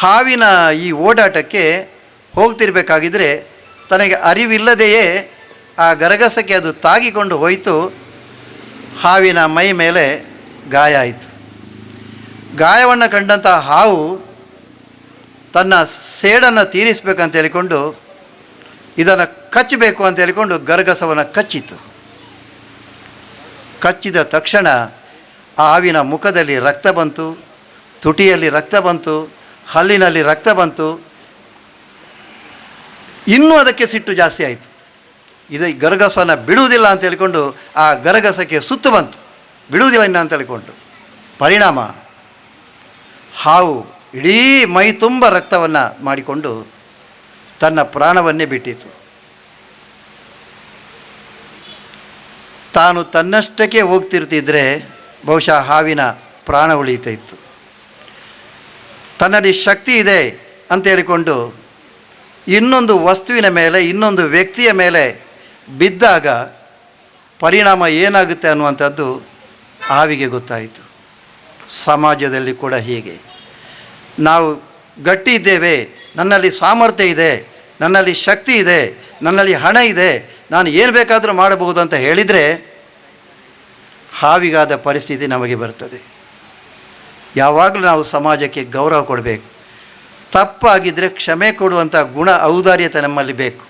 ಹಾವಿನ ಈ ಓಡಾಟಕ್ಕೆ ಹೋಗ್ತಿರ್ಬೇಕಾಗಿದ್ದರೆ ತನಗೆ ಅರಿವಿಲ್ಲದೆಯೇ ಆ ಗರಗಸಕ್ಕೆ ಅದು ತಾಗಿಕೊಂಡು ಹೋಯಿತು. ಹಾವಿನ ಮೈ ಮೇಲೆ ಗಾಯ ಆಯಿತು. ಗಾಯವನ್ನು ಕಂಡಂಥ ಹಾವು ತನ್ನ ಸೇಡನ್ನು ತೀರಿಸಬೇಕಂತ ಹೇಳಿಕೊಂಡು, ಇದನ್ನು ಕಚ್ಚಬೇಕು ಅಂತ ಹೇಳಿಕೊಂಡು ಗರಗಸವನ್ನು ಕಚ್ಚಿತು. ಕಚ್ಚಿದ ತಕ್ಷಣ ಆ ಹಾವಿನ ಮುಖದಲ್ಲಿ ರಕ್ತ ಬಂತು, ತುಟಿಯಲ್ಲಿ ರಕ್ತ ಬಂತು, ಹಲ್ಲಿನಲ್ಲಿ ರಕ್ತ ಬಂತು. ಇನ್ನೂ ಅದಕ್ಕೆ ಸಿಟ್ಟು ಜಾಸ್ತಿ ಆಯಿತು. ಇದು ಗರಗಸವನ್ನು ಬಿಡುವುದಿಲ್ಲ ಅಂತ ಹೇಳಿಕೊಂಡು ಆ ಗರಗಸಕ್ಕೆ ಸುತ್ತು ಬಂತು, ಬಿಡುವುದಿಲ್ಲ ಇನ್ನು ಅಂತ ಹೇಳಿಕೊಂಡು. ಪರಿಣಾಮ ಹಾವು ಇಡೀ ಮೈ ತುಂಬ ರಕ್ತವನ್ನು ಮಾಡಿಕೊಂಡು ತನ್ನ ಪ್ರಾಣವನ್ನೇ ಬಿಟ್ಟಿತು. ತಾನು ತನ್ನಷ್ಟಕ್ಕೆ ಹೋಗ್ತಿರ್ತಿದ್ರೆ ಬಹುಶಃ ಹಾವಿನ ಪ್ರಾಣ ಉಳಿಯುತ್ತಾ ಇತ್ತು. ತನ್ನಲ್ಲಿ ಶಕ್ತಿ ಇದೆ ಅಂತ ಹೇಳಿಕೊಂಡು ಇನ್ನೊಂದು ವಸ್ತುವಿನ ಮೇಲೆ, ಇನ್ನೊಂದು ವ್ಯಕ್ತಿಯ ಮೇಲೆ ಬಿದ್ದಾಗ ಪರಿಣಾಮ ಏನಾಗುತ್ತೆ ಅನ್ನುವಂಥದ್ದು ಹಾವಿಗೆ ಗೊತ್ತಾಯಿತು. ಸಮಾಜದಲ್ಲಿ ಕೂಡ ಹೀಗೆ ನಾವು ಗಟ್ಟಿ ಇದ್ದೇವೆ, ನನ್ನಲ್ಲಿ ಸಾಮರ್ಥ್ಯ ಇದೆ, ನನ್ನಲ್ಲಿ ಶಕ್ತಿ ಇದೆ, ನನ್ನಲ್ಲಿ ಹಣ ಇದೆ, ನಾನು ಏನು ಬೇಕಾದರೂ ಮಾಡಬಹುದು ಅಂತ ಹೇಳಿದರೆ ಹಾವಿಗಾದ ಪರಿಸ್ಥಿತಿ ನಮಗೆ ಬರ್ತದೆ. ಯಾವಾಗಲೂ ನಾವು ಸಮಾಜಕ್ಕೆ ಗೌರವ ಕೊಡಬೇಕು. ತಪ್ಪಾಗಿದ್ದರೆ ಕ್ಷಮೆ ಕೊಡುವಂಥ ಗುಣ, ಔದಾರ್ಯತೆ ನಮ್ಮಲ್ಲಿ ಬೇಕು.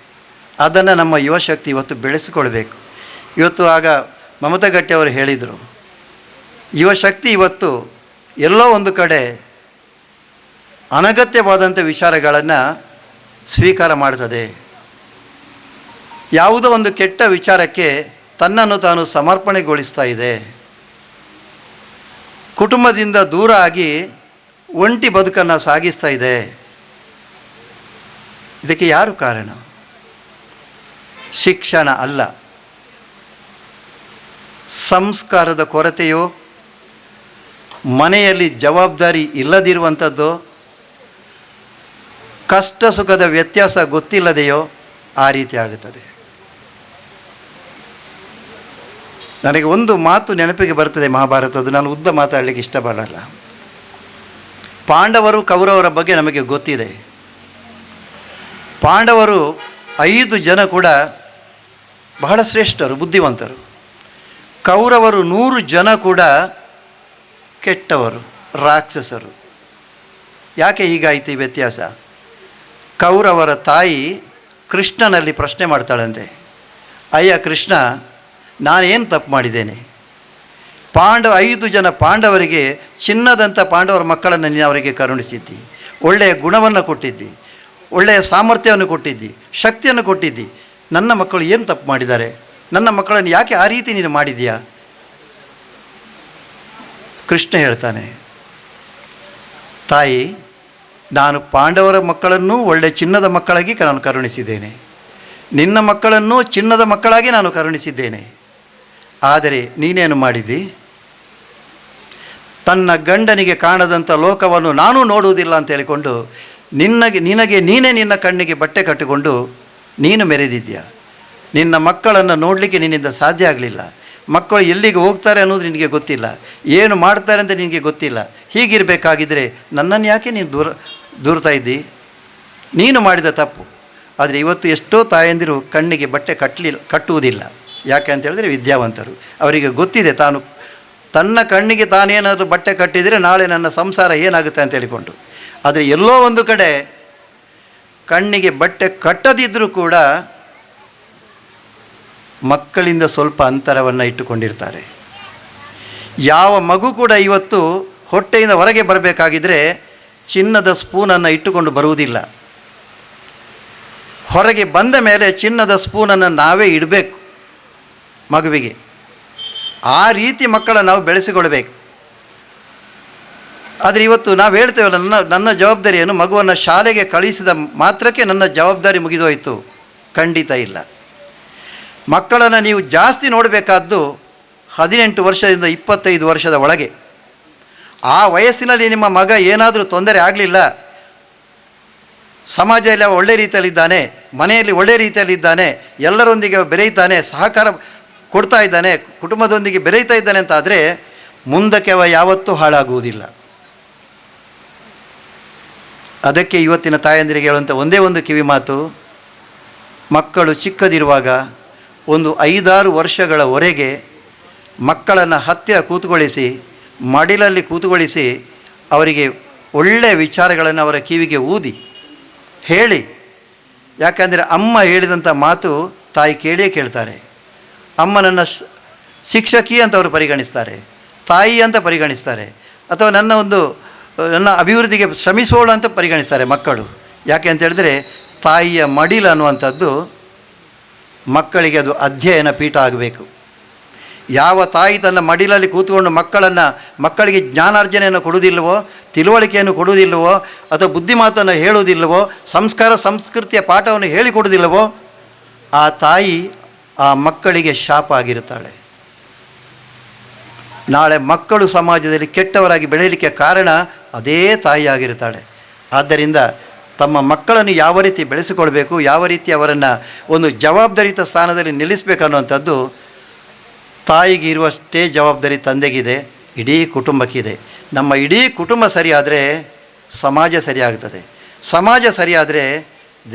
ಅದನ್ನು ನಮ್ಮ ಯುವಶಕ್ತಿ ಇವತ್ತು ಬೆಳೆಸಿಕೊಳ್ಬೇಕು. ಇವತ್ತು ಆಗ ಮಮತಾ ಗಟ್ಟಿ ಅವರು ಹೇಳಿದರು, ಯುವಶಕ್ತಿ ಇವತ್ತು ಎಲ್ಲೋ ಒಂದು ಕಡೆ ಅನಗತ್ಯವಾದಂಥ ವಿಚಾರಗಳನ್ನು ಸ್ವೀಕಾರ ಮಾಡ್ತದೆ. ಯಾವುದೋ ಒಂದು ಕೆಟ್ಟ ವಿಚಾರಕ್ಕೆ ತನ್ನನ್ನು ತಾನು ಸಮರ್ಪಣೆಗೊಳಿಸ್ತಾ ಇದೆ. ಕುಟುಂಬದಿಂದ ದೂರ ಆಗಿ ಒಂಟಿ ಬದುಕನ್ನು ಸಾಗಿಸ್ತಾ ಇದೆ. ಇದಕ್ಕೆ ಯಾರು ಕಾರಣ? ಶಿಕ್ಷಣ ಅಲ್ಲ, ಸಂಸ್ಕಾರದ ಕೊರತೆಯೋ, ಮನೆಯಲ್ಲಿ ಜವಾಬ್ದಾರಿ ಇಲ್ಲದಿರುವಂಥದ್ದು, ಕಷ್ಟ ಸುಖದ ವ್ಯತ್ಯಾಸ ಗೊತ್ತಿಲ್ಲದೆಯೋ ಆ ರೀತಿ ಆಗುತ್ತದೆ. ನನಗೆ ಒಂದು ಮಾತು ನೆನಪಿಗೆ ಬರ್ತದೆ ಮಹಾಭಾರತದ್ದು, ನಾನು ಉದ್ದ ಮಾತಾಡಲಿಕ್ಕೆ ಇಷ್ಟಪಡಲ್ಲ. ಪಾಂಡವರು ಕೌರವರ ಬಗ್ಗೆ ನಮಗೆ ಗೊತ್ತಿದೆ. ಪಾಂಡವರು 5 ಜನ ಕೂಡ ಬಹಳ ಶ್ರೇಷ್ಠರು, ಬುದ್ಧಿವಂತರು. ಕೌರವರು 100 ಜನ ಕೂಡ ಕೆಟ್ಟವರು, ರಾಕ್ಷಸರು. ಯಾಕೆ ಹೀಗಾಯಿತು ಈ ವ್ಯತ್ಯಾಸ? ಕೌರವರ ತಾಯಿ ಕೃಷ್ಣನಲ್ಲಿ ಪ್ರಶ್ನೆ ಮಾಡ್ತಾಳಂತೆ, ಅಯ್ಯ ಕೃಷ್ಣ, ನಾನೇನು ತಪ್ಪು ಮಾಡಿದ್ದೇನೆ? 5 ಜನ ಪಾಂಡವರಿಗೆ, ಚಿನ್ನದಂಥ ಪಾಂಡವರ ಮಕ್ಕಳನ್ನು ನೀನು ಅವರಿಗೆ ಕರುಣಿಸಿದ್ದಿ, ಒಳ್ಳೆಯ ಗುಣವನ್ನು ಕೊಟ್ಟಿದ್ದಿ, ಒಳ್ಳೆಯ ಸಾಮರ್ಥ್ಯವನ್ನು ಕೊಟ್ಟಿದ್ದಿ, ಶಕ್ತಿಯನ್ನು ಕೊಟ್ಟಿದ್ದಿ. ನನ್ನ ಮಕ್ಕಳು ಏನು ತಪ್ಪು ಮಾಡಿದ್ದಾರೆ? ನನ್ನ ಮಕ್ಕಳನ್ನು ಯಾಕೆ ಆ ರೀತಿ ನೀನು ಮಾಡಿದೀಯಾ? ಕೃಷ್ಣ ಹೇಳ್ತಾನೆ, ತಾಯಿ, ನಾನು ಪಾಂಡವರ ಮಕ್ಕಳನ್ನೂ ಒಳ್ಳೆಯ ಚಿನ್ನದ ಮಕ್ಕಳಾಗಿ ನಾನು ಕರುಣಿಸಿದ್ದೇನೆ, ನಿನ್ನ ಮಕ್ಕಳನ್ನೂ ಚಿನ್ನದ ಮಕ್ಕಳಾಗಿ ನಾನು ಕರುಣಿಸಿದ್ದೇನೆ. ಆದರೆ ನೀನೇನು ಮಾಡಿದ್ದಿ? ತನ್ನ ಗಂಡನಿಗೆ ಕಾಣದಂಥ ಲೋಕವನ್ನು ನಾನೂ ನೋಡುವುದಿಲ್ಲ ಅಂತ ಹೇಳಿಕೊಂಡು ನಿನಗೆ ನೀನೇ ನಿನ್ನ ಕಣ್ಣಿಗೆ ಬಟ್ಟೆ ಕಟ್ಟಿಕೊಂಡು ನೀನು ಮೆರೆದಿದ್ದೀಯ. ನಿನ್ನ ಮಕ್ಕಳನ್ನು ನೋಡಲಿಕ್ಕೆ ನಿನ್ನಿಂದ ಸಾಧ್ಯ ಆಗಲಿಲ್ಲ. ಮಕ್ಕಳು ಎಲ್ಲಿಗೆ ಹೋಗ್ತಾರೆ ಅನ್ನೋದು ನಿನಗೆ ಗೊತ್ತಿಲ್ಲ, ಏನು ಮಾಡ್ತಾರೆ ಅಂತ ನಿನಗೆ ಗೊತ್ತಿಲ್ಲ. ಹೀಗಿರಬೇಕಾಗಿದ್ದರೆ ನನ್ನನ್ನು ಯಾಕೆ ನೀನು ದೂರ್ತಾ ಇದ್ದಿ? ನೀನು ಮಾಡಿದ ತಪ್ಪು. ಆದರೆ ಇವತ್ತು ಎಷ್ಟೋ ತಾಯಂದಿರು ಕಣ್ಣಿಗೆ ಬಟ್ಟೆ ಕಟ್ಟುವುದಿಲ್ಲ. ಯಾಕೆ ಅಂತ ಹೇಳಿದರೆ ವಿದ್ಯಾವಂತರು, ಅವರಿಗೆ ಗೊತ್ತಿದೆ ತಾನು ತನ್ನ ಕಣ್ಣಿಗೆ ತಾನೇನಾದರೂ ಬಟ್ಟೆ ಕಟ್ಟಿದರೆ ನಾಳೆ ನನ್ನ ಸಂಸಾರ ಏನಾಗುತ್ತೆ ಅಂತ ಹೇಳಿಕೊಂಡು. ಆದರೆ ಎಲ್ಲೋ ಒಂದು ಕಡೆ ಕಣ್ಣಿಗೆ ಬಟ್ಟೆ ಕಟ್ಟದಿದ್ದರೂ ಕೂಡ ಮಕ್ಕಳಿಂದ ಸ್ವಲ್ಪ ಅಂತರವನ್ನು ಇಟ್ಟುಕೊಂಡಿರ್ತಾರೆ. ಯಾವ ಮಗು ಕೂಡ ಇವತ್ತು ಹೊಟ್ಟೆಯಿಂದ ಹೊರಗೆ ಬರಬೇಕಾಗಿದ್ದರೆ ಚಿನ್ನದ ಸ್ಪೂನನ್ನು ಇಟ್ಟುಕೊಂಡು ಬರುವುದಿಲ್ಲ. ಹೊರಗೆ ಬಂದ ಮೇಲೆ ಚಿನ್ನದ ಸ್ಪೂನನ್ನು ನಾವೇ ಇಡಬೇಕು ಮಗುವಿಗೆ. ಆ ರೀತಿ ಮಕ್ಕಳನ್ನು ನಾವು ಬೆಳೆಸಿಕೊಳ್ಬೇಕು. ಆದರೆ ಇವತ್ತು ನಾವು ಹೇಳ್ತೇವಲ್ಲ, ನನ್ನ ಜವಾಬ್ದಾರಿಯನ್ನು ಮಗುವನ್ನು ಶಾಲೆಗೆ ಕಳಿಸಿದ ಮಾತ್ರಕ್ಕೆ ನನ್ನ ಜವಾಬ್ದಾರಿ ಮುಗಿದೋಯ್ತು. ಖಂಡಿತ ಇಲ್ಲ. ಮಕ್ಕಳನ್ನು ನೀವು ಜಾಸ್ತಿ ನೋಡಬೇಕಾದ್ದು 18 ವರ್ಷದಿಂದ 25 ವರ್ಷದ ಒಳಗೆ. ಆ ವಯಸ್ಸಿನಲ್ಲಿ ನಿಮ್ಮ ಮಗ ಏನಾದರೂ ತೊಂದರೆ ಆಗಲಿಲ್ಲ, ಸಮಾಜದಲ್ಲಿ ಅವ ಒಳ್ಳೆ ರೀತಿಯಲ್ಲಿದ್ದಾನೆ, ಮನೆಯಲ್ಲಿ ಒಳ್ಳೆ ರೀತಿಯಲ್ಲಿದ್ದಾನೆ, ಎಲ್ಲರೊಂದಿಗೆ ಬೆರೆಯುತ್ತಾನೆ, ಸಹಕಾರ ಕೊಡ್ತಾ ಇದ್ದಾನೆ, ಕುಟುಂಬದೊಂದಿಗೆ ಬೆರೆಯುತ್ತಾ ಇದ್ದಾನೆ ಅಂತಾದರೆ ಮುಂದಕ್ಕೆ ಅವ ಯಾವತ್ತೂ ಹಾಳಾಗುವುದಿಲ್ಲ. ಅದಕ್ಕೆ ಇವತ್ತಿನ ತಾಯಂದಿರಿಗೆ ಹೇಳುವಂಥ ಒಂದೇ ಒಂದು ಕಿವಿ ಮಾತು, ಮಕ್ಕಳು ಚಿಕ್ಕದಿರುವಾಗ ಒಂದು 5-6 ವರ್ಷಗಳವರೆಗೆ ಮಕ್ಕಳನ್ನು ಹತ್ತಿರ ಕೂತುಗೊಳಿಸಿ, ಮಡಿಲಲ್ಲಿ ಕೂತುಗೊಳಿಸಿ, ಅವರಿಗೆ ಒಳ್ಳೆಯ ವಿಚಾರಗಳನ್ನು ಅವರ ಕಿವಿಗೆ ಊದಿ ಹೇಳಿ. ಯಾಕಂದರೆ ಅಮ್ಮ ಹೇಳಿದಂಥ ಮಾತು ತಾಯಿ ಕೇಳಿಯೇ ಕೇಳ್ತಾರೆ. ಅಮ್ಮ ನನ್ನ ಶಿಕ್ಷಕಿ ಅಂತ ಅವರು ಪರಿಗಣಿಸ್ತಾರೆ, ತಾಯಿ ಅಂತ ಪರಿಗಣಿಸ್ತಾರೆ, ಅಥವಾ ನನ್ನ ಅಭಿವೃದ್ಧಿಗೆ ಶ್ರಮಿಸೋಳು ಅಂತ ಪರಿಗಣಿಸ್ತಾರೆ ಮಕ್ಕಳು. ಯಾಕೆ ಅಂತ ಹೇಳಿದರೆ ತಾಯಿಯ ಮಡಿಲು ಅನ್ನುವಂಥದ್ದು ಮಕ್ಕಳಿಗೆ ಅದು ಅಧ್ಯಯನ ಪೀಠ ಆಗಬೇಕು. ಯಾವ ತಾಯಿ ತನ್ನ ಮಡಿಲಲ್ಲಿ ಕೂತ್ಕೊಂಡು ಮಕ್ಕಳಿಗೆ ಜ್ಞಾನಾರ್ಜನೆಯನ್ನು ಕೊಡುವುದಿಲ್ಲವೋ, ತಿಳುವಳಿಕೆಯನ್ನು ಕೊಡುವುದಿಲ್ಲವೋ, ಅಥವಾ ಬುದ್ಧಿಮಾತನ್ನು ಹೇಳುವುದಿಲ್ಲವೋ, ಸಂಸ್ಕಾರ ಸಂಸ್ಕೃತಿಯ ಪಾಠವನ್ನು ಹೇಳಿಕೊಡುವುದಿಲ್ಲವೋ, ಆ ತಾಯಿ ಆ ಮಕ್ಕಳಿಗೆ ಶಾಪ ಆಗಿರುತ್ತಾಳೆ. ನಾಳೆ ಮಕ್ಕಳು ಸಮಾಜದಲ್ಲಿ ಕೆಟ್ಟವರಾಗಿ ಬೆಳೆಯಲಿಕ್ಕೆ ಕಾರಣ ಅದೇ ತಾಯಿ ಆಗಿರ್ತಾಳೆ. ಆದ್ದರಿಂದ ತಮ್ಮ ಮಕ್ಕಳನ್ನು ಯಾವ ರೀತಿ ಬೆಳೆಸಿಕೊಳ್ಬೇಕು, ಯಾವ ರೀತಿ ಅವರನ್ನು ಒಂದು ಜವಾಬ್ದಾರಿಯುತ ಸ್ಥಾನದಲ್ಲಿ ನಿಲ್ಲಿಸಬೇಕನ್ನುವಂಥದ್ದು ತಾಯಿಗೆ ಇರುವಷ್ಟೇ ಜವಾಬ್ದಾರಿ ತಂದೆಗಿದೆ, ಇಡೀ ಕುಟುಂಬಕ್ಕಿದೆ. ನಮ್ಮ ಇಡೀ ಕುಟುಂಬ ಸರಿಯಾದರೆ ಸಮಾಜ ಸರಿಯಾಗ್ತದೆ, ಸಮಾಜ ಸರಿಯಾದರೆ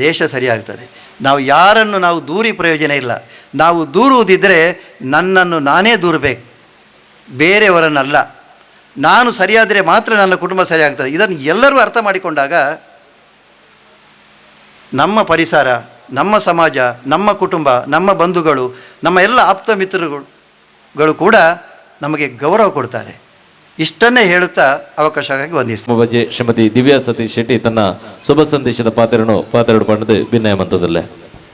ದೇಶ ಸರಿಯಾಗ್ತದೆ. ನಾವು ಯಾರನ್ನು ನಾವು ದೂರಿ ಪ್ರಯೋಜನ ಇಲ್ಲ. ನಾವು ದೂರುವುದಿದ್ದರೆ ನನ್ನನ್ನು ನಾನೇ ದೂರಬೇಕು, ಬೇರೆಯವರನ್ನಲ್ಲ. ನಾನು ಸರಿಯಾದರೆ ಮಾತ್ರ ನನ್ನ ಕುಟುಂಬ ಸರಿಯಾಗ್ತದೆ. ಇದನ್ನು ಎಲ್ಲರೂ ಅರ್ಥ ಮಾಡಿಕೊಂಡಾಗ ನಮ್ಮ ಪರಿಸರ, ನಮ್ಮ ಸಮಾಜ, ನಮ್ಮ ಕುಟುಂಬ, ನಮ್ಮ ಬಂಧುಗಳು, ನಮ್ಮ ಎಲ್ಲ ಆಪ್ತ ಮಿತ್ರರುಗಳು ಕೂಡ ನಮಗೆ ಗೌರವ ಕೊಡ್ತಾರೆ. ಇಷ್ಟನ್ನೇ ಹೇಳುತ್ತಾ ಅವಕಾಶಕ್ಕಾಗಿ ವಂದಿಸ್ತೀನಿ. ಬಜೆ ಶ್ರೀಮತಿ ದಿವ್ಯಾ ಸತೀಶ್ ಶೆಟ್ಟಿ ತನ್ನ ಶುಭ ಸಂದೇಶದ ಪಾತ್ರನು ಪಾತ್ರ ಪಡೆದು ಭಿನ್ನಯ ಮಂತದಲ್ಲೇ.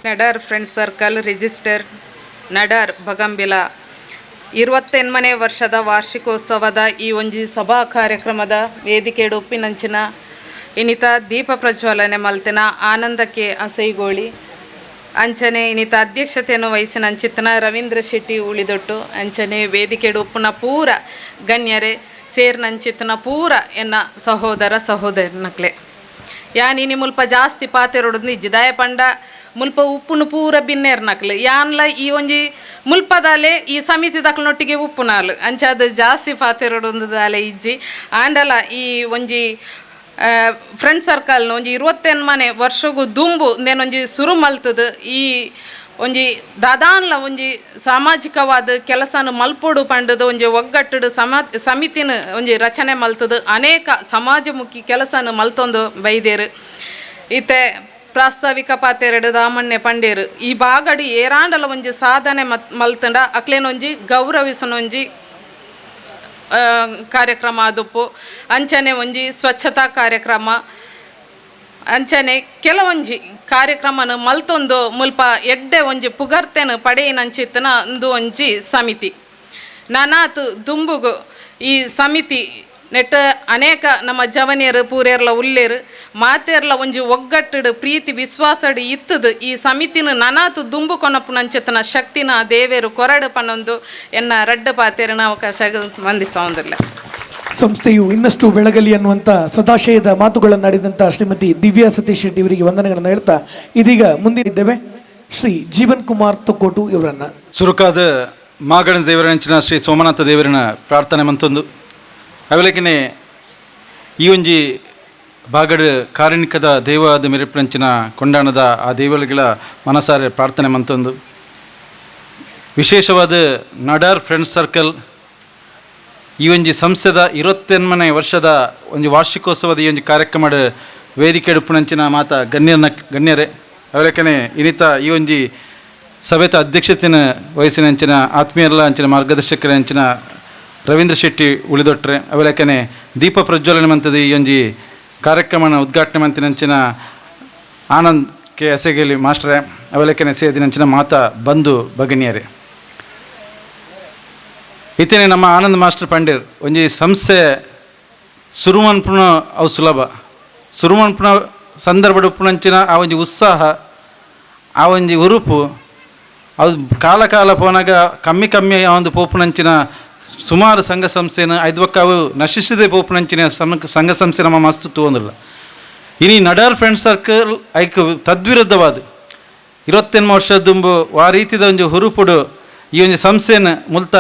Nadar friend circle register Nadar Bagambila 28ನೇ ವರ್ಷದ ವಾರ್ಷಿಕೋತ್ಸವದ ಈ ಒಂಜಿ ಸಭಾ ಕಾರ್ಯಕ್ರಮದ ವೇದಿಕೆ ಉಪ್ಪಿನಂಚಿನ ಇನ್ನಿತ ದೀಪ ಪ್ರಜ್ವಲನೆ ಮಲ್ತಿನ ಆನಂದಕ್ಕೆ ಅಸೈಗೋಳಿ ಅಂಚನೆ ಇನ್ನಿತ ಅಧ್ಯಕ್ಷತೆಯನ್ನು ವಹಿಸಿನ ಅಂಚಿತನ ರವೀಂದ್ರ ಶೆಟ್ಟಿ ಉಳಿದೊಟ್ಟು ಅಂಚನೆ ವೇದಿಕೆ ಉಪ್ಪುನ ಪೂರ ಗಣ್ಯರೇ ಸೇರ್ನಂಚಿತನ ಪೂರ ಎನ್ನ ಸಹೋದರ ಸಹೋದರನಕ್ಲೆ ಯಾನಿನಿ ಮುಲ್ಪ ಜಾಸ್ತಿ ಪಾತೆರೊಡು ನಿಜ್ಜಿ ದಾಯ ಪಂಡ ಮುಲ್ಪ ಉಪ್ಪುನು ಪೂರ ಬಿನ್ನೇರ್ನಕ್ಲು ಯಾನ್ಲ ಈ ಒಂಜಿ ಮುಲ್ಪದಾಲೆ ಈ ಸಮಿತಿ ದಕ್ಲನೊಟ್ಟಿಗೆ ಉಪ್ಪುನಾಲು ಅಂಚಾದ ಜಾಸ್ತಿ ಪಾತೆರೊಡೊಂದುದಾಲೆ ಇಜ್ಜಿ ಆಂಡಲ ಈ ಒಂಜಿ ಫ್ರೆಂಡ್ ಸರ್ಕಲ್ನ ಒಂಜಿ 28 ವರ್ಷಗು ದುಂಬು ನೇನೊಂಜಿ ಸುರು ಮಲ್ತದು ಈ ಒಂಜಿ ದಾದಾನ್ಲ ಒಂಜಿ ಸಾಮಾಜಿಕವಾದ ಕೆಲಸನ ಮಲ್ಪೊಡು ಪಂಡದು ಒಂಜಿ ಒಗ್ಗಟ್ಟುಡು ಸಮಿತಿನ ಒಂಜಿ ರಚನೆ ಮಲ್ತದು ಅನೇಕ ಸಮಾಜಮುಖಿ ಕೆಲಸನ ಮಲ್ತೊಂದು ಬೈದೇರು. ಇತ್ತೆ ಪ್ರಾಸ್ತಾವಿಕ ಪಾತೆರಡು ದಾಮಣ್ಣೆ ಪಂಡೇರು ಈ ಬಾಗಡಿ ಏರಾಂಡಲ ಒಂಜಿ ಸಾಧನೆ ಮಲ್ತಂಡ ಅಕ್ಲೇನೊಂಜಿ ಗೌರವಿಸನೊಂಜಿ ಕಾರ್ಯಕ್ರಮ ಅದುಪ್ಪು ಅಂಚನೆ ಒಂಜಿ ಸ್ವಚ್ಛತಾ ಕಾರ್ಯಕ್ರಮ ಅಂಚನೆ ಕೆಲವೊಂಜಿ ಕಾರ್ಯಕ್ರಮನ ಮಲ್ತೊಂದು ಮುಲ್ಪ ಎಡ್ಡೆ ಒಂಜಿ ಪುಗರ್ತೆನ ಪಡೆಯಿನಂಚಿತ್ತನ ಒಂದು ಒಂಜಿ ಸಮಿತಿ ನಾನಾತು ದುಂಬುಗು ಈ ಸಮಿತಿ ನೆಟ್ಟ ಅನೇಕ ನಮ್ಮ ಜವನಿಯರು ಪೂರೇರ್ಲ ಉಲ್ಲೇರು ಮಾತೇರ್ಲ ಒಂಜಿ ಒಗ್ಗಟ್ಟಡು ಪ್ರೀತಿ ವಿಶ್ವಾಸಡು ಇತ್ತದು ಈ ಸಮಿತಿನ ನಾನಾತು ದುಂಬು ಕೊನಪುನಂಚಿತನ ಶಕ್ತಿನ ದೇವೇರು ಕೊರಡು ಪನ್ನೊಂದು ಎನ್ನ ರಡ್ಡ ಪಾತೇರಿನ ಅವಕಾಶ ವಂದಿಸೋದಿಲ್ಲ. ಸಂಸ್ಥೆಯು ಇನ್ನಷ್ಟು ಬೆಳಗಲಿ ಅನ್ನುವಂಥ ಸದಾಶಯದ ಮಾತುಗಳನ್ನಾಡಿದಂಥ ಶ್ರೀಮತಿ ದಿವ್ಯಾ ಸತೀಶ್ ಶೆಟ್ಟಿ ಇವರಿಗೆ ವಂದನೆಗಳನ್ನು ಹೇಳ್ತಾ ಇದೀಗ ಮುಂದಿದ್ದೇವೆ ಶ್ರೀ ಜೀವನ್ ಕುಮಾರ್ ತೊಕ್ಕೋಟು ಇವರನ್ನು. ಸುರುಕಾದ ಮಾಗಣ ದೇವರಂಚಿನ ಶ್ರೀ ಸೋಮನಾಥ ದೇವರನ ಪ್ರಾರ್ಥನೆ ಮಂತೊಂದು ಅವಲಕಿನೇ ಈ ಒಂಜಿ ಬಾಗಡ ಕಾರಣಿಕದ ದೇವಾದ ಮೆರೆಪ್ರಂಚಿನ ಕೊಂಡಾಣದ ಆ ದೇವರುಗಳ ಮನಸಾರೆ ಪ್ರಾರ್ಥನೆ ಮಂತೊಂದು ವಿಶೇಷವಾದ ನಡಾರ್ ಫ್ರೆಂಡ್ಸ್ ಸರ್ಕಲ್ ಈ ಒಂಜಿ ಸಂಸ್ಥೆದ 28ನೇ ವರ್ಷದ ಒಂಜಿ ವಾರ್ಷಿಕೋತ್ಸವದ ಈ ಒಂಜಿ ಕಾರ್ಯಕ್ರಮದ ವೇದಿಕೆ ಉಪ್ಪುನಂಚಿನ ಮಾತ ಗಣ್ಯರೇ ಅವಲಕನೆ ಇನ್ನಿತ ಈ ಒಂಜಿ ಸಭೆತ ಅಧ್ಯಕ್ಷತೆನ ವಹಿಸಿನಂಚಿನ ಆತ್ಮೀಯರಲ್ಲ ಅಂಚಿನ ಮಾರ್ಗದರ್ಶಕರ ಅಂಚಿನ ರವೀಂದ್ರ ಶೆಟ್ಟಿ ಉಳಿದೊಟ್ರೆ ಅವಲಕನೆ ದೀಪ ಪ್ರಜ್ವಲನೆ ಮಂತದ ಈ ಒಂಜಿ ಕಾರ್ಯಕ್ರಮನ ಉದ್ಘಾಟನೆ ಮಂತಿನಂಚಿನ ಆನಂದ್ ಕೆ ಅಸೆಗೇಲಿ ಮಾಸ್ಟ್ರೆ ಅವಲಕನೆ ಸೇದಿನಂಚಿನ ಮಾತಾ ಬಂಧು ಭಗಿನಿಯರೇ. ಇತನೆ ನಮ್ಮ ಆನಂದ್ ಮಾಸ್ಟರ್ ಪಂಡೀರ್ ಒಂಜಿ ಸಂಸ್ಥೆ ಸುರುಮನ್ಪುನ ಅವು ಸುಲಭ ಸುರುಮನ್ಪುನ ಸಂದರ್ಭ ಉಪ್ಪುನಂಚಿನ ಆ ಒಂಜಿ ಉತ್ಸಾಹ ಆ ಒಂಜಿ ಉರುಪು ಅದು ಕಾಲ ಕಾಲ ಪೋನಾಗ ಕಮ್ಮಿ ಕಮ್ಮಿ ಆ ಒಂದು ಪೋಪುನಂಚಿನ ಸುಮಾರು ಸಂಘ ಸಂಸ್ಥೆನ ಐದು ಅವು ನಶಿಸದೆ ಪೋಪುನಂಚಿನ ಸಂಘ ಸಂಸ್ಥೆ ನಮ್ಮ ಮಸ್ತ್ ತೂವೊಂದಿಲ್ಲ. ಇನಿ ನಡಾರ್ ಫ್ರೆಂಡ್ ಸರ್ಕಲ್ ಐಕ್ ತದ್ವಿರುದ್ಧವಾದ 28 ವರ್ಷದ ದುಂಬು ಆ ರೀತಿದ ಒಂಜಿ ಹುರುಪುಡು ಈ ಒಂಜಿ ಸಂಸ್ಥೆನ ಮುಲ್ತ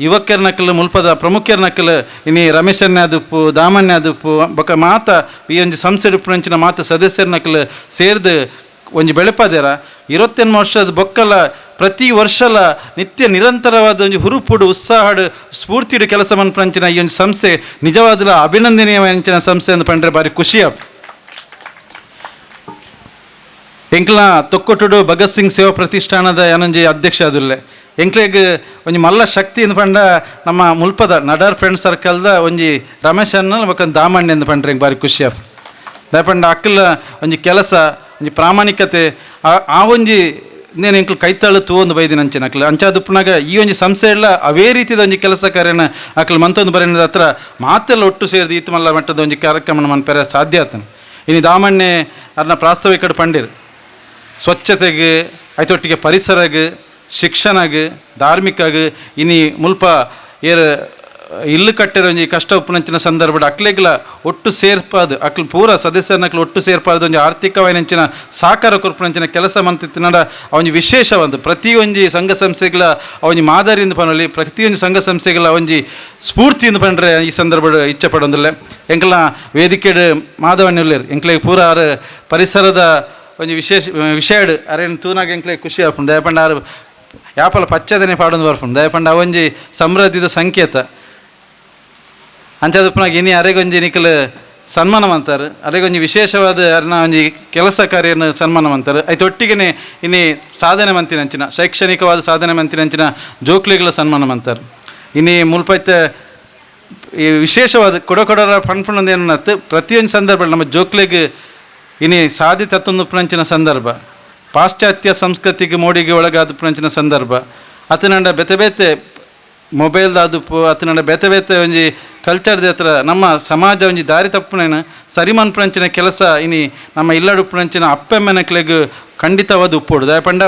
ಯುವಕರ ನಕಲು ಮುಲ್ಪದ ಪ್ರಮುಖರ ನಕಲು ಇನಿ ರಮೇಶನ್ಯ ದುಪ್ಪು ದಾಮಣ್ಯ ದುಪ್ಪು ಬೊಕ ಮಾತ ಈ ಒಂಜಿ ಸಂಸ್ಥೆ ಉಪ್ಪುನಂಚಿನ ಮಾತ ಸದಸ್ಯರ ನಕಲು ಸೇರ್ದು ಒಂಜಿ ಬೆಳೆಪದೇರ 28 ವರ್ಷದ ಬೊಕ್ಕಲ ಪ್ರತಿ ವರ್ಷಲ ನಿತ್ಯ ನಿರಂತರವಾದ ಒಂಜಿ ಹುರುಪುಡು ಉತ್ಸಾಹಡು ಸ್ಫೂರ್ತಿಡು ಕೆಲಸ ಮನ್ಪಂಚಿನ ಈ ಒಂಜಿ ಸಂಸ್ಥೆ ನಿಜವಾದಲ ಅಭಿನಂದನೀಯ ಅಂಚಿನ ಸಂಸ್ಥೆ ಅಂದ್ ಪಂಡ್ರೆ ಬಾರಿ ಖುಷಿಯ. ಎಂಕ್ಲ ತೊಕ್ಕೊಟ್ಟುಡು ಭಗತ್ ಸಿಂಗ್ ಸೇವಾ ಪ್ರತಿಷ್ಠಾನದ ಏನೊಂಜಿ ಅಧ್ಯಕ್ಷ ಅದುಲ್ಲೆ ಎಂಕ್ಲೆಗ್ ಒಂಜಿ ಮಲ್ಲ ಶಕ್ತಿ ಅಂದ್ ಪಂಡ ನಮ್ಮ ಮುಲ್ಪದ ನಡಾರ್ ಫ್ರೆಂಡ್ ಸರ್ಕಲ್ದ ಒಂಜಿ ರಮೇಶ್ ಅನ್ನ ಬೊಕ್ಕ ದಾಮಣ್ಣ ಅಂದ್ ಪಂಡ್ರೆ ಬಾರಿ ಖುಷಿಯ. ದಾಯಪಂಡ ಅಕ್ಕಲ ಒಂಜಿ ಕೆಲಸ ಒಂಜಿ ಪ್ರಾಮಾಣಿಕತೆ ಆ ಒಂಜಿ ನೇನು ಎಂಕ್ಲು ಕೈತಾಳು ತೂವೊಂದು ಬೈದಿನ ಅಂಚಿನ ಅಕ್ಲು ಅಂಚಾದುಪ್ಪುನಾಗ ಈ ಒಂಜಿ ಸಂಸ್ಥೆ ಎಲ್ಲ ಅವೇ ರೀತಿದ ಒಂಜಿ ಕೆಲಸ ಕಾರ್ಯನ ಅಕ್ಲು ಮಂತೊಂದು ಬರೆಯದ ಹತ್ರ ಮಾತೆಲ್ಲ ಒಟ್ಟು ಸೇರಿದ ಈತ ಮಲ್ಲ ಮಟ್ಟದ ಒಂಜಿ ಕಾರ್ಯಕ್ರಮ ಮನ್ಪೆರೆ ಸಾಧ್ಯ ಆತನ. ಇನ್ನು ದಾಮಣ್ಣೆ ಅದನ್ನ ಪ್ರಾಸ್ತಾವಿಕಡು ಪಂಡಿರು ಸ್ವಚ್ಛತೆಗೆ ಐತೊಟ್ಟಿಗೆ ಪರಿಸರಗೆ ಶಿಕ್ಷಣಗೆ ಧಾರ್ಮಿಕಾಗ ಇನಿ ಮುಲ್ಪ ಏರ್ ಇಲ್ಲು ಕಟ್ಟೆರ ಒಂಜಿ ಕಷ್ಟ ಉಪ್ಪುನಂಚಿನ ಸಂದರ್ಭಡ್ ಅಕ್ಲೆಗ್ಲ ಒಟ್ಟು ಸೇರ್ಪಾದು ಅಕ್ಲು ಪೂರ ಸದಸ್ಯರನಕ್ಲು ಒಟ್ಟು ಸೇರ್ಪಾದು ಒಂಜಿ ಆರ್ಥಿಕವಾಯಿನಂಚಿನ ಸಹಕಾರ ಕೊರ್ಪುನಂಚಿನ ಕೆಲಸ ಮಂತಿತ್ತಿನಡ ಒಂಜಿ ವಿಶೇಷ ಒಂದು ಪ್ರತಿಯೊಂಜಿ ಸಂಘ ಸಂಸ್ಥೆಗಳ ಒಂಜಿ ಮಾದರಿಯಿಂದ ಪನೊಲಿ, ಪ್ರತಿಯೊಂಜಿ ಸಂಘ ಸಂಸ್ಥೆಗಳ ಒಂಜಿ ಸ್ಫೂರ್ತಿಯಿಂದ ಪಂಡ್ರೆ ಈ ಸಂದರ್ಭಡ್ ಇಚ್ಛೆ ಪಡೊಂದಿಲ್ಲ. ಎಂಕ್ಲ ವೇದಿಕೆಡ್ ಮಾಧವಣ್ಣುಲ್ಲೆರ್ ಎಂಕ್ಲೆಗ್ ಪೂರ ಆರು ಪರಿಸರದ ಒಂಜಿ ವಿಶೇಷ ವಿಷಯಡ್ ಅರೇನು ತೂನಾಗ ಎಂಕ್ಲೆ ಖುಷಿ ಆಪುಂಡು. ದಯಪಂಡ ಆರು ಯಾಪಲ ಪಚ್ಚದನೆ ಪಾಡೊಂದು ಬರ್ಪುಂಡು. ದಯಪಂಡ ಅವೊಂಜಿ ಸಮೃದ್ಧಿದ ಸಂಕೇತ. ಅಂಚಾದಪ್ಪನಾಗ ಇನಿ ಅರೆಗೊಂಜಿ ನಿಕಲ್ ಸನ್ಮಾನ ಮಂತಾರೆ, ಅರೆಗೊಂಜಿ ವಿಶೇಷವಾದ ಅರ್ನ ಒಂಜಿ ಕೆಲಸ ಕಾರ್ಯನ ಸನ್ಮಾನ ಮಂತಾರೆ. ಐತೊಟ್ಟಿಗೆನೆ ಇನಿ ಸಾಧನೆ ಮಂತಿನಂಚಿನ ಶೈಕ್ಷಣಿಕವಾದ ಸಾಧನೆ ಮಂತಿನಂಚಿನ ಜೋಕ್ಲಿಗಳ ಸನ್ಮಾನ ಮಂತಾರೆ. ಇನಿ ಮುಲ್ಪೈತೆ ಈ ವಿಶೇಷವಾದ ಕೊಡಕೊಡರ ಪಣ್ಪುಣಂದು ಏನನ್ನತ್ತು ಪ್ರತಿಯೊಂದು ಸಂದರ್ಭ ನಮ್ಮ ಜೋಕ್ಲಿಗೆ ಇನಿ ಸಾಧಿ ತತ್ತೊಂದು ಸಂದರ್ಭ, ಪಾಶ್ಚಾತ್ಯ ಸಂಸ್ಕೃತಿಗೆ ಮೋಡಿಗೆ ಒಳಗಾದ ಪುಣಂಚಿನ ಸಂದರ್ಭ, ಅತನಂಡ ಬೆತೆ ಬೇತೆ ಮೊಬೈಲ್ದಾದುಪ್ಪು, ಅತನಂಡ ಬೇತೆ ಬೇತೆ ಒಂಜಿ ಕಲ್ಚರ್ದ ಹತ್ರ ನಮ್ಮ ಸಮಾಜ ಒಂಜಿ ದಾರಿ ತಪ್ಪುನೇನು ಸರಿ ಮನ್ಪುನಂಚಿನ ಕೆಲಸ ಇನಿ ನಮ್ಮ ಇಲ್ಲಡುಪ್ಪುನಂಚಿನ ಅಪ್ಪೆಮ್ಮನಕ್ಲೆಗ್ ಖಂಡಿತವಾದ ಉಪ್ಪೋಡು. ದಯಪಂಡ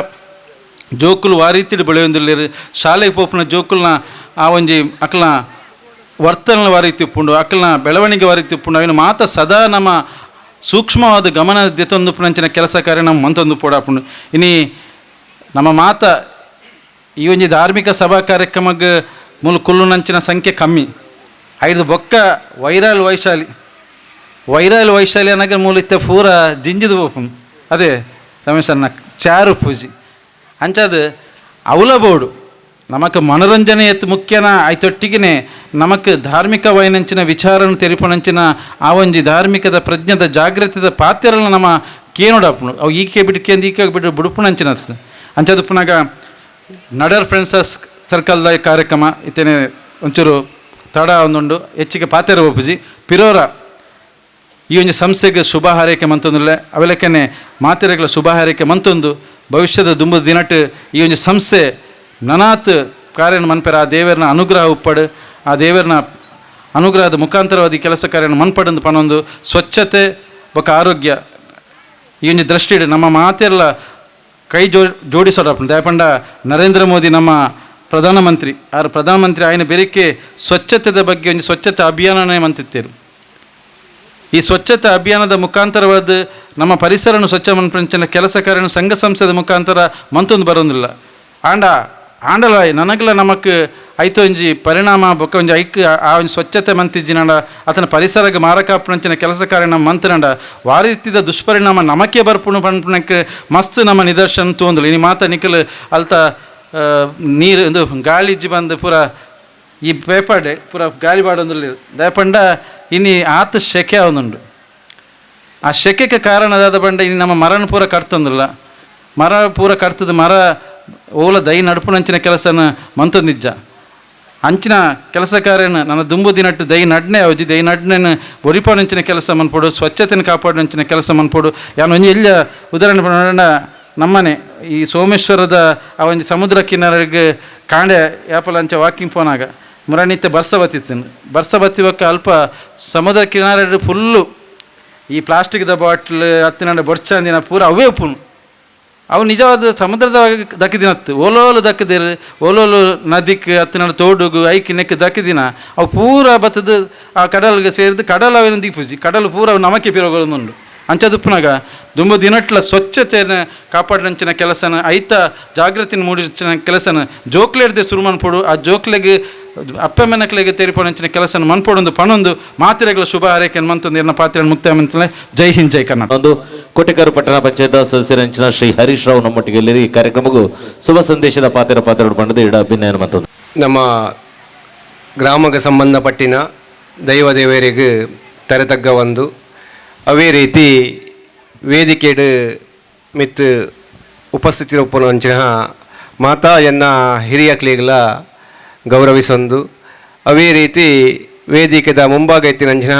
ಜೋಕುಲು ವಾರೀತಿಡು ಬೆಳೆಯೊಂದಿಲ್ಲೇರು, ಶಾಲೆಗೆ ಪೋಪುನ ಜೋಕುಲ್ನ ಆ ಒಂಜಿ ಅಕ್ಲನ ವರ್ತನೆ ವಾರೀತಿ ಉಪ್ಪುಂಡು, ಅಕ್ಲನ ಬೆಳವಣಿಗೆ ವಾರೀತಿ ಉಪ್ಪುಂಡು. ಅವಿನ ಮಾತ ಸದಾ ನಮ್ಮ ಸೂಕ್ಷ್ಮವಾದ ಗಮನ ದೆತ್ತೊಂದು ಪುನಂಚಿನ ಕೆಲಸ ಕಾರ್ಯ ನಮ್ಮ ಮಂತೊಂದು ಪೋಡಾಪುಂಡು. ಇನಿ ನಮ್ಮ ಮಾತ ಈ ಒಂಜಿ ಧಾರ್ಮಿಕ ಸಭಾ ಕಾರ್ಯಕ್ರಮಕ್ಕೆ ಮೂಲ ಕುಲ್ಲುನಂಚಿನ ಸಂಖ್ಯೆ ಕಮ್ಮಿ. ಐದು ಬೊಕ್ಕ ವೈರಲ್ ವೈಶಾಲಿ, ವೈರಲ್ ವೈಶಾಲಿ ಅನ್ನಗ ಮೂಲ ಇತ್ತೆ ಪೂರ ಜಿಂಜಿದ ಪೋಪುಂಡು. ಅದೇ ರಮೇಶ್ ಅಣ್ಣ ಚಾರು ಪೂಜಿ ಅಂಚಾದ ಅವಲಬೋಡು ನಮಕ್ ಮನೋರಂಜನೆ ಎತ್ತು ಮುಖ್ಯನ ಐತೊಟ್ಟಿಗೆನೆ ನಮಕ್ ಧಾರ್ಮಿಕ ವೈನಂಚಿನ ವಿಚಾರನ ತೆರಿಪುನಂಚಿನ ಆ ಒಂಜಿ ಧಾರ್ಮಿಕದ ಪ್ರಜ್ಞದ ಜಾಗೃತಿದ ಪಾತ್ರನ ನಮ್ಮ ಕೇನೋಡಪ್ಪುಂಡು. ಅವು ಈಕೆ ಬಿಟ್ಟು ಕೇಂದ್ ಈಕೆ ಬಿಟ್ಟು ಬುಡುಪುನಂಚಿನ ಅಂಚದಪ್ಪುನಾಗ ನಡರ್ ಫ್ರೆಂಡ್ಸ್ ಸರ್ಕಲ್ದ ಕಾರ್ಯಕ್ರಮ ಇತ್ತೇನೆ ಒಂಚೂರು ತಡ ಒಂದುಂಡು ಹೆಚ್ಚಿಗೆ ಪಾತೆರ ಒಪ್ಪುಜಿ. ಪಿರೋರ ಈ ಒಂಜಿ ಸಂಸ್ಥೆಗೆ ಶುಭ ಹಾರೈಕೆ ಮಂತೊಂದುಲ್ಲೆ, ಅವೆಲಕ್ಕನೆ ಮಾತೆರೆಗಳ ಶುಭ ಹಾರೈಕೆ ಮಂತೊಂದು ಭವಿಷ್ಯದ ದುಂಬು ದಿನಟ್ ಈ ಒಂಜಿ ಸಂಸ್ಥೆ ನನಾತ್ ಕಾರ್ಯನ ಮನ್ಪೆರ ಆ ದೇವರನ ಅನುಗ್ರಹ ಉಪ್ಪಡು, ಆ ದೇವರನ ಅನುಗ್ರಹದ ಮುಖಾಂತರವಾದ ಕೆಲಸ ಕಾರ್ಯನ ಮನ್ಪಡಂದು ಪನೊಂದು ಸ್ವಚ್ಛತೆ ಬೊಕ ಆರೋಗ್ಯ ಈ ಒಂಜಿ ದೃಷ್ಟಿಡ್ ನಮ್ಮ ಮಾತೆಲ್ಲ ಕೈ ಜೋಡಿಸೋಡಪ್ಪ. ದಯಪಂಡ ನರೇಂದ್ರ ಮೋದಿ ನಮ್ಮ ಪ್ರಧಾನಮಂತ್ರಿ, ಆರು ಪ್ರಧಾನಮಂತ್ರಿ ಆಯ್ನ ಬೆರಿಕೆ ಸ್ವಚ್ಛತೆದ ಬಗ್ಗೆ ಒಂಜಿ ಸ್ವಚ್ಛತೆ ಅಭಿಯಾನನೇ ಮಂತಿತ್ತೇರು. ಈ ಸ್ವಚ್ಛತೆ ಅಭಿಯಾನದ ಮುಖಾಂತರವಾದ ನಮ್ಮ ಪರಿಸರನು ಸ್ವಚ್ಛ ಮನ್ಪಂಚಿನ ಕೆಲಸ ಕಾರ್ಯನ ಸಂಘ ಸಂಸ್ಥೆದ ಮುಖಾಂತರ ಮಂತೊಂದು ಬರೋದಿಲ್ಲ. ಆಂಡ ಆಂಡಲ ನನಗಲ ನಮಕ್ ಐತ ಒಂಜಿ ಪರಿಣಾಮ ಬೊಕ್ಕ ಒಂಜಿ ಐಕ್ ಆ ಒಂಜಿ ಸ್ವಚ್ಛತೆ ಮಂತಿಜ್ಜಿನಂಡ ಆತನ ಪರಿಸರಗೆ ಮಾರಕಾಪುನಂಚಿನ ಕೆಲಸ ಕಾರ್ಯ ನಮ್ಮ ಮಂತನಂಡ ವಾರೀತಿದ ದುಷ್ಪರಿಣಾಮ ನಮಕೆ ಬರ್ಪುಣು ಪನ್ಪುನಕ್ಕೆ ಮಸ್ತ್ ನಮ್ಮ ನಿದರ್ಶನ ತೋಂದಲು. ಇನಿ ಮಾತ ನಿಖಲ್ ಅಲ್ತ ನೀರು ಒಂದು ಗಾಳಿಜ್ಜಿ ಬಂದು ಪೂರ ಈ ಪೇಪರ್ಡೆ ಪೂರ ಗಾಳಿ ಬಾಡೊಂದುಲ್ಲ. ದಯಪಂಡ ಇನಿ ಆತ ಶೆಕೆ ಅವನುಂಡು. ಆ ಶೆಕೆಗೆ ಕಾರಣದಾದ ಬಂಡ ಇನಿ ನಮ್ಮ ಮರನ ಪೂರ ಕಟ್ತಂದಿಲ್ಲ, ಮರ ಪೂರ ಕಟ್ತದ ಮರ ಓಲ ದೈ ನಡುಪುನಂಚಿನ ಕೆಲಸನ ಮಂತೊಂದಿಜ್ಜ ಅಂಚಿನ ಕೆಲಸ ಕಾರ್ಯನ ನನ್ನ ದುಂಬು ದಿನಟ್ಟು ದೈ ನಡ್ನೆ ಅವಜಿ ದೈ ನಡ್ನೆನ ಒರಿಪನಂಚಿನ ಕೆಲಸ ಮನ್ಪೋಡು, ಸ್ವಚ್ಛತೆಯನ್ನು ಕಾಪಾಡುವಂಚಿನ ಕೆಲಸ ಮನ್ಪೋಡು. ಯಾನು ಒಂಜಿ ಎಲ್ಲ ಉದಾಹರಣೆ ಪಂಡ ನಮ್ಮನೆ ಈ ಸೋಮೇಶ್ವರದ ಆ ಒಂಜಿ ಸಮುದ್ರ ಕಿನಾರಿಗೆ ಕಾಂಡೆ ಯಾಪಲ ಅಂಚ ವಾಕಿಂಗ್ ಪೋನಾಗ ಮುರಣಿತ್ತೆ ಬರ್ಸ ಬತ್ತಿತ್ತು. ಬರ್ಸ ಬತ್ತಿವಕ್ಕ ಅಲ್ಪ ಸಮುದ್ರ ಕಿನಾರ ಫುಲ್ಲು ಈ ಪ್ಲಾಸ್ಟಿಕ್ದ ಬಾಟ್ಲ್ ಹತ್ತಿನ ಬೊಡ್ಚಂದಿನ ಪೂರ ಅವೇ ಉಪ್ಪುನು. ಅವು ನಿಜವಾದ ಸಮುದ್ರದ ದಕ್ಕಿದಿನತ್ತು ಓಲೋಲು ದಕ್ಕದಿರು, ಓಲೋಲು ನದಿಕ್ ಹತ್ತಿನ ತೋಡುಗು ಐಕ್ ನೆಕ್ ದಕ್ಕಿದಿನ ಅವು ಪೂರ ಬತ್ತದ ಆ ಕಡಲ್ಗೆ ಸೇರಿದು ಕಡಲ ಅವೇನು ದೀಪುಜಿ ಕಡಲು ಪೂರ ಅವು ನಮಕೆ ಪಿರೋಗಲೊಂದುಂಡು. ಅಂಚದುಪ್ಪುನಾಗ ದುಂಬು ದಿನಟ್ಲ ಸ್ವಚ್ಛತೆಯನ್ನು ಕಾಪಾಡಿನಂಚಿನ ಕೆಲಸನ ಐತ ಜಾಗೃತಿನ ಮೂಡಿನ ಕೆಲಸನ ಜೋಕ್ಲೆಡ್ದೆ ಶುರು ಮನ್ಪೋಡು. ಆ ಜೋಕ್ಲೆಗೆ ಅಪ್ಪಮ್ಮನಕ್ಲೆಗೆ ತೇರಿಪೋನಂಚಿನ ಕೆಲಸನ ಮನ್ಪೋಡೊಂದು ಪಣೊಂದು ಮಾತಿರೆಗಳ ಶುಭ ಹಾರೈಕೆ ಮಂತೊಂದು ಎನ್ನ ಪಾತ್ರ ಮುಕ್ತಾಯ ಮಂತಲೆ. ಜೈ ಹಿಂದ್, ಜೈ ಕರ್ನಾಟಕ. ಒಂದು ಕೋಟೆಕಾರು ಪಟ್ಟಣ ಪಂಚಾಯತ್ ಸದಸ್ಯರಂಚಿನ ಶ್ರೀ ಹರೀಶ್ ರಾವ್ ನಮ್ಮೊಟ್ಟಿಗೆ ಈ ಕಾರ್ಯಕ್ರಮಕ್ಕೂ ಶುಭ ಸಂದೇಶದ ಪಾತ್ರ ಪಾತ್ರ ಪಂಡದು ಇಡ ಅಭಿನಯ ಮತ್ತೊಂದು ನಮ್ಮ ಗ್ರಾಮಕ್ಕೆ ಸಂಬಂಧಪಟ್ಟಿನ ದೈವ ದೇವರಿಗೆ ತರೆತಗ್ಗ ಒಂದು ಅವೇ ರೀತಿ ವೇದಿಕೆಡು ಮಿತ್ತು ಉಪಸ್ಥಿತಿರೊಪ್ಪುನಂಚಿನ ಮಾತಾ ಎನ್ನ ಹಿರಿಯಕ್ಲಿಗಳ ಗೌರವಿಸೊಂದು ಅವೇ ರೀತಿ ವೇದಿಕೆದ ಮುಂಭಾಗ ಎತ್ತಿನಂಚಿನ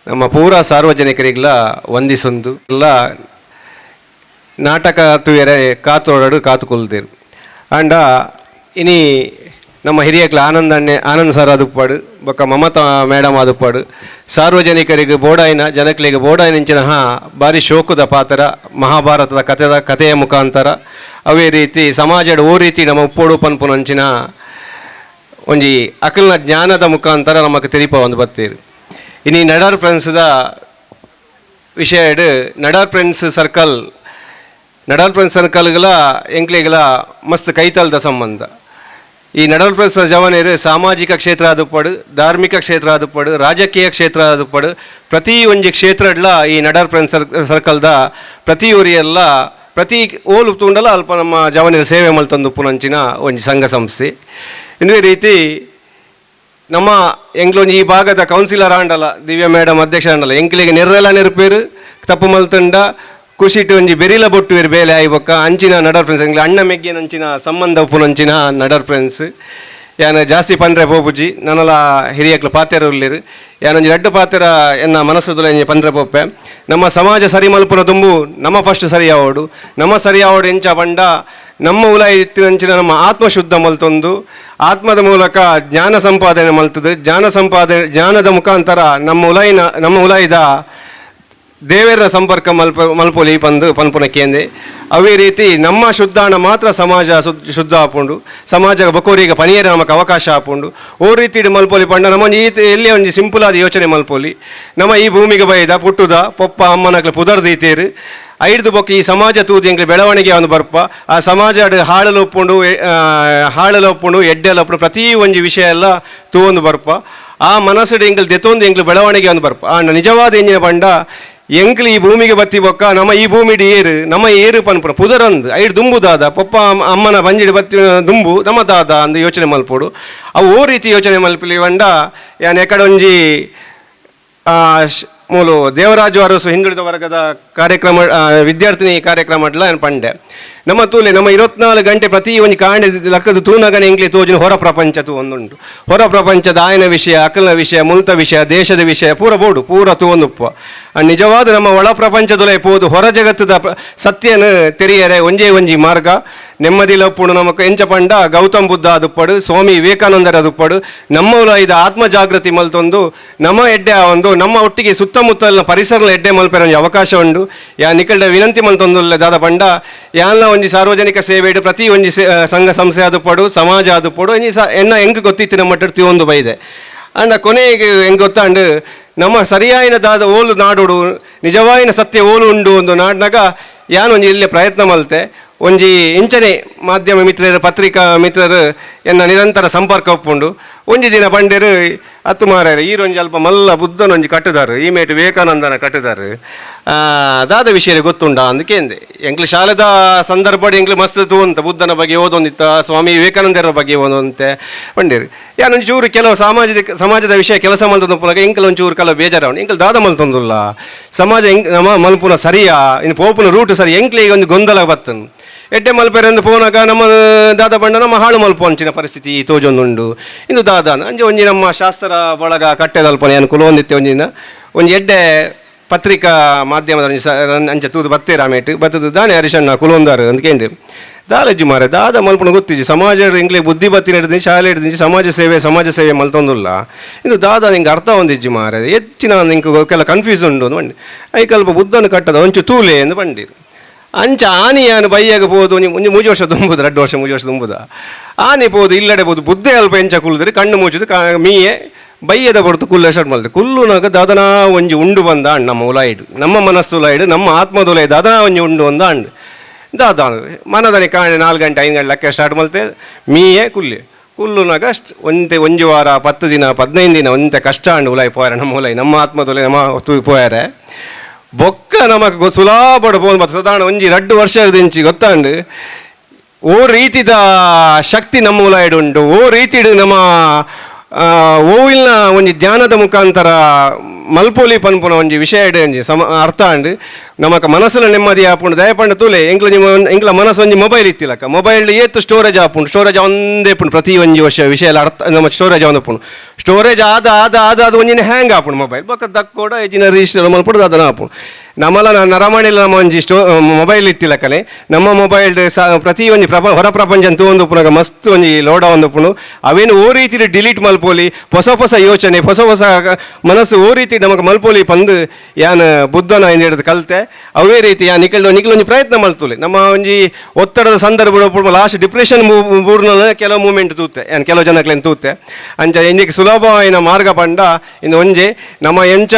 ನಮ್ಮ ಪೂರಾ ಸಾರ್ವಜನಿಕರಿಗೆಲ್ಲ ವಂದಿಸೊಂದು ಎಲ್ಲ ನಾಟಕ ತುಯರೆ ಕಾತೋಡಡು ಕಾತುಕೊಲ್ದೇರು. ಆಂಡ ಇನಿ ನಮ್ಮ ಹಿರಿಯಕ್ಲ ಆನಂದ ಅಣ್ಣೆ ಆನಂದ್ ಸರ್ ಅದುಪ್ಪಾಡು ಬೊಕ್ಕ ಮಮತಾ ಮೇಡಮ್ ಅದುಪ್ಪಾಡು ಸಾರ್ವಜನಿಕರಿಗೆ ಬೋಡಾಯಿನ ಜನಕ್ಲಿಗೆ ಬೋಡಾಯಿನಂಚಿನ ಬಾರಿ ಶೋಕದ ಪಾತ್ರ ಮಹಾಭಾರತದ ಕಥೆಯ ಮುಖಾಂತರ ಅವೇ ರೀತಿ ಸಮಾಜದ ಓ ರೀತಿ ನಮ್ಮ ಉಪ್ಪೋಡು ಪನ್ಪುನಂಚಿನ ಒಂಜಿ ಅಕಲ್ನ ಜ್ಞಾನದ ಮುಖಾಂತರ ನಮಕ್ ತೆರಿಪ ಒಂದು ಬತ್ತೀರು. ಇನಿ Nadar ಫ್ರೆಂಡ್ಸ್ದ ವಿಷಯಡ್ Nadar friends circle, Nadar friends ಸರ್ಕಲ್ಗಳ ಎಂಕ್ಲೆಗಳ ಮಸ್ತ್ ಕೈತಲ್ದ ಸಂಬಂಧ. ಈ ನಡಾರ್ ಫ್ರೆಂಡ್ಸ್ ಜವನೇರು ಸಾಮಾಜಿಕ ಕ್ಷೇತ್ರ ಆದುಪ್ಪಡು, ಧಾರ್ಮಿಕ ಕ್ಷೇತ್ರ ಆದುಪ್ಪಡು, ರಾಜಕೀಯ ಕ್ಷೇತ್ರ ಆದುಪ್ಪಡು, ಪ್ರತಿ ಒಂಜಿ ಕ್ಷೇತ್ರಡ್ಲ ಈ ನಡಾರ್ ಫ್ರೆಂಡ್ಸ್ ಸರ್ಕಲ್ದ ಪ್ರತಿ ಊರಿಯೆಲ್ಲ ಪ್ರತಿ ಓಲು ತೂಂಡಲ ಅಲ್ಪ ನಮ್ಮ ಜವನೇರು ಸೇವೆ ಮಲ್ತೊಂದು ಪುನಂಚಿನ ಒಂಜಿ ಸಂಘ ಸಂಸ್ಥೆ. ಇಂದೇ ರೀತಿ ನಮ್ಮ ಎಂಕ್ಲೊಂಜಿ ಈ ಭಾಗದ ಕೌನ್ಸಿಲರ್ ಆಂಡಲ ದಿವ್ಯ ಮೇಡಮ್ ಅಧ್ಯಕ್ಷ ಆಂಡಲ ಎಂಕ್ಲಿಗೆ ನೆರ್ರೆಲ ನೆರಪೇರು ತಪ್ಪು ಮಲ್ತಂಡ ಖುಷಿಟ್ ಒಂಜಿ ಬೆರಿಲ ಬೊಟ್ಟುವೇರು ಬೇಲೆ ಆಯ್ಬೊಕ್ಕ ಅಂಚಿನ ನಡರ್ ಫ್ರೆಂಡ್ಸ್ ಎಂಕ್ಲೆ ಅಣ್ಣ ಮೆಗ್ಗೆನಂಚಿನ ಸಂಬಂಧ ಉಪ್ಪುನಂಚಿನ ನಡರ್ ಫ್ರೆಂಡ್ಸ್. ಯಾನ ಜಾಸ್ತಿ ಪಂಡ್ರೆ ಪೋಪುಜಿ, ನನಲ ಹಿರಿಯಕ್ಲು ಪಾತೆರ ಉಲ್ಲೇರು, ಯಾನೊಂಜಿ ರಡ್ಡು ಪಾತೆರ ಎನ್ನ ಮನಸ್ಸುದಲ ಎಂಜಿ ಪಂಡ್ರೆ ಪೋಪೆ. ನಮ್ಮ ಸಮಾಜ ಸರಿ ಮಲ್ಪುನ ದುಂಬು ನಮ್ಮ ಫಸ್ಟ್ ಸರಿ ಆವೋಡು, ನಮ್ಮ ಸರಿ ಆವೋಡು ಎಂಚ ಪಂಡ ನಮ್ಮ ಉಲ ಇತ್ತಿನಂಚಿನ ನಮ್ಮ ಆತ್ಮ ಶುದ್ಧ ಮಲ್ತೊಂದು ಆತ್ಮದ ಮೂಲಕ ಜ್ಞಾನ ಸಂಪಾದನೆ ಮಲ್ತದೆ, ಜ್ಞಾನ ಸಂಪಾದನೆ ಜ್ಞಾನದ ಮುಖಾಂತರ ನಮ್ಮ ಉಲೈನ ನಮ್ಮ ಉಲಾಯಿದ ದೇವರ ಸಂಪರ್ಕ ಮಲ್ಪೊಲಿ ಪಂದು ಪನ್ಪುನ ಕೇಂದೆ. ಅವೇ ರೀತಿ ನಮ್ಮ ಶುದ್ಧಾಣ ಮಾತ್ರ ಸಮಾಜ ಶುದ್ಧ ಆಪುಂಡು, ಸಮಾಜ ಬಕೋರಿಗೆ ಪನಿಯರ ನಮಕ್ ಅವಕಾಶ ಆಪುಂಡು. ಓ ರೀತಿ ಮಲ್ಪೊಲಿ ಪಂಡ ನಮ್ಮ ಈ ಎಲ್ಲಿ ಒಂಜಿ ಸಿಂಪಲ್ ಆದ ಯೋಚನೆ ಮಲ್ಪೊಲಿ. ನಮ್ಮ ಈ ಭೂಮಿಗೆ ಬೈದ ಪುಟ್ಟುದ ಪೊಪ್ಪ ಅಮ್ಮನಕ್ಲೆ ಪುದರ್ ದೀತೇರು ಐಡ್ದು ಬೊಕ್ಕ ಈ ಸಮಾಜ ತೂದು ಎಂಕ್ಲೆ ಬೆಳವಣಿಗೆ ಅವನು ಬರ್ಪ. ಆ ಸಮಾಜ ಹಾಳಲು ಒಪ್ಪುಂಡು, ಹಾಳಲು ಒಪ್ಪುಂಡು, ಎಡ್ಡೆಲ ಒಪ್ಪುಂಡು, ಪ್ರತಿ ಒಂಜಿ ವಿಷಯ ಎಲ್ಲ ತೂವೊಂದು ಬರ್ಪ. ಆ ಮನಸ್ಸುಡು ಎಂಕ್ಲು ದೆತ್ತೊಂದು ಎಂಕ್ಲು ಬೆಳವಣಿಗೆ ಒಂದು ಬರ್ಪ. ಆ ನಿಜವಾದ ಎಂಜಿನ ಪಂಡ ಎಂಕ್ಲು ಈ ಭೂಮಿಗೆ ಬತ್ತಿ ಬೊಕ್ಕ ನಮ್ಮ ಈ ಭೂಮಿಡಿ ಏರು ನಮ್ಮ ಏರು ಪನ್ಪುನ ಪುದರಂದು ಐಡ್ ದುಂಬು ದಾದ ಪೊಪ್ಪ ಅಮ್ಮನ ಬಂಜಿಡಿ ಬತ್ತಿ ದುಂಬು ನಮ್ಮ ದಾದ ಅಂದು ಯೋಚನೆ ಮಲ್ಪೋಡು. ಅವು ಓ ರೀತಿ ಯೋಚನೆ ಮಲ್ಪಲಿ ಪಂಡ ಯಾನ್ ಎಕಡೊಂಜಿ ಮೂಲು ದೇವರಾಜು ಅರಸು ಹಿಂದುಳಿದ ವರ್ಗದ ಕಾರ್ಯಕ್ರಮ ವಿದ್ಯಾರ್ಥಿನಿ ಕಾರ್ಯಕ್ರಮ ಏನು ಪಂಡೆ. ನಮ್ಮ ತೂಲೆ ನಮ್ಮ 24 ಗಂಟೆ ಪ್ರತಿ ಒಂಜಿ ಕಾಂಡೆ ಲಕ್ಕದ ತೂನಗನೆ ಎಂಕ್ಲೆ ತೋಜಿನ ಹೊರ ಪ್ರಪಂಚ ತೂ ಒಂದುಂಟು. ಹೊರ ಪ್ರಪಂಚದ ಆಯನ ವಿಷಯ, ಅಕಲ್ನ ವಿಷಯ, ಮುಲ್ತ ವಿಷಯ, ದೇಶದ ವಿಷಯ ಪೂರ ಬೋಡು ಪೂರ ತೂವೊಂದುಪ್ಪ. ನಿಜವಾದ ನಮ್ಮ ಒಳ ಪ್ರಪಂಚದೊಲೆ ಪೋದು ಹೊರ ಜಗತ್ತದ ಸತ್ಯನ ತೆರಿಯರೆ ಒಂಜೇ ಒಂಜಿ ಮಾರ್ಗ ನೆಮ್ಮದಿ ಲಪ್ಪುಡು ನಮಕ್ ಎಂಚ ಪಂಡ ಗೌತಮ್ ಬುದ್ಧ ಅದುಪ್ಪಡು, ಸ್ವಾಮಿ ವಿವೇಕಾನಂದರ ಅದುಪ್ಪಡು, ನಮ್ಮ ಇದು ಆತ್ಮ ಜಾಗೃತಿ ಮಲ್ತೊಂದು ನಮ್ಮ ಎಡ್ಡೆ ಒಂದು ನಮ್ಮ ಒಟ್ಟಿಗೆ ಸುತ್ತಮುತ್ತಲಿನ ಪರಿಸರ ಎಡ್ಡೆ ಮಲ್ಪೆರ ಒಂಜಿ ಅವಕಾಶ ಉಂಡು. ಯಾ ನಿಕಲ್ಡ ವಿನಂತಿ ಮಲ್ತೊಂದು ದಾದ ಪಂಡ ಯಾನ್ಲ ಒಂಜಿ ಸಾರ್ವಜನಿಕ ಸೇವೆ ಪ್ರತಿ ಒಂಜಿ ಸಂಘ ಸಂಸ್ಥೆ ಆದುಪ್ಪಡು, ಸಮಾಜ ಆದುಪ್ಪಡು ಒಂಜಿ ಎನ್ನ ಹೆಂಗೆ ಗೊತ್ತಿತ್ತಿನ ಮಟ್ಟ ತಿವೊಂದು ಬೈದೆ. ಅಂಡ ಕೊನೆಗೆ ಹೆಂಗೆ ಗೊತ್ತಾಂಡು ನಮ್ಮ ಸರಿಯಾಯಿನ ದಾದ ಓಲು ನಾಡೋಡು ನಿಜವಾಯಿನ ಸತ್ಯ ಓಲು ಉಂಡು ಒಂದು ನಾಡಿನಾಗ ಯಾನೊಂಜಿ ಇಲ್ಲಿ ಪ್ರಯತ್ನ ಮಲ್ತೆ. ಒಂಜಿ ಇಂಚನೆ ಮಾಧ್ಯಮ ಮಿತ್ರರು ಪತ್ರಿಕಾ ಮಿತ್ರರು ಎನ್ನ ನಿರಂತರ ಸಂಪರ್ಕ ಒಪ್ಪುಂಡು. ಒಂಜಿ ದಿನ ಪಂಡೇರು ಅತ್ತು ಮಾರ್ಯಾರು ಈರೊಂಜಿ ಅಲ್ಪ ಮಲ್ಲ ಬುದ್ಧನೊಂಜಿ ಕಟ್ಟುದಾರು, ಈ ಮೇಟು ವಿವೇಕಾನಂದನ ಕಟ್ಟುದಾರು, ದಾದ ವಿಷಯ ಗೊತ್ತುಂಡ ಅಂದಕೇಂದೆ. ಎಂಕ್ಲು ಶಾಲೆದ ಸಂದರ್ಭ ಎಂಕ್ಲು ಮಸ್ತ್ ತೂವಂತ ಬುದ್ಧನ ಬಗ್ಗೆ ಓದೊಂದಿತ್ತ, ಸ್ವಾಮಿ ವಿವೇಕಾನಂದರ ಬಗ್ಗೆ ಓದೊಂತೆ ಪಂಡೇರು. ಯಾನೊಂಜಿ ಚೂರು ಕೆಲವು ಸಮಾಜದ ವಿಷಯ ಕೆಲಸ ಮಲ್ತೊಂದು ಪುನಗ ಎಂಕಲ್ ಒಂಚೂರು ಕೆಲವು ಬೇಜಾರವನು ಎಂಕಲ್ ದಾದ ಮಲ್ತೊಂದುಲ್ಲ ಸಮಾಜ ಎಂಕ್ ನಮ್ಮ ಮಲ್ಪುನ ಸರಿಯಾ ಇನ್ನು ಪೋಪುನ ರೂಟ್ ಸರಿ ಎಂಕ್ಲೆ ಈಗ ಒಂದು ಗೊಂದಲ ಬತ್ತನು. ಎಡ್ಡೆ ಮಲ್ಪೆರೆಂದು ಪೋನಾಗ ನಮ್ಮ ದಾದ ಬಣ್ಣ ನಮ್ಮ ಹಾಳು ಮಲ್ಪ ಅಂಚಿನ ಪರಿಸ್ಥಿತಿ ತೋಜೊಂದುಂಡು. ಇಂದು ದಾದ ಅಂಚೆ ಒಂಜಿ ನಮ್ಮ ಶಾಸ್ತ್ರ ಬಳಗ ಕಟ್ಟೆದಲ್ಪನೆ ಏನು ಕುಲೊಂದಿತ್ತೆ ಒಂಜಿನ ಒಂಜಿ ಎಡ್ಡೆ ಪತ್ರಿಕಾ ಮಾಧ್ಯಮದ ಒಂಜಿ ಅಂಚೆ ತೂದು ಬತ್ತೇರ ಆಮೇಟು ಬತ್ತದ ದಾನೆ ಹರಿಶಣ್ಣ ಕುಲೊಂದಾರು ಅಂದ್ಕೇಂಡು ದಾಲಜ್ಜಿ ಮಾರೆ ದಾದ ಮಲ್ಪನ ಗೊತ್ತಿಜ್ಜಿ ಸಮಾಜ ಎಂಕ್ಲೆ ಬುದ್ಧಿ ಬತ್ತಿನ ಹಿಡ್ದು ಶಾಲೆ ಹಿಡ್ದು ಸಮಾಜ ಸೇವೆ ಸಮಾಜ ಸೇವೆ ಮಲ್ತೊಂದುಲ್ಲ ಇಂದು ದಾದ ನಿಂಗೆ ಅರ್ಥ ಒಂದಿಜ್ಜಿ ಮಾರೆ ಹೆಚ್ಚಿನ ನಿಂಗೆ ಕೆಲ ಕನ್ಫ್ಯೂಸ್ ಉಂಡು ಅಂದು ಬಂಡಿ ಐಕಲ್ಪ ಬುದ್ಧನ ಕಟ್ಟದ ಒಂಚು ತೂಲೆ ಎಂದು ಬಂಡಿರು. ಅಂಚ ಆನಿಯಾನು ಬೈಯಾಗ ಪೋದು ಒಂಜಿ ಮೂಜಿ ವರ್ಷ ತುಂಬುದು, 2 ವರ್ಷ 3 ವರ್ಷ ತುಂಬುದ ಆನೆ ಪೋದು ಇಲ್ಲಡೆ ಪೋದು ಬುದ್ಧೆ ಅಲ್ಪ ಎಂಚ ಕುಲ್ಲುದ್ರೆ ಕಣ್ಣು ಮುಚ್ಚುದು ಮೀಯೆ ಬೈಯದ ಬಡ್ತು ಕುಲ್ಲ ಸ್ಟಾರ್ಟ್ ಮಾಡಿದೆ. ಕುಲ್ಲುನಾಗ ದಾದನಾ ಒಂಜಿ ಉಂಡು ಬಂದ ಅಣ್ಣ ನಮ್ಮ ಉಲಾಯಿಡು ನಮ್ಮ ಮನಸ್ಸು ಉಲಾಯಿಡು ನಮ್ಮ ಆತ್ಮದ ಉಲಾಯಿ ದಾದನಾ ಒಂಜಿ ಉಂಡು ಬಂದ ಅಣ್ಣ ದಾದ ಮನದನೆ ಕಾಣೆ 4 ಗಂಟೆ 5 ಗಂಟೆ ಲೆಕ್ಕ ಸ್ಟಾರ್ಟ್ ಮಲ್ತೆ ಮೀಯೆ ಕುಲ್ಲೆ ಕುಲ್ಲುನಾಗ ಅಷ್ಟು ಒಂತೆ ಒಂಜಿ ವಾರ 10 ದಿನ 15 ದಿನ ಒಂತೆ ಕಷ್ಟ ಅಂಡು ಉಲಾಯಿ ಪೋಯಾರೆ ನಮ್ಮ ಉಲಾಯಿ ನಮ್ಮ ಆತ್ಮದ ಉಲಾಯಿ ನಮ್ಮ ಪೋಯಾರೆ ಬೊಕ್ಕ ನಮಕ್ ಸುಲಾಬಡ ಪೋನ್ ಬತ್ತ ಸಾಧಾರಣ ಒಂಜಿ 2 ವರ್ಷ ಗೊತ್ತಾಂಡು ಓ ರೀತಿದ ಶಕ್ತಿ ನಮ್ಮ ಉಲಾಯಿಡು ಉಂಟು. ಓ ರೀತಿಡು ನಮ್ಮ ಓವಿಲ್ನ ಒಂಜಿ ಧ್ಯಾನದ ಮುಖಾಂತರ ಮಲ್ಪೋಲಿ ಪನ್ಪುನ ಒಂಜಿ ವಿಷಯ ಒಂಜಿ ಸಮ ಅರ್ಥ ಅಂಡು ನಮಕ ಮನಸ್ಸುಲ ನೆಮ್ಮದಿ ಆಪುಂಡು. ದಯಪಂಡ ತೂಲೆ ಎಂಕ್ಲ ನಿಮ್ಮ ಎಂಕ್ಲ ಮನಸ್ಸು ಒಂಜಿ ಮೊಬೈಲ್ ಇತ್ತಿಲಕ್ಕ ಮೊಬೈಲ್ ಏತ್ ಸ್ಟೋರೇಜ್ ಆಪುಂಡು, ಸ್ಟೋರೇಜ್ ಒಂದೇ ಪುಂಡು ಪ್ರತಿ ಒಂಜಿ ವರ್ಷ ವಿಷಯ ಎಲ್ಲ ಅರ್ಥ ನಮ್ಮ ಸ್ಟೋರೇಜ್ ಒಂದಪುಂಡು. ಸ್ಟೋರೇಜ್ ಆದ ಆದ ಆದ ಅದು ಒಂಜಿನ ಹ್ಯಾಂಗ್ ಆಪುಂಡು ಮೊಬೈಲ್ ಬೊಕ್ಕ ದಕ್ಕೋಡ ಹೆಚ್ಚಿನ ರಿಜಿಸ್ಟರ್ ಮಲ್ಪುಡು ಅದನ್ನ ಆಪುಂಡು. ನಮ್ಮಲ ನರಮಣಿಲ ನಮ್ಮ ಒಂಜಿ ಮೊಬೈಲ್ ಇತ್ತಿಲಕ್ಕನೆ ನಮ್ಮ ಮೊಬೈಲ್ ಪ್ರತಿ ಒಂಜಿ ಹೊರ ಪ್ರಪಂಚ ತೂವೊಂದು ಪುನಗ ಮಸ್ತ್ ಒಂಜಿ ಲೋಡ ಒಂದು ಪುಣು ಅವೇನು ಓ ರೀತಿಲಿ ಡಿಲೀಟ್ ಮಲ್ಪೋಲಿ ಹೊಸ ಹೊಸ ಯೋಚನೆ ಹೊಸ ಹೊಸ ಮನಸ್ಸು ಓ ರೀತಿ ರೀತಿ ನಮಗೆ ಮಲ್ಪೋಲಿ ಪಂದು ಯಾನ್ ಬುದ್ಧನ ಹಿಡಿದು ಕಲಿತೆ. ಅವೇ ರೀತಿ ಯಾನ್ ನಿಕಲ್ ನಿಕಲೊಂಜಿ ಪ್ರಯತ್ನ ಮಲ್ತುಲೆ ನಮ್ಮ ಒಂಜಿ ಒತ್ತಡದ ಸಂದರ್ಭ ಲಾಸ್ಟ್ ಡಿಪ್ರೆಷನ್ ಬೂರ್ನ ಕೆಲವು ಮೂಮೆಂಟ್ ತೂತೆ ಯಾನ್ ಕೆಲವು ಜನಕ್ಲೇನು ತೂತೆ. ಅಂಚ ಇಂದಕ್ಕೆ ಸುಲಭವಾಯಿನ ಮಾರ್ಗ ಪಂಡ ಇಂದು ಒಂಜಿ ನಮ್ಮ ಎಂಚ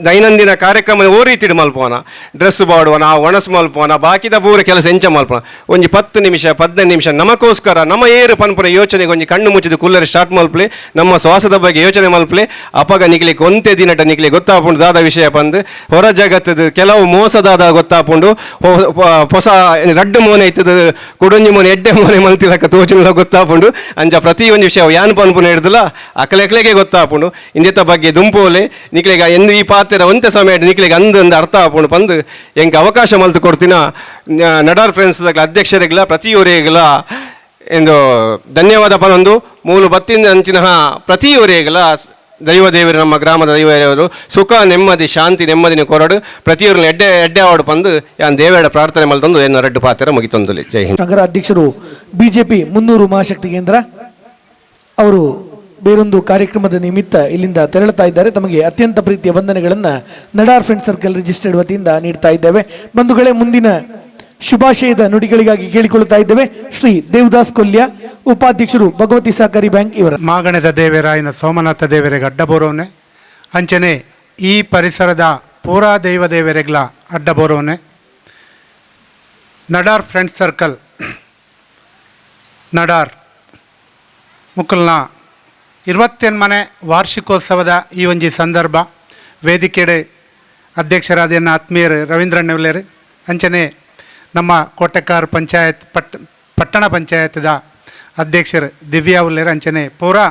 ದೈನಂದಿನ ಕಾರ್ಯಕ್ರಮ ಓ ರೀತಿಡ್ ಮಲ್ಪೋಣ, ಡ್ರೆಸ್ ಮಾಡುವನ, ಒಣಸು ಮಲ್ಪೋಣ, ಬಾಕಿದ ಪೂರ ಕೆಲಸ ಎಂಚ ಮಲ್ಪೋಣ. ಒಂಜಿ 10 ನಿಮಿಷ 15 ನಿಮಿಷ ನಮಕೋಸ್ಕರ ನಮ್ಮ ಏರು ಪನ್ಪುನ ಯೋಚನೆಗೆ ಒಂಜಿ ಕಣ್ಣು ಮುಚ್ಚಿದ ಕುಲ್ಲರೆ ಸ್ಟಾರ್ಟ್ ಮಲ್ಪಲೆ, ನಮ್ಮ ಶ್ವಾಸದ ಬಗ್ಗೆ ಯೋಚನೆ ಮಲ್ಪಲೆ. ಅಪಗ ನಿಕ್ಲಿಗೆ ಒಂತೆ ದಿನಟ ನಿಕ್ಲಿ ಗೊತ್ತಾಪುಂಡು ದಾದ ವಿಷಯ ಪಂದು ಹೊರ ಜಗತ್ತದ ಕೆಲವು ಮೋಸದಾದ ಗೊತ್ತಾಪುಂಡು. ಹೊಸ ರಡ್ಡು ಮೋನೆ ಇತ್ತದ ಕುಡೊಂಜಿ ಮೋನೆ ಎಡ್ಡೆ ಮೋನೆ ಮಲ್ತಿಲಕ್ಕ ತೋಚನೆಲ್ಲ ಗೊತ್ತಾಪುಂಡು. ಅಂಚ ಪ್ರತಿಯೊಂದು ವಿಷಯ ಯಾನ್ ಪನ್ಪುನ ಹಿಡ್ದಲ್ಲ ಅಕಲೆಕ್ಲೆಗೆ ಗೊತ್ತಾಪುಂಡು. ಇಂದಿತ ಬಗ್ಗೆ ದುಂಪೋಲೆ ನಿಕ್ಲೆಗ ಎಂದು ಈ ಪಾತ್ರ ಒಂತೆ ಸಮಯ ನಿಕ್ಲೆಗೆ ಅಂದು ಅಂದು ಅರ್ಥ ಆಪುಂಡು ಪಂದು ಎಂಕ್ ಅವಕಾಶ ಮಲ್ತು ಕೊಡ್ತಿನ ನಡಾರ್ ಫ್ರೆಂಡ್ಸ್ ಅಧ್ಯಕ್ಷರಿಗೆಲ್ಲ ಪ್ರತಿಯೊರಿಗೆಲ್ಲ ಎಂದು ಧನ್ಯವಾದ ಪನೊಂದು ಮೂಲು ಬತ್ತಿನ ಅಂಚಿನ ಪ್ರತಿಯೊರಿಗೆಲ್ಲ ದೈವ ದೇವರು ನಮ್ಮ ಗ್ರಾಮದ ದೈವ ದೇವರು ಸುಖ ನೆಮ್ಮದಿ ಶಾಂತಿ ನೆಮ್ಮದಿನ ಕೊರಡು ಪ್ರತಿಯೊರನ್ನ ಎಡ್ಡೆ ಎಡ್ಡೆ ಆವಡು ಪಂದು ಯಾನ್ ದೇವೇಡ ಪ್ರಾರ್ಥನೆ ಮಲ್ತೊಂದು ಎನ್ನ ರಡ್ಡು ಪಾತ್ರ ಮುಗಿತೊಂದುಲಿ. ಜೈ ಹಿಂದ್. ನಗರ ಅಧ್ಯಕ್ಷರು ಬಿಜೆಪಿ 300 ಮಹಾಶಕ್ತಿ ಕೇಂದ್ರ ಅವರು ಬೇರೊಂದು ಕಾರ್ಯಕ್ರಮದ ನಿಮಿತ್ತ ಇಲ್ಲಿಂದ ತೆರಳುತ್ತಾ ಇದ್ದಾರೆ. ತಮಗೆ ಅತ್ಯಂತ ಪ್ರೀತಿಯ ವಂದನೆಗಳನ್ನು ನಡಾರ್ friend circle registered ವತಿಯಿಂದ ನೀಡ್ತಾ ಇದ್ದೇವೆ. ಬಂಧುಗಳೇ, ಮುಂದಿನ ಶುಭಾಶಯದ ನುಡಿಗಳಿಗಾಗಿ ಕೇಳಿಕೊಳ್ಳುತ್ತಾ ಇದ್ದೇವೆ ಶ್ರೀ ದೇವದಾಸ್ ಕೊಲ್ಯ, ಉಪಾಧ್ಯಕ್ಷರು ಭಗವತಿ ಸಹಕಾರಿ ಬ್ಯಾಂಕ್ ಇವರ. ಮಾಗಣದ ದೇವರಾಯನ ಸೋಮನಾಥ ದೇವರಿಗೆ ಅಡ್ಡಬೋರವನೆ, ಅಂಚನೆ ಈ ಪರಿಸರದ ಪೂರಾ ದೈವ ದೇವರಿಗಳ ಅಡ್ಡಬೋರವನೆ. ನಡಾರ್ ಫ್ರೆಂಡ್ ಸರ್ಕಲ್ ನಡಾರ್ ಮುಕುಲ್ನ 28ನೇ ವಾರ್ಷಿಕೋತ್ಸವದ ಈ ಒಂಜಿ ಸಂದರ್ಭ ವೇದಿಕೆಡೆ ಅಧ್ಯಕ್ಷರಾದ ಎನ್ನ ಆತ್ಮೀಯರು ರವೀಂದ್ರಣ್ಣವ್ಲೇರು, ಅಂಚನೆ ನಮ್ಮ ಕೋಟೆಕಾರ್ ಪಂಚಾಯತ್ ಪಟ್ಟಣ ಪಂಚಾಯತ್ದ ಅಧ್ಯಕ್ಷರು ದಿವ್ಯಾ ಉಲ್ಲೇರು, ಅಂಚನೆ ಪೂರಾ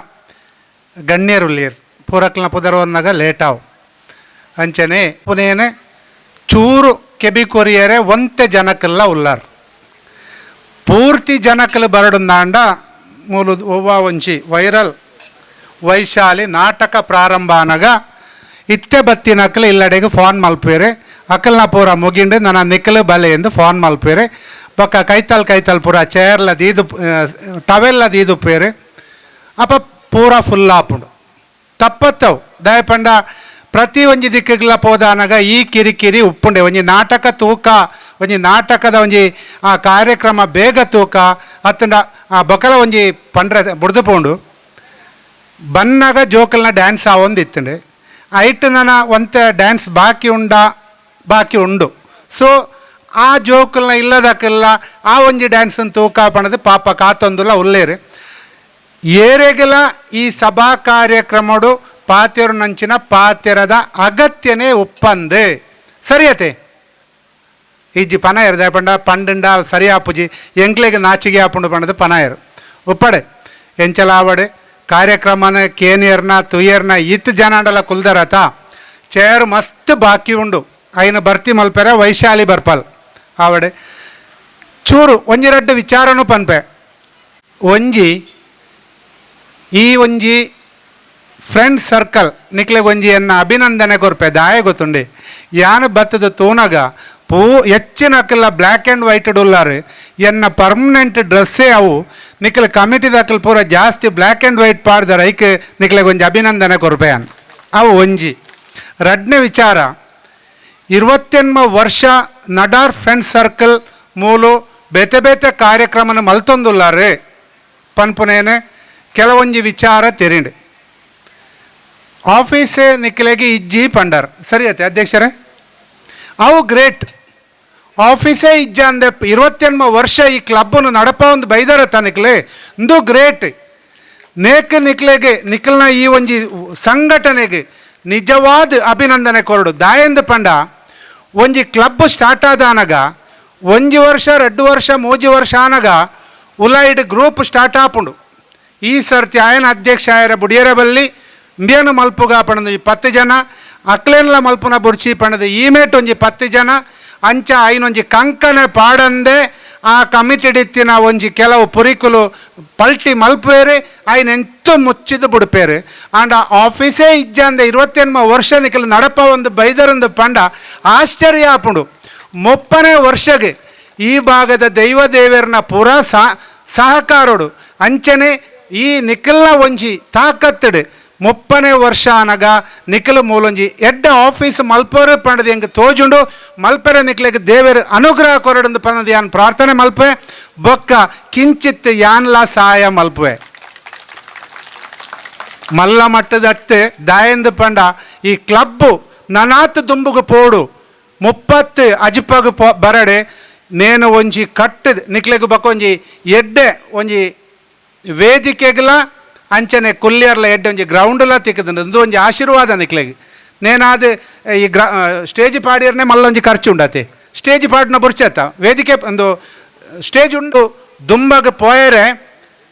ಗಣ್ಯರು ಉಲ್ಲೇರು, ಪೂರಕ್ಲನ ಪುದರ್ವನ್ನಾಗ ಲೇಟಾವ್. ಅಂಚನೆ ಪುನೇನೆ ಚೂರು ಕೆಬಿ ಕೊರಿಯರೆ ಒಂತೆ ಜನಕ್ಕೆಲ್ಲ ಉಲ್ಲಾರ್, ಪೂರ್ತಿ ಜನಕ್ಕಲು ಬರಡುಂದಾಂಡ ಮೂಲು ಒವ್ವ ಒಂಚಿ ವೈರಲ್ ವೈಶಾಲಿ ನಾಟಕ ಪ್ರಾರಂಭ ಅನಗ ಇತ್ತೆ ಬತ್ತಿನಕ್ಕಲು ಇಲ್ಲಡೆಗೆ ಫೋನ್ ಮಲ್ಪೇರೆ, ಅಕಲ್ನ ಪೂರ ಮುಗಿಂಡು ನನ್ನ ನಿಕ್ಕಲು ಬಲೆ ಎಂದು ಫೋನ್ ಮಲ್ಪೇರೆ. ಬೊಕ್ಕ ಕೈತಲ್ ಕೈತಲ್ ಪೂರ ಚೇರ್ಲ ದೀದು ಟವೆಲ್ಲ ದೀದು ಪೇರೆ ಅಪ್ಪ ಪೂರ ಫುಲ್ ಆಪುಂಡು ತಪ್ಪತ್ತವು. ದಯಪಂಡ ಪ್ರತಿ ಒಂಜಿ ದಿಕ್ಕುಗಳ ಪೋದಾನಗ ಈ ಕಿರಿಕಿರಿ ಉಪ್ಪುಂಡೆ ಒಂಜಿ ನಾಟಕ ತೂಕ ಒಂಜಿ ನಾಟಕದ ಒಂಜಿ ಆ ಕಾರ್ಯಕ್ರಮ ಬೇಗ ತೂಕ ಅತ್ತಂಡ ಆ ಬೊಕಲ ಒಂಜಿ ಪಂಡ್ರೆ ಬುಡ್ದು ಪೋಂಡು ಬನ್ನಾಗ ಜೋಕಲ್ನ ಡ್ಯಾನ್ಸ್ ಆವೊಂದು ಇತ್ತಂಡೆ ಐಟ್ ನನ್ನ ಒಂತೆ ಡ್ಯಾನ್ಸ್ ಬಾಕಿ ಉಂಡ ಬಾಕಿ ಉಂಡು. ಸೊ ಆ ಜೋಕಲ್ನ ಇಲ್ಲದಕ್ಕೆಲ್ಲ ಆ ಒಂಜಿ ಡ್ಯಾನ್ಸನ್ನು ತೂಕ ಪಣದು ಪಾಪ ಕಾತೊಂದುಲ್ಲ ಉಲ್ಲೇರು. ಏರೆಗೆಲ್ಲ ಈ ಸಭಾ ಕಾರ್ಯಕ್ರಮಡು ಪಾತೆರು ನಂಚಿನ ಪಾತೆರದ ಅಗತ್ಯನೇ ಒಪ್ಪಂದೆ ಸರಿಯತೆ ಇಜ್ಜಿ ಪನಾಯರು ದಯಪಂಡ ಪಂಡುಂಡ ಸರಿ ಆಪುಜಿ ಎಂಕ್ಲೆಗೆ ನಾಚಿಗೆ ಆಪುಂಡು ಪಂಡದು ಪನಾಯರು ಉಪ್ಪಡೆ ಎಂಚಲಾವಡೆ ಕಾರ್ಯಕ್ರಮನ ಕೇನಿಯರ್ನ ತುಯರ್ನ ಇತ್ತು ಜನಾಂಡಲ ಕುಲ್ದರತ ಚೇರ್ ಮಸ್ತ್ ಬಾಕಿ ಉಂಡು ಐನ ಭರ್ತಿ ಮಲ್ಪೆರೆ ವೈಶಾಲಿ ಬರ್ಪಲ್ ಆವಡೆ ಚೂರು ಒಂಜಿ ರಡ್ಡು ವಿಚಾರನೂ ಪನ್ಪೆ. ಒಂಜಿ ಈ ಒಂಜಿ ಫ್ರೆಂಡ್ ಸರ್ಕಲ್ ನಿಕ್ಲೆಗ್ ಒಂಜಿ ಎನ್ನ ಅಭಿನಂದನೆ ಕೊರ್ಪೆ ದಾಯ ಗೊತ್ತುಂಡೆ ಯಾನು ಬತ್ತದ ತೂನಗ ಪೂ ಹೆಚ್ಚಿನ ಅಕ್ಕಲ್ಲ black and white ಉಲ್ಲಾರು ಎನ್ನ ಪರ್ಮನೆಂಟ್ ಡ್ರೆಸ್ಸೇ ಅವು ನಿಕ್ಲೆ ಕಮಿಟಿದ ಅಕ್ಕಲ್ ಪೂರ ಜಾಸ್ತಿ black and white ಪಾಡ್ದಾರ ಐಕ್ ನಿಕ್ಲೆಗ್ ಒಂಜಿ ಅಭಿನಂದನೆ ಕೊರ್ಪೆ ಅನ್ ಅವು ಒಂಜಿ. ರಡ್ನೇ ವಿಚಾರ 28 ವರ್ಷ ನಡಾರ್ ಫ್ರೆಂಡ್ ಸರ್ಕಲ್ ಮೂಲು ಬೇತೆ ಬೇತೆ ಕಾರ್ಯಕ್ರಮನ ಮಲ್ತೊಂದುಲ್ಲಾರೆ ಪನ್ಪುನೇನೆ ಕೆಲವೊಂಜಿ ವಿಚಾರ ತೆರಿಂಡು. ಆಫೀಸೇ ನಿಕ್ಲೆಗೆ ಇಜ್ಜಿ ಪಂಡರ್ ಸರಿ ಆಯ್ತು ಅಧ್ಯಕ್ಷರೇ, ಅವು ಗ್ರೇಟ್ ಆಫೀಸೇ ಇಜ್ಜ ಅಂದೆ 28 ವರ್ಷ ಈ ಕ್ಲಬ್ಬನ್ನು ನಡಪ ಒಂದು ಬೈದಾರ ತನಿಕ್ಲೆ ಇಂದು ಗ್ರೇಟ್ ನೇಕ್ ನಿಕ್ಲೆಗೆ ನಿಕ್ಲ್ನ ಈ ಒಂಜಿ ಸಂಘಟನೆಗೆ ನಿಜವಾದ ಅಭಿನಂದನೆ ಕೊರಡು. ದಾಯಂದು ಪಂಡ ಒಂಜಿ ಕ್ಲಬ್ ಸ್ಟಾರ್ಟ್ ಆದ ಅನಗ ಒಂಜಿ ವರ್ಷ 2 ವರ್ಷ 3 ವರ್ಷ ಆನಗ ಉಲೈಡ್ ಗ್ರೂಪ್ ಸ್ಟಾರ್ಟ್ ಆಪುಂಡು. ಈ ಸರ್ತಿ ಆಯನ ಅಧ್ಯಕ್ಷ ಆಯರ ಬುಡಿಯರ ಬಲ್ಲಿ ಇಂಡಿಯನ್ ಮಲ್ಪುಗ ಪಣದು 10 ಜನ ಅಕ್ಲೇನ್ಲ ಮಲ್ಪುನ ಬುರ್ಚಿ ಪಣದು ಈಮೇಟ್ ಒಂಜಿ 10 ಜನ ಅಂಚ ಐನೊಂಜಿ ಕಂಕನೆ ಪಾಡಂದೆ ಆ ಕಮಿಟಿಡಿತ್ತಿನ ಒಂಜಿ ಕೆಲವು ಪುರಿಕುಲು ಪಲ್ಟಿ ಮಲ್ಪೇರೆ ಐನ ಎಂತು ಮುಚ್ಚಿದ್ದು ಬುಡ್ಪೇರು. ಆಂಡ ಆಫೀಸೇ ಇಜ್ಜಂದೆ 28 ವರ್ಷ ನಿಕಲ್ ನಡಪ ಒಂದು ಬೈದರೊಂದು ಪಂಡ ಆಶ್ಚರ್ಯ ಆಪುಂಡು. 30ನೇ ವರ್ಷಗೆ ಈ ಭಾಗದ ದೈವ ದೇವರನ್ನ ಪೂರ ಸಹಕಾರೋಡು ಅಂಚನೆ ಈ ನಿಕಲ್ನ ಒಂಜಿ ತಾಕತ್ತಡು 30ನೇ ವರ್ಷ ಅನಗ ನಿಖಲು ಮೂಲೊಂಜಿ ಎಡ್ಡ ಆಫೀಸ್ ಮಲ್ಪರು ಪಂಡದು ಎಂಕ್ ತೋಜುಂಡು. ಮಲ್ಪೆರೆ ನಿಕ್ಲೆಗ್ ದೇವೆರ್ ಅನುಗ್ರಹ ಕೊರಡಂದು ಪನ್ನದು ಯಾನ್ ಪ್ರಾರ್ಥನೆ ಮಲ್ಪೆ. ಬೊಕ್ಕ ಕಿಂಚಿತ್ ಯಾನ್ಲ ಸಹಾಯ ಮಲ್ಪುವೆ. ಮಲ್ಲ ಮಟ್ಟದತ್ತೆ ದಾಯಂದು ಪಂಡ ಈ ಕ್ಲಬ್ಬು ನನಾತ್ ದುಂಬುಗು ಪೋಡು 30 ಅಜಿಪಗು ಬರಡೆ ನೇನು ಒಂಜಿ ಕಟ್ಟದ ನಿಕ್ಲೆಗ್ ಬೊಕ್ಕ ಒಂಜಿ ಎಡ್ಡೆ ಒಂಜಿ ವೇದಿಕೆಗ್ಲ ಅಂಚನೆ ಕುಲ್ಲಿಯರ್ಲ ಎಡ್ಡೆ ಒಂಜಿ ಗ್ರೌಂಡ್ಲ ತಿಕ್ಕದಂಡು. ಇಂದು ಒಂಜಿ ಆಶೀರ್ವಾದ ನಿಕ್ಲೆಗ್. ನೇನಾದ ಈ ಸ್ಟೇಜ್ ಪಾಡಿಯರ್ನೆ ಮಲ್ಲೊಂಜಿ ಖರ್ಚು ಉಂಡತೆ. ಸ್ಟೇಜ್ ಪಾಡಿನ ಬುರ್ಚತ್ತ ವೇದಿಕೆ ಒಂದು ಸ್ಟೇಜ್ ಉಂಡು. ದುಂಬಗ್ ಪೋಯರೆ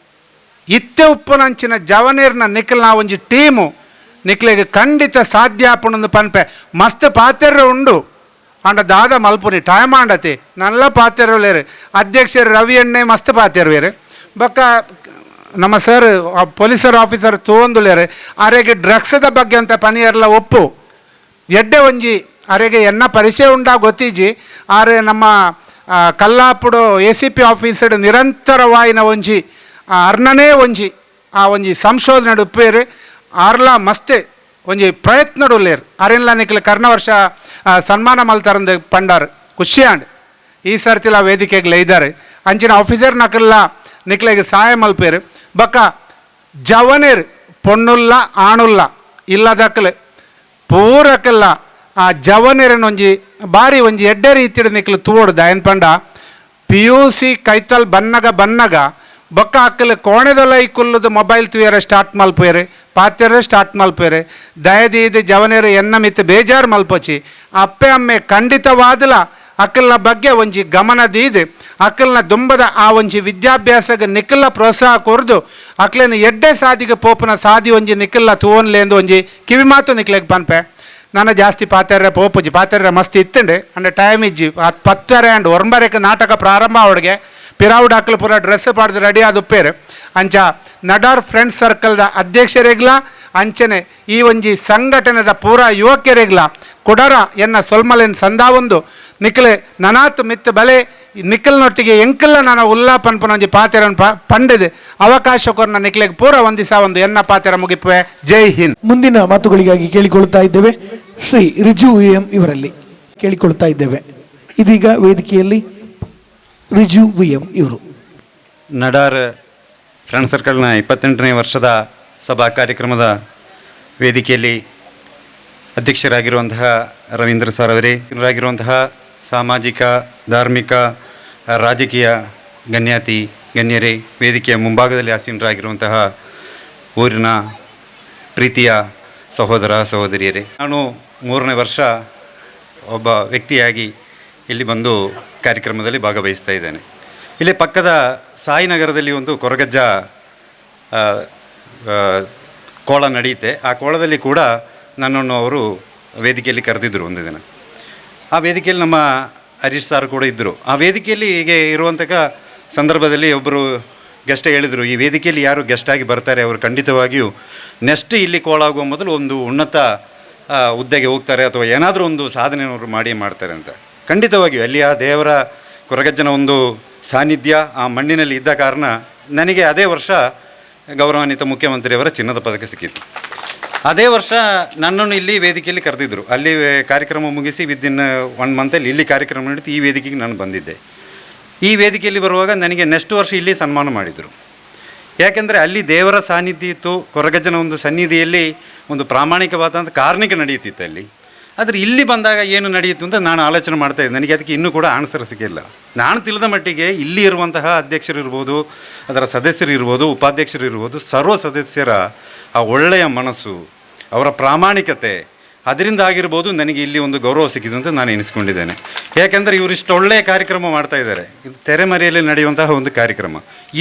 ಇತ್ತೆ ಉಪ್ಪುನಂಚಿನ ಜವನೇರ್ನ ನಿಖಲ್ನ ಒಂಜಿ ಟೀಮು ನಿಕ್ಲೆಗ್ ಖಂಡಿತ ಸಾಧ್ಯ ಆಪುಂಡು ಪನ್ಪೆ. ಮಸ್ತ್ ಪಾತೆರ್ರೆ ಉಂಡು ಆಂಡ ದಾದ ಮಲ್ಪುನಿ ಟೈಮ್ ಆಂಡತಿ ನಲ್ಲ ಪಾತೆರ್ಲೇರು. ಅಧ್ಯಕ್ಷರು ರವಿ ಅಣ್ಣೆ ಮಸ್ತ್ ಪಾತೆರ್ವೇರು. ಬೊಕ್ಕ ನಮ್ಮ ಸರ್ ಪೊಲೀಸರ್ ಆಫೀಸರ್ ತೂವೊಂದುಲ್ಲೇರು. ಅರೆಗೆ ಡ್ರಗ್ಸ್ದ ಬಗ್ಗೆ ಅಂತ ಪನಿಯರ್ಲ ಒಪ್ಪು ಎಡ್ಡೆ ಒಂಜಿ ಅರೆಗೆ ಎನ್ನ ಪರಿಚಯ ಉಂಡಾ ಗೊತ್ತಿಜ್ಜಿ. ಆರೆ ನಮ್ಮ ಕಲ್ಲಾಪುಡು ACP ಆಫೀಸರ್ ನಿರಂತರವಾಯಿನ ಒಂಜಿ ಅರ್ನನೇ ಒಂಜಿ ಆ ಒಂಜಿ ಸಂಶೋಧನೆ ಉಪ್ಪೇರು. ಆರ್ಲ ಮಸ್ತೆ ಒಂಜಿ ಪ್ರಯತ್ನಡುಲ್ಲೇರು. ಅರೆನ್ಲ ನಿಕ್ಲೆ ಕರ್ನ ವರ್ಷ ಸನ್ಮಾನ ಮಲ್ತಾರಂದು ಪಂಡಾರ್ ಖುಷಿ ಆಂಡ್. ಈ ಸರ್ತಿಲ ವೇದಿಕೆಗೆ ಲೈದಾರೆ. ಅಂಚಿನ ಆಫೀಸರ್ ನಕಲ್ಲ ನಿಕ್ಲೆಗ್ ಸಹಾಯ ಮಲ್ಪೇರು. ಬೊಕ್ಕ ಜವನೇರು ಪೊಣ್ಣುಲ್ಲ ಆಣುಲ್ಲ ಇಲ್ಲದಕ್ಕಲೆ ಪೂರಕಲ್ಲ ಆ ಜವನೇರನೊಂಜಿ ಬಾರಿ ಒಂಜಿ ಎಡ್ಡೆ ರೀತಿಡ್ ನಿಕ್ಲು ತೂವೊಡು. ದಾಯನ್ ಪಂಡ PUC ಕೈತಲ್ ಬನ್ನಗ ಬನ್ನಗ ಬೊಕ್ಕ ಅಕ್ಕಲು ಕೋಣೆದೊಲ ಕುಲ್ಲದು ಮೊಬೈಲ್ ತೂಯರೆ ಸ್ಟಾರ್ಟ್ ಮಲ್ಪುವೆರು, ಪಾತೆರೆ ಸ್ಟಾರ್ಟ್ ಮಲ್ಪುವೆರು. ದಯದೀದ್ ಜವನೇರು ಎನ್ನ ಮಿತ್ ಬೇಜಾರು ಮಲ್ಪೊಚಿ. ಅಪ್ಪೆ ಅಮ್ಮೆ ಖಂಡಿತವಾದಲ ಅಕ್ಕಲ್ನ ಬಗ್ಗೆ ಒಂಜಿ ಗಮನ ದೀದ್ ಅಕ್ಕಲ್ನ ದುಂಬದ ಆ ಒಂಜಿ ವಿದ್ಯಾಭ್ಯಾಸಗ ನಿಖಲ್ಲ ಪ್ರೋತ್ಸಾಹ ಕೊರ್ದು ಅಕ್ಲೆನ ಎಡ್ಡೆ ಸಾದಿಗೆ ಪೋಪುನ ಸಾದಿ ಒಂಜಿ ನಿಖಲ್ಲ ತೂವೊನ್ಲೇಂದು ಒಂಜಿ ಕಿವಿ ಮಾತು ನಿಕ್ಲೆಗ್ ಪನ್ಪೆ. ನಾನು ಜಾಸ್ತಿ ಪಾತೆರ್ರೆ ಪೋಪುಜಿ, ಪಾತೆರ್ರೆ ಮಸ್ತ್ ಇತ್ತಂಡೆ ಅಂಡೆ ಟೈಮ್ ಇಜ್ಜಿ. 10:30 ಅಂಡ್ 9:30 ನಾಟಕ ಪ್ರಾರಂಭ ಅವಡಿಗೆ ಪಿರಾವುಡ್ ಅಕ್ಲು ಪೂರ ಡ್ರೆಸ್ ಪಾಡ್ದು ರೆಡಿ ಆದ್ ಉಪ್ಪೇರು. ಅಂಚ ನಡಾರ್ ಫ್ರೆಂಡ್ಸ್ ಸರ್ಕಲ್ದ ಅಧ್ಯಕ್ಷರಿಗ್ಲ ಅಂಚನೆ ಈ ಒಂಜಿ ಸಂಘಟನೆದ ಪೂರ ಯುವಕರಿಗ್ಲ ಕೊಡರ ಎನ್ನ ಸೊಲ್ಮಲೆನ್ ಸಂದಾವೊಂದು ನಿಕ್ಲೆ ನನಾತ್ ಮಿತ್ ಬಲೆ ನಿಖಲ್ನೊಟ್ಟಿಗೆ ಎಂಕಲ್ಲ ನಾನು ಉಲ್ಲಾ ಪನ್ಪುನ ಒಂಜಿ ಪಾತೆರನ್ ಪಂಡಿದೆ ಅವಕಾಶ ಕೊರ್ನ ನಿಕ್ಲೆಗ್ ಪೂರ ಒಂದಿಸ ಒಂದು ಎನ್ನ ಪಾತೆರ ಮುಗಿಪುವೆ. ಜೈ ಹಿಂದ್. ಮುಂದಿನ ಮಾತುಗಳಿಗಾಗಿ ಕೇಳಿಕೊಳ್ಳುತ್ತಾ ಇದ್ದೇವೆ ಶ್ರೀ ರಿಜು ಎಂ ಇವರಲ್ಲಿ ಕೇಳಿಕೊಳ್ಳುತ್ತಾ ಇದ್ದೇವೆ. ಇದೀಗ ವೇದಿಕೆಯಲ್ಲಿ ರಿಜು ವಿ.ಎಂ. ಇವರು. ನಡಾರ್ ಫ್ರೆಂಡ್ ಸರ್ಕಲ್ನ 28ನೇ ವರ್ಷದ ಸಭಾ ಕಾರ್ಯಕ್ರಮದ ವೇದಿಕೆಯಲ್ಲಿ ಅಧ್ಯಕ್ಷರಾಗಿರುವಂತಹ ರವೀಂದ್ರ ಸರ್ ಅವರೇ, ಆಗಿರುವಂತಹ ಸಾಮಾಜಿಕ ಧಾರ್ಮಿಕ ರಾಜಕೀಯ ಗಣ್ಯಾತಿ ಗಣ್ಯರೇ, ವೇದಿಕೆಯ ಮುಂಭಾಗದಲ್ಲಿ ಆಸೀನರಾಗಿರುವಂತಹ ಊರಿನ ಪ್ರೀತಿಯ ಸಹೋದರ ಸಹೋದರಿಯರೇ, ನಾನು 3ನೇ ವರ್ಷ ಒಬ್ಬ ವ್ಯಕ್ತಿಯಾಗಿ ಇಲ್ಲಿ ಬಂದು ಕಾರ್ಯಕ್ರಮದಲ್ಲಿ ಭಾಗವಹಿಸ್ತಾ ಇದ್ದೇನೆ. ಇಲ್ಲಿ ಪಕ್ಕದ ಸಾಯಿನಗರದಲ್ಲಿ ಒಂದು ಕೊರಗಜ್ಜ ಕೋಳ ನಡೆಯುತ್ತೆ. ಆ ಕೋಳದಲ್ಲಿ ಕೂಡ ನನ್ನನ್ನು ಅವರು ವೇದಿಕೆಯಲ್ಲಿ ಕರೆದಿದ್ದರು ಒಂದು ದಿನ. ಆ ವೇದಿಕೆಯಲ್ಲಿ ನಮ್ಮ ಹರೀಶ್ ಸಾರ್ ಕೂಡ ಇದ್ದರು. ಆ ವೇದಿಕೆಯಲ್ಲಿ ಹೀಗೆ ಇರುವಂತಹ ಸಂದರ್ಭದಲ್ಲಿ ಒಬ್ಬರು ಗೆಸ್ಟ್ ಹೇಳಿದರು, ಈ ವೇದಿಕೆಯಲ್ಲಿ ಯಾರು ಗೆಸ್ಟಾಗಿ ಬರ್ತಾರೆ ಅವರು ಖಂಡಿತವಾಗಿಯೂ ನೆಕ್ಸ್ಟ್ ಇಲ್ಲಿ ಕೋಳಾಗುವ ಮೊದಲು ಒಂದು ಉನ್ನತ ಹುದ್ದೆಗೆ ಹೋಗ್ತಾರೆ ಅಥವಾ ಏನಾದರೂ ಒಂದು ಸಾಧನೆಯವರು ಮಾಡಿ ಮಾಡ್ತಾರೆ ಅಂತ. ಖಂಡಿತವಾಗಿಯೂ ಅಲ್ಲಿ ಆ ದೇವರ ಕೊರಗಜ್ಜನ ಒಂದು ಸಾನ್ನಿಧ್ಯ ಆ ಮಣ್ಣಿನಲ್ಲಿ ಇದ್ದ ಕಾರಣ ನನಗೆ ಅದೇ ವರ್ಷ ಗೌರವಾನ್ವಿತ ಮುಖ್ಯಮಂತ್ರಿಯವರ ಚಿನ್ನದ ಪದಕ ಸಿಕ್ಕಿತ್ತು. ಅದೇ ವರ್ಷ ನನ್ನನ್ನು ಇಲ್ಲಿ ವೇದಿಕೆಯಲ್ಲಿ ಕರೆದಿದ್ದರು. ಅಲ್ಲಿ ಕಾರ್ಯಕ್ರಮ ಮುಗಿಸಿ ವಿದಿನ್ 1 ಮಂತಲ್ಲಿ ಇಲ್ಲಿ ಕಾರ್ಯಕ್ರಮ ನಡೀತು. ಈ ವೇದಿಕೆಗೆ ನಾನು ಬಂದಿದ್ದೆ. ಈ ವೇದಿಕೆಯಲ್ಲಿ ಬರುವಾಗ ನನಗೆ ನೆಕ್ಸ್ಟ್ ವರ್ಷ ಇಲ್ಲಿ ಸನ್ಮಾನ ಮಾಡಿದರು. ಯಾಕೆಂದರೆ ಅಲ್ಲಿ ದೇವರ ಸಾನ್ನಿಧ್ಯ ಇತ್ತು, ಕೊರಗಜ್ಜನ ಒಂದು ಸನ್ನಿಧಿಯಲ್ಲಿ ಒಂದು ಪ್ರಾಮಾಣಿಕವಾದಂಥ ಕಾರ್ಣಿಕ ನಡೆಯುತ್ತಿತ್ತು ಅಲ್ಲಿ. ಆದರೆ ಇಲ್ಲಿ ಬಂದಾಗ ಏನು ನಡೆಯಿತು ಅಂತ ನಾನು ಆಲೋಚನೆ ಮಾಡ್ತಾಯಿದ್ದೆ. ನನಗೆ ಅದಕ್ಕೆ ಇನ್ನೂ ಕೂಡ ಆನ್ಸರ್ ಸಿಕ್ಕಿಲ್ಲ. ನಾನು ತಿಳಿದ ಮಟ್ಟಿಗೆ ಇಲ್ಲಿ ಇರುವಂತಹ ಅಧ್ಯಕ್ಷರಿರ್ಬೋದು, ಅದರ ಸದಸ್ಯರಿರ್ಬೋದು, ಉಪಾಧ್ಯಕ್ಷರಿರ್ಬೋದು, ಸರ್ವ ಸದಸ್ಯರ ಆ ಒಳ್ಳೆಯ ಮನಸ್ಸು, ಅವರ ಪ್ರಾಮಾಣಿಕತೆ, ಅದರಿಂದ ಆಗಿರ್ಬೋದು ನನಗೆ ಇಲ್ಲಿ ಒಂದು ಗೌರವ ಸಿಕ್ಕಿತು ಅಂತ ನಾನು ಎನಿಸ್ಕೊಂಡಿದ್ದೇನೆ. ಯಾಕೆಂದರೆ ಇವರು ಇಷ್ಟು ಒಳ್ಳೆಯ ಕಾರ್ಯಕ್ರಮ ಮಾಡ್ತಾಯಿದ್ದಾರೆ. ಇದು ತೆರೆಮರೆಯಲ್ಲಿ ನಡೆಯುವಂತಹ ಒಂದು ಕಾರ್ಯಕ್ರಮ.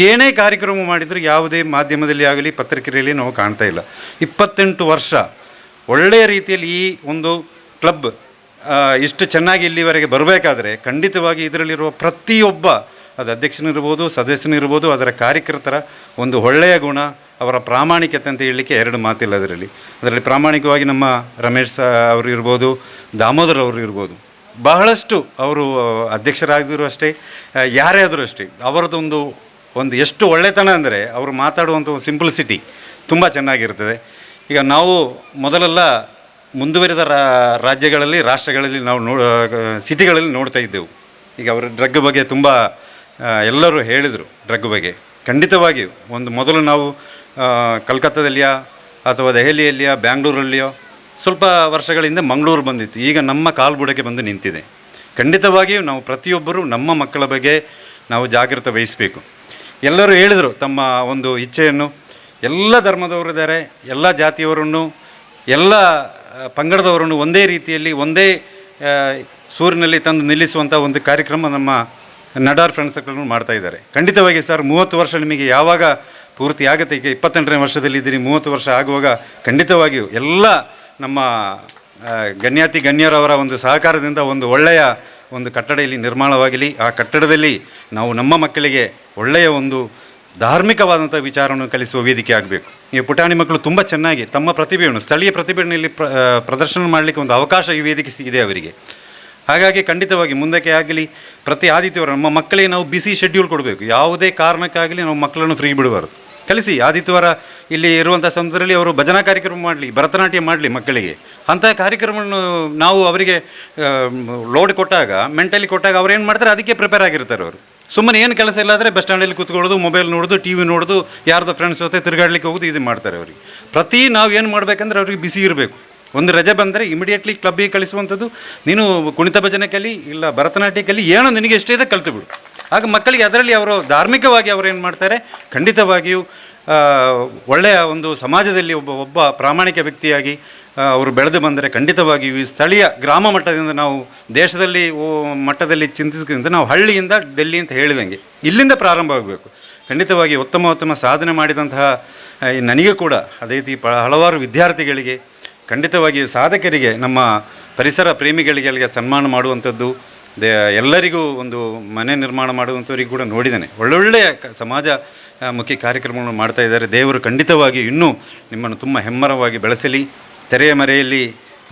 ಏನೇ ಕಾರ್ಯಕ್ರಮ ಮಾಡಿದರೂ ಯಾವುದೇ ಮಾಧ್ಯಮದಲ್ಲಿ ಆಗಲಿ ಪತ್ರಿಕೆಯಲ್ಲಿ ನಾವು ಕಾಣ್ತಾ ಇಲ್ಲ. 28 ವರ್ಷ ಒಳ್ಳೆಯ ರೀತಿಯಲ್ಲಿ ಈ ಒಂದು ಕ್ಲಬ್ ಇಷ್ಟು ಚೆನ್ನಾಗಿ ಇಲ್ಲಿವರೆಗೆ ಬರಬೇಕಾದ್ರೆ ಖಂಡಿತವಾಗಿ ಇದರಲ್ಲಿರುವ ಪ್ರತಿಯೊಬ್ಬ, ಅದು ಅಧ್ಯಕ್ಷನಿರ್ಬೋದು, ಸದಸ್ಯನಿರ್ಬೋದು, ಅದರ ಕಾರ್ಯಕರ್ತರ ಒಂದು ಒಳ್ಳೆಯ ಗುಣ, ಅವರ ಪ್ರಾಮಾಣಿಕತೆ ಅಂತ ಹೇಳಲಿಕ್ಕೆ ಎರಡು ಮಾತಿಲ್ಲ. ಅದರಲ್ಲಿ ಪ್ರಾಮಾಣಿಕವಾಗಿ ನಮ್ಮ ರಮೇಶ್ ಅವರು ಇರ್ಬೋದು, ದಾಮೋದರ್ ಅವರು ಇರ್ಬೋದು, ಬಹಳಷ್ಟು ಅವರು ಅಧ್ಯಕ್ಷರಾಗಿದ್ದರೂ ಅಷ್ಟೇ, ಯಾರೇ ಆದರೂ ಅಷ್ಟೇ, ಅವರದ್ದೊಂದು ಒಂದು ಎಷ್ಟು ಒಳ್ಳೆತನ ಅಂದರೆ ಅವರು ಮಾತಾಡುವಂಥ ಒಂದು ಸಿಂಪ್ಲಿಸಿಟಿ ತುಂಬ ಚೆನ್ನಾಗಿರ್ತದೆ. ಈಗ ನಾವು ಮೊದಲೆಲ್ಲ ಮುಂದುವರಿದ ರಾಜ್ಯಗಳಲ್ಲಿ, ರಾಷ್ಟ್ರಗಳಲ್ಲಿ ನಾವು ಸಿಟಿಗಳಲ್ಲಿ ನೋಡ್ತಾ ಇದ್ದೆವು. ಈಗ ಅವರು ಡ್ರಗ್ ಬಗ್ಗೆ ತುಂಬ ಎಲ್ಲರೂ ಹೇಳಿದರು. ಡ್ರಗ್ ಬಗ್ಗೆ ಖಂಡಿತವಾಗಿಯೂ ಒಂದು ಮೊದಲು ನಾವು ಕಲ್ಕತ್ತಾದಲ್ಲಿಯೋ ಅಥವಾ ದೆಹಲಿಯಲ್ಲಿಯೋ ಬ್ಯಾಂಗ್ಳೂರಲ್ಲಿಯೋ ಸ್ವಲ್ಪ ವರ್ಷಗಳಿಂದ ಮಂಗಳೂರು ಬಂದಿತ್ತು, ಈಗ ನಮ್ಮ ಕಾಲ್ಬುಡಕ್ಕೆ ಬಂದು ನಿಂತಿದೆ. ಖಂಡಿತವಾಗಿಯೂ ನಾವು ಪ್ರತಿಯೊಬ್ಬರೂ ನಮ್ಮ ಮಕ್ಕಳ ಬಗ್ಗೆ ನಾವು ಜಾಗೃತೆ ವಹಿಸಬೇಕು. ಎಲ್ಲರೂ ಹೇಳಿದರು ತಮ್ಮ ಒಂದು ಇಚ್ಛೆಯನ್ನು. ಎಲ್ಲ ಧರ್ಮದವರು ಇದ್ದಾರೆ, ಎಲ್ಲ ಜಾತಿಯವರನ್ನು, ಎಲ್ಲ ಪಂಗಡದವರನ್ನು ಒಂದೇ ರೀತಿಯಲ್ಲಿ ಒಂದೇ ಸೂರಿನಲ್ಲಿ ತಂದು ನಿಲ್ಲಿಸುವಂಥ ಒಂದು ಕಾರ್ಯಕ್ರಮ ನಮ್ಮ ನಡಾರ್ ಫ್ರೆಂಡ್ಸ್ ಸರ್ಕಲ್ ಮಾಡ್ತಾ ಇದ್ದಾರೆ. ಖಂಡಿತವಾಗಿ ಸರ್, 30 ವರ್ಷ ನಿಮಗೆ ಯಾವಾಗ ಪೂರ್ತಿ ಆಗುತ್ತೆ, ಈಗ 28ನೇ ವರ್ಷದಲ್ಲಿ ಇದ್ದೀರಿ, 30 ವರ್ಷ ಆಗುವಾಗ ಖಂಡಿತವಾಗಿಯೂ ಎಲ್ಲ ನಮ್ಮ ಗಣ್ಯಾತಿ ಗಣ್ಯರವರ ಒಂದು ಸಹಕಾರದಿಂದ ಒಂದು ಒಳ್ಳೆಯ ಒಂದು ಕಟ್ಟಡ ಇಲ್ಲಿ ನಿರ್ಮಾಣವಾಗಲಿ. ಆ ಕಟ್ಟಡದಲ್ಲಿ ನಾವು ನಮ್ಮ ಮಕ್ಕಳಿಗೆ ಒಳ್ಳೆಯ ಒಂದು ಧಾರ್ಮಿಕವಾದಂಥ ವಿಚಾರವನ್ನು ಕಲಿಸುವ ವೇದಿಕೆ ಆಗಬೇಕು. ಈ ಪುಟಾಣಿ ಮಕ್ಕಳು ತುಂಬ ಚೆನ್ನಾಗಿ ತಮ್ಮ ಪ್ರತಿಭೆಯನ್ನು, ಸ್ಥಳೀಯ ಪ್ರತಿಭೆಯನ್ನು ಇಲ್ಲಿ ಪ್ರದರ್ಶನ ಮಾಡಲಿಕ್ಕೆ ಒಂದು ಅವಕಾಶ ಈ ವೇದಿಕೆ ಇದೆ ಅವರಿಗೆ. ಹಾಗಾಗಿ ಖಂಡಿತವಾಗಿ ಮುಂದಕ್ಕೆ ಆಗಲಿ ಪ್ರತಿ ಆದಿತ್ಯವಾರ ನಮ್ಮ ಮಕ್ಕಳಿಗೆ ನಾವು ಬಿಸಿ ಶೆಡ್ಯೂಲ್ ಕೊಡಬೇಕು. ಯಾವುದೇ ಕಾರಣಕ್ಕಾಗಲಿ ನಾವು ಮಕ್ಕಳನ್ನು ಫ್ರೀ ಬಿಡಬಾರ್ದು. ಕಲಿಸಿ ಆದಿತ್ಯವಾರ ಇಲ್ಲಿ ಇರುವಂಥ ಸಂದರ್ಭದಲ್ಲಿ ಅವರು ಭಜನಾ ಕಾರ್ಯಕ್ರಮ ಮಾಡಲಿ, ಭರತನಾಟ್ಯ ಮಾಡಲಿ ಮಕ್ಕಳಿಗೆ. ಅಂತಹ ಕಾರ್ಯಕ್ರಮವನ್ನು ನಾವು ಅವರಿಗೆ ಲೋಡ್ ಕೊಟ್ಟಾಗ, ಮೆಂಟಲಿ ಕೊಟ್ಟಾಗ ಅವ್ರು ಏನು ಮಾಡ್ತಾರೆ, ಅದಕ್ಕೆ ಪ್ರಿಪೇರ್ ಆಗಿರ್ತಾರೆ ಅವರು. ಸುಮ್ಮನೆ ಏನು ಕೆಲಸ ಇಲ್ಲಾದರೆ ಬಸ್ ಸ್ಟ್ಯಾಂಡಲ್ಲಿ ಕೂತ್ಕೊಳ್ಳೋದು, ಮೊಬೈಲ್ ನೋಡೋದು, ಟಿ ವಿ ನೋಡೋದು, ಯಾರ್ದೋ ಫ್ರೆಂಡ್ಸ್ ಜೊತೆ ತಿರುಗಾಡ್ಲಿಕ್ಕೆ ಹೋಗೋದು, ಇದು ಮಾಡ್ತಾರೆ ಅವ್ರಿಗೆ. ಪ್ರತಿ ನಾವು ಏನು ಮಾಡಬೇಕಂದ್ರೆ ಅವ್ರಿಗೆ ಬಿಸಿ ಇರಬೇಕು. ಒಂದು ರಜೆ ಬಂದರೆ ಇಮಿಡಿಯೇಟ್ಲಿ ಕ್ಲಬ್ಬಿಗೆ ಕಳಿಸುವಂಥದ್ದು, ನೀನು ಕುಣಿತ ಭಜನೆ ಕಲಿ, ಇಲ್ಲ ಭರತನಾಟ್ಯ ಕಲಿ, ಏನೋ ನಿನಗೆ ಎಷ್ಟಿದೆ ಕಲಿತು ಬಿಡು. ಆಗ ಮಕ್ಕಳಿಗೆ ಅದರಲ್ಲಿ ಅವರು ಧಾರ್ಮಿಕವಾಗಿ ಅವರು ಏನು ಮಾಡ್ತಾರೆ, ಖಂಡಿತವಾಗಿಯೂ ಒಳ್ಳೆಯ ಒಂದು ಸಮಾಜದಲ್ಲಿ ಒಬ್ಬ ಒಬ್ಬ ಪ್ರಾಮಾಣಿಕ ವ್ಯಕ್ತಿಯಾಗಿ ಅವರು ಬೆಳೆದು ಬಂದರೆ ಖಂಡಿತವಾಗಿಯೂ ಈ ಸ್ಥಳೀಯ ಗ್ರಾಮ ಮಟ್ಟದಿಂದ ನಾವು ದೇಶದಲ್ಲಿ ಮಟ್ಟದಲ್ಲಿ ಚಿಂತಿಸೋದ್ರಿಂದ ನಾವು ಹಳ್ಳಿಯಿಂದ ಡೆಲ್ಲಿ ಅಂತ ಹೇಳಿದಂಗೆ ಇಲ್ಲಿಂದ ಪ್ರಾರಂಭ ಆಗಬೇಕು. ಖಂಡಿತವಾಗಿ ಉತ್ತಮ ಉತ್ತಮ ಸಾಧನೆ ಮಾಡಿದಂತಹ ನನಗೆ ಕೂಡ ಅದೇ ರೀತಿ ಹಲವಾರು ವಿದ್ಯಾರ್ಥಿಗಳಿಗೆ, ಖಂಡಿತವಾಗಿಯೂ ಸಾಧಕರಿಗೆ, ನಮ್ಮ ಪರಿಸರ ಪ್ರೇಮಿಗಳಿಗೆ ಅಲ್ಲಿಗೆ ಸನ್ಮಾನ ಮಾಡುವಂಥದ್ದು, ಎಲ್ಲರಿಗೂ ಒಂದು ಮನೆ ನಿರ್ಮಾಣ ಮಾಡುವಂಥವರಿಗೂ ಕೂಡ ನೋಡಿದ್ದೇನೆ. ಒಳ್ಳೊಳ್ಳೆಯ ಸಮಾಜ ಮುಖಿ ಕಾರ್ಯಕ್ರಮಗಳನ್ನು ಮಾಡ್ತಾ ಇದ್ದಾರೆ. ದೇವರು ಖಂಡಿತವಾಗಿಯೂ ಇನ್ನೂ ನಿಮ್ಮನ್ನು ತುಂಬ ಹೆಮ್ಮರವಾಗಿ ಬೆಳೆಸಲಿ. ತೆರೆಯ ಮರೆಯಲ್ಲಿ,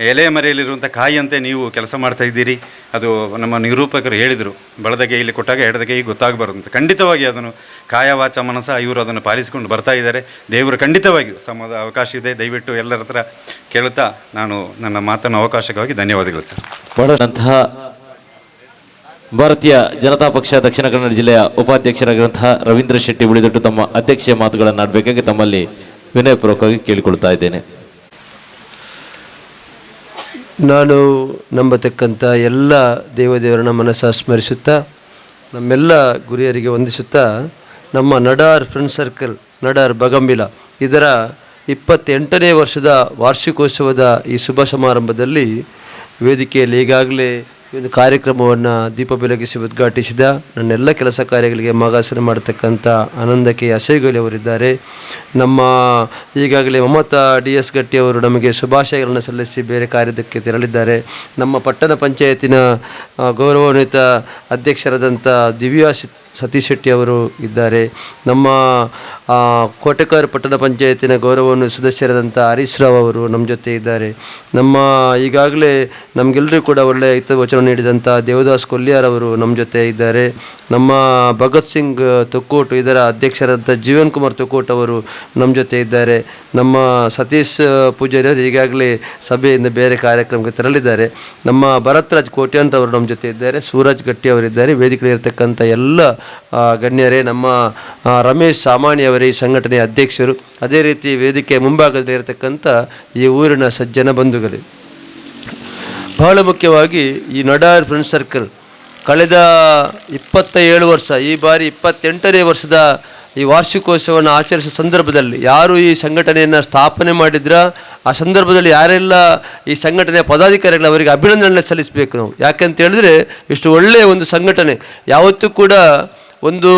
ಎಲೆಯ ಮರೆಯಲ್ಲಿರುವಂಥ ಕಾಯಿಯಂತೆ ನೀವು ಕೆಲಸ ಮಾಡ್ತಾಯಿದ್ದೀರಿ. ಅದು ನಮ್ಮ ನಿರೂಪಕರು ಹೇಳಿದರು, ಬಳದ ಕೈಯಲ್ಲಿ ಕೊಟ್ಟಾಗ ಎಡದ ಕೈಗೆ ಗೊತ್ತಾಗಬಾರ್ದು ಅಂತ. ಖಂಡಿತವಾಗಿ ಅದನ್ನು ಕಾಯ ವಾಚ ಮನಸ ಇವರು ಅದನ್ನು ಪಾಲಿಸಿಕೊಂಡು ಬರ್ತಾ ಇದ್ದಾರೆ. ದೇವರು ಖಂಡಿತವಾಗಿಯೂ ಸಮಾಜ ಅವಕಾಶ ಇದೆ. ದಯವಿಟ್ಟು ಎಲ್ಲರ ಹತ್ರ ಕೇಳುತ್ತಾ ನಾನು ನನ್ನ ಮಾತನ್ನು ಅವಕಾಶಕ್ಕಾಗಿ ಧನ್ಯವಾದಗಳು ಸರ್. ಅಂತಹ ಭಾರತೀಯ ಜನತಾ ಪಕ್ಷ ದಕ್ಷಿಣ ಕನ್ನಡ ಜಿಲ್ಲೆಯ ಉಪಾಧ್ಯಕ್ಷರಾಗಿರುವಂತಹ ರವೀಂದ್ರ ಶೆಟ್ಟಿ ಉಳಿದೊಟ್ಟು ತಮ್ಮ ಅಧ್ಯಕ್ಷೀಯ ಮಾತುಗಳನ್ನು ಆಡಬೇಕಾಗಿ ತಮ್ಮಲ್ಲಿ ವಿನಯಪೂರ್ವಕವಾಗಿ ಕೇಳಿಕೊಳ್ತಾ ಇದ್ದೇನೆ. ನಾನು ನಂಬತಕ್ಕಂಥ ಎಲ್ಲ ದೇವದೇವರನ್ನ ಮನಸ್ಸ ಸ್ಮರಿಸುತ್ತಾ, ನಮ್ಮೆಲ್ಲ ಗುರಿಯರಿಗೆ ವಂದಿಸುತ್ತಾ, ನಮ್ಮ ನಡಾರ್ ಫ್ರೆಂಡ್ ಸರ್ಕಲ್ ನಡಾರ್ ಬಗಂಬಿಲ ಇದರ 28ನೇ ವರ್ಷದ ವಾರ್ಷಿಕೋತ್ಸವದ ಈ ಶುಭ ಸಮಾರಂಭದಲ್ಲಿ ವೇದಿಕೆಯಲ್ಲಿ ಈಗಾಗಲೇ ಈ ಒಂದು ಕಾರ್ಯಕ್ರಮವನ್ನು ದೀಪ ಬೆಳಗಿಸಿ ಉದ್ಘಾಟಿಸಿದ ನನ್ನೆಲ್ಲ ಕೆಲಸ ಕಾರ್ಯಗಳಿಗೆ ಮಾರ್ಗದರ್ಶನ ಮಾಡತಕ್ಕಂಥ ಆನಂದ ಕೆ ಅಸೈಗೋಲಿ ಅವರಿದ್ದಾರೆ. ನಮ್ಮ ಈಗಾಗಲೇ ಮಮತಾ ಡಿ ಎಸ್ ಗಟ್ಟಿಯವರು ನಮಗೆ ಶುಭಾಶಯಗಳನ್ನು ಸಲ್ಲಿಸಿ ಬೇರೆ ಕಾರ್ಯಕ್ಕೆ ತೆರಳಿದ್ದಾರೆ. ನಮ್ಮ ಪಟ್ಟಣ ಪಂಚಾಯತಿನ ಗೌರವಾನ್ವಿತ ಅಧ್ಯಕ್ಷರಾದಂಥ ದಿವ್ಯಾ ಸತೀಶ್ ಶೆಟ್ಟಿ ಅವರು ಇದ್ದಾರೆ. ನಮ್ಮ ಕೋಟೆಕಾರ್ ಪಟ್ಟಣ ಪಂಚಾಯತಿನ ಗೌರವವನ್ನು ಸದಸ್ಯರಾದಂಥ ಹರೀಶ್ ರಾವ್ ಅವರು ನಮ್ಮ ಜೊತೆ ಇದ್ದಾರೆ. ನಮ್ಮ ಈಗಾಗಲೇ ನಮಗೆಲ್ಲರೂ ಕೂಡ ಒಳ್ಳೆಯ ಹಿತವಚನ ನೀಡಿದಂಥ ದೇವದಾಸ್ ಕೊಲ್ಯಾರ್ ಅವರು ನಮ್ಮ ಜೊತೆ ಇದ್ದಾರೆ. ನಮ್ಮ ಭಗತ್ ಸಿಂಗ್ ತೊಕ್ಕೋಟು ಇದರ ಅಧ್ಯಕ್ಷರಾದಂಥ ಜೀವನ್ ಕುಮಾರ್ ತೊಕ್ಕೋಟ್ ಅವರು ನಮ್ಮ ಜೊತೆ ಇದ್ದಾರೆ. ನಮ್ಮ ಸತೀಶ್ ಪೂಜಾರಿ ಅವರು ಈಗಾಗಲೇ ಸಭೆಯಿಂದ ಬೇರೆ ಕಾರ್ಯಕ್ರಮಕ್ಕೆ ತೆರಳಿದ್ದಾರೆ. ನಮ್ಮ ಭರತ್ರಾಜ್ ಕೋಟ್ಯಾನ್ ಅವರು ನಮ್ಮ ಜೊತೆ ಇದ್ದಾರೆ. ಸೂರಜ್ ಗಟ್ಟಿ ಅವರಿದ್ದಾರೆ. ವೇದಿಕೆಯಲ್ಲಿರ್ತಕ್ಕಂಥ ಎಲ್ಲ ಗಣ್ಯರೇ, ನಮ್ಮ ರಮೇಶ್ ಸಾಮಾನಿ ಅವರೇ ಈ ಸಂಘಟನೆಯ ಅಧ್ಯಕ್ಷರು, ಅದೇ ರೀತಿ ವೇದಿಕೆ ಮುಂಭಾಗದಲ್ಲಿ ಇರತಕ್ಕಂಥ ಈ ಊರಿನ ಸಜ್ಜನ ಬಂಧುಗಳೇ, ಬಹಳ ಮುಖ್ಯವಾಗಿ ಈ ನಡಾರ್ ಫ್ರೆಂಡ್ ಸರ್ಕಲ್ ಕಳೆದ 27 ವರ್ಷ, ಈ ಬಾರಿ 28ನೇ ವರ್ಷದ ಈ ವಾರ್ಷಿಕೋತ್ಸವವನ್ನು ಆಚರಿಸುವ ಸಂದರ್ಭದಲ್ಲಿ ಯಾರು ಈ ಸಂಘಟನೆಯನ್ನು ಸ್ಥಾಪನೆ ಮಾಡಿದ್ರ, ಆ ಸಂದರ್ಭದಲ್ಲಿ ಯಾರೆಲ್ಲ ಈ ಸಂಘಟನೆಯ ಪದಾಧಿಕಾರಿಗಳು ಅವರಿಗೆ ಅಭಿನಂದನೆ ಸಲ್ಲಿಸಬೇಕು ನಾವು. ಯಾಕೆಂತ ಹೇಳಿದ್ರೆ ಇಷ್ಟು ಒಳ್ಳೆಯ ಒಂದು ಸಂಘಟನೆ ಯಾವತ್ತೂ ಕೂಡ ಒಂದು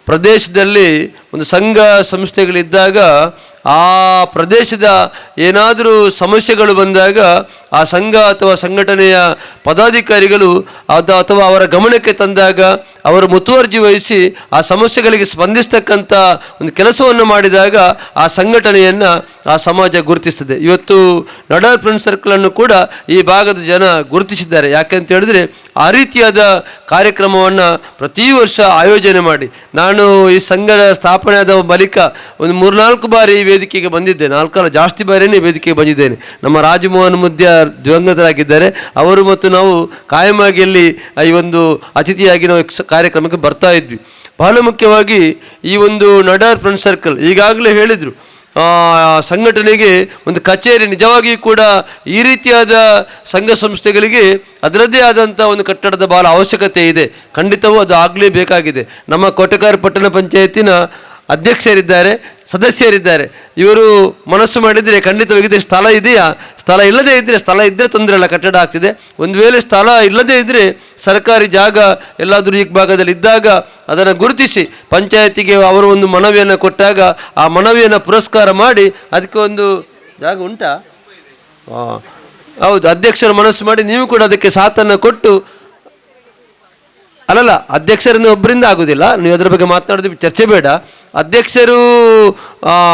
ಪ್ರದೇಶದಲ್ಲಿ ಒಂದು ಸಂಘ ಸಂಸ್ಥೆಗಳಿದ್ದಾಗ ಆ ಪ್ರದೇಶದ ಏನಾದರೂ ಸಮಸ್ಯೆಗಳು ಬಂದಾಗ ಆ ಸಂಘ ಅಥವಾ ಸಂಘಟನೆಯ ಪದಾಧಿಕಾರಿಗಳು ಅದು ಅಥವಾ ಅವರ ಗಮನಕ್ಕೆ ತಂದಾಗ ಅವರು ಮುತುವರ್ಜಿ ವಹಿಸಿ ಆ ಸಮಸ್ಯೆಗಳಿಗೆ ಸ್ಪಂದಿಸ್ತಕ್ಕಂಥ ಒಂದು ಕೆಲಸವನ್ನು ಮಾಡಿದಾಗ ಆ ಸಂಘಟನೆಯನ್ನು ಆ ಸಮಾಜ ಗುರುತಿಸ್ತದೆ. ಇವತ್ತು ನಡಾರ್ ಫ್ರೆಂಡ್ ಸರ್ಕಲನ್ನು ಕೂಡ ಈ ಭಾಗದ ಜನ ಗುರುತಿಸಿದ್ದಾರೆ. ಯಾಕೆಂತ ಹೇಳಿದ್ರೆ ಆ ರೀತಿಯಾದ ಕಾರ್ಯಕ್ರಮವನ್ನು ಪ್ರತಿ ವರ್ಷ ಆಯೋಜನೆ ಮಾಡಿ, ನಾನು ಈ ಸಂಘದ ಸ್ಥಾಪನೆಯಾದ ಬಳಿಕ ಒಂದು 3-4 ಬಾರಿ ಈ ವೇದಿಕೆಗೆ ಬಂದಿದ್ದೆ, 4 ಜಾಸ್ತಿ ಬಾರಿಯೇ ವೇದಿಕೆಗೆ ಬಂದಿದ್ದೇನೆ. ನಮ್ಮ ರಾಜಮೋಹನ್ ಮುದ್ಯ ದಿವಂಗತರಾಗಿದ್ದಾರೆ, ಅವರು ಮತ್ತು ನಾವು ಕಾಯಮಾಗಿ ಅಲ್ಲಿ ಈ ಒಂದು ಅತಿಥಿಯಾಗಿ ನಾವು ಕಾರ್ಯಕ್ರಮಕ್ಕೆ ಬರ್ತಾ ಇದ್ವಿ. ಬಹಳ ಮುಖ್ಯವಾಗಿ ಈ ಒಂದು ನಡಾರ್ ಫ್ರೆಂಡ್ ಸರ್ಕಲ್ ಈಗಾಗಲೇ ಹೇಳಿದರು, ಸಂಘಟನೆಗೆ ಒಂದು ಕಚೇರಿ ನಿಜವಾಗಿಯೂ ಕೂಡ ಈ ರೀತಿಯಾದ ಸಂಘ ಸಂಸ್ಥೆಗಳಿಗೆ ಅದರದ್ದೇ ಆದಂಥ ಒಂದು ಕಟ್ಟಡದ ಭಾಳ ಅವಶ್ಯಕತೆ ಇದೆ. ಖಂಡಿತವೂ ಅದು ಆಗಲೇಬೇಕಾಗಿದೆ. ನಮ್ಮ ಕೋಟೆಕಾರ್ ಪಟ್ಟಣ ಪಂಚಾಯತಿನ ಅಧ್ಯಕ್ಷರಿದ್ದಾರೆ, ಸದಸ್ಯರಿದ್ದಾರೆ. ಇವರು ಮನಸ್ಸು ಮಾಡಿದರೆ ಖಂಡಿತವಾಗಿದೆ. ಸ್ಥಳ ಇದೆಯಾ? ಸ್ಥಳ ಇಲ್ಲದೇ ಇದ್ದರೆ, ಸ್ಥಳ ಇದ್ದರೆ ತೊಂದರೆ ಇಲ್ಲ, ಕಟ್ಟಡ ಆಗ್ತಿದೆ. ಒಂದು ವೇಳೆ ಸ್ಥಳ ಇಲ್ಲದೇ ಇದ್ದರೆ ಸರ್ಕಾರಿ ಜಾಗ ಎಲ್ಲಾದರೂ ಈ ಭಾಗದಲ್ಲಿ ಇದ್ದಾಗ ಅದನ್ನು ಗುರುತಿಸಿ ಪಂಚಾಯತಿಗೆ ಅವರು ಒಂದು ಮನವಿಯನ್ನು ಕೊಟ್ಟಾಗ ಆ ಮನವಿಯನ್ನು ಪುರಸ್ಕಾರ ಮಾಡಿ ಅದಕ್ಕೆ ಒಂದು ಜಾಗ ಉಂಟಾ? ಹೌದು, ಅಧ್ಯಕ್ಷರು ಮನಸ್ಸು ಮಾಡಿ ನೀವು ಕೂಡ ಅದಕ್ಕೆ ಸಾಥನ್ನು ಕೊಟ್ಟು, ಅಲ್ಲಲ್ಲ, ಅಧ್ಯಕ್ಷರಿಂದ ಒಬ್ಬರಿಂದ ಆಗೋದಿಲ್ಲ, ನೀವು ಅದರ ಬಗ್ಗೆ ಮಾತನಾಡೋದು ಚರ್ಚೆ ಬೇಡ.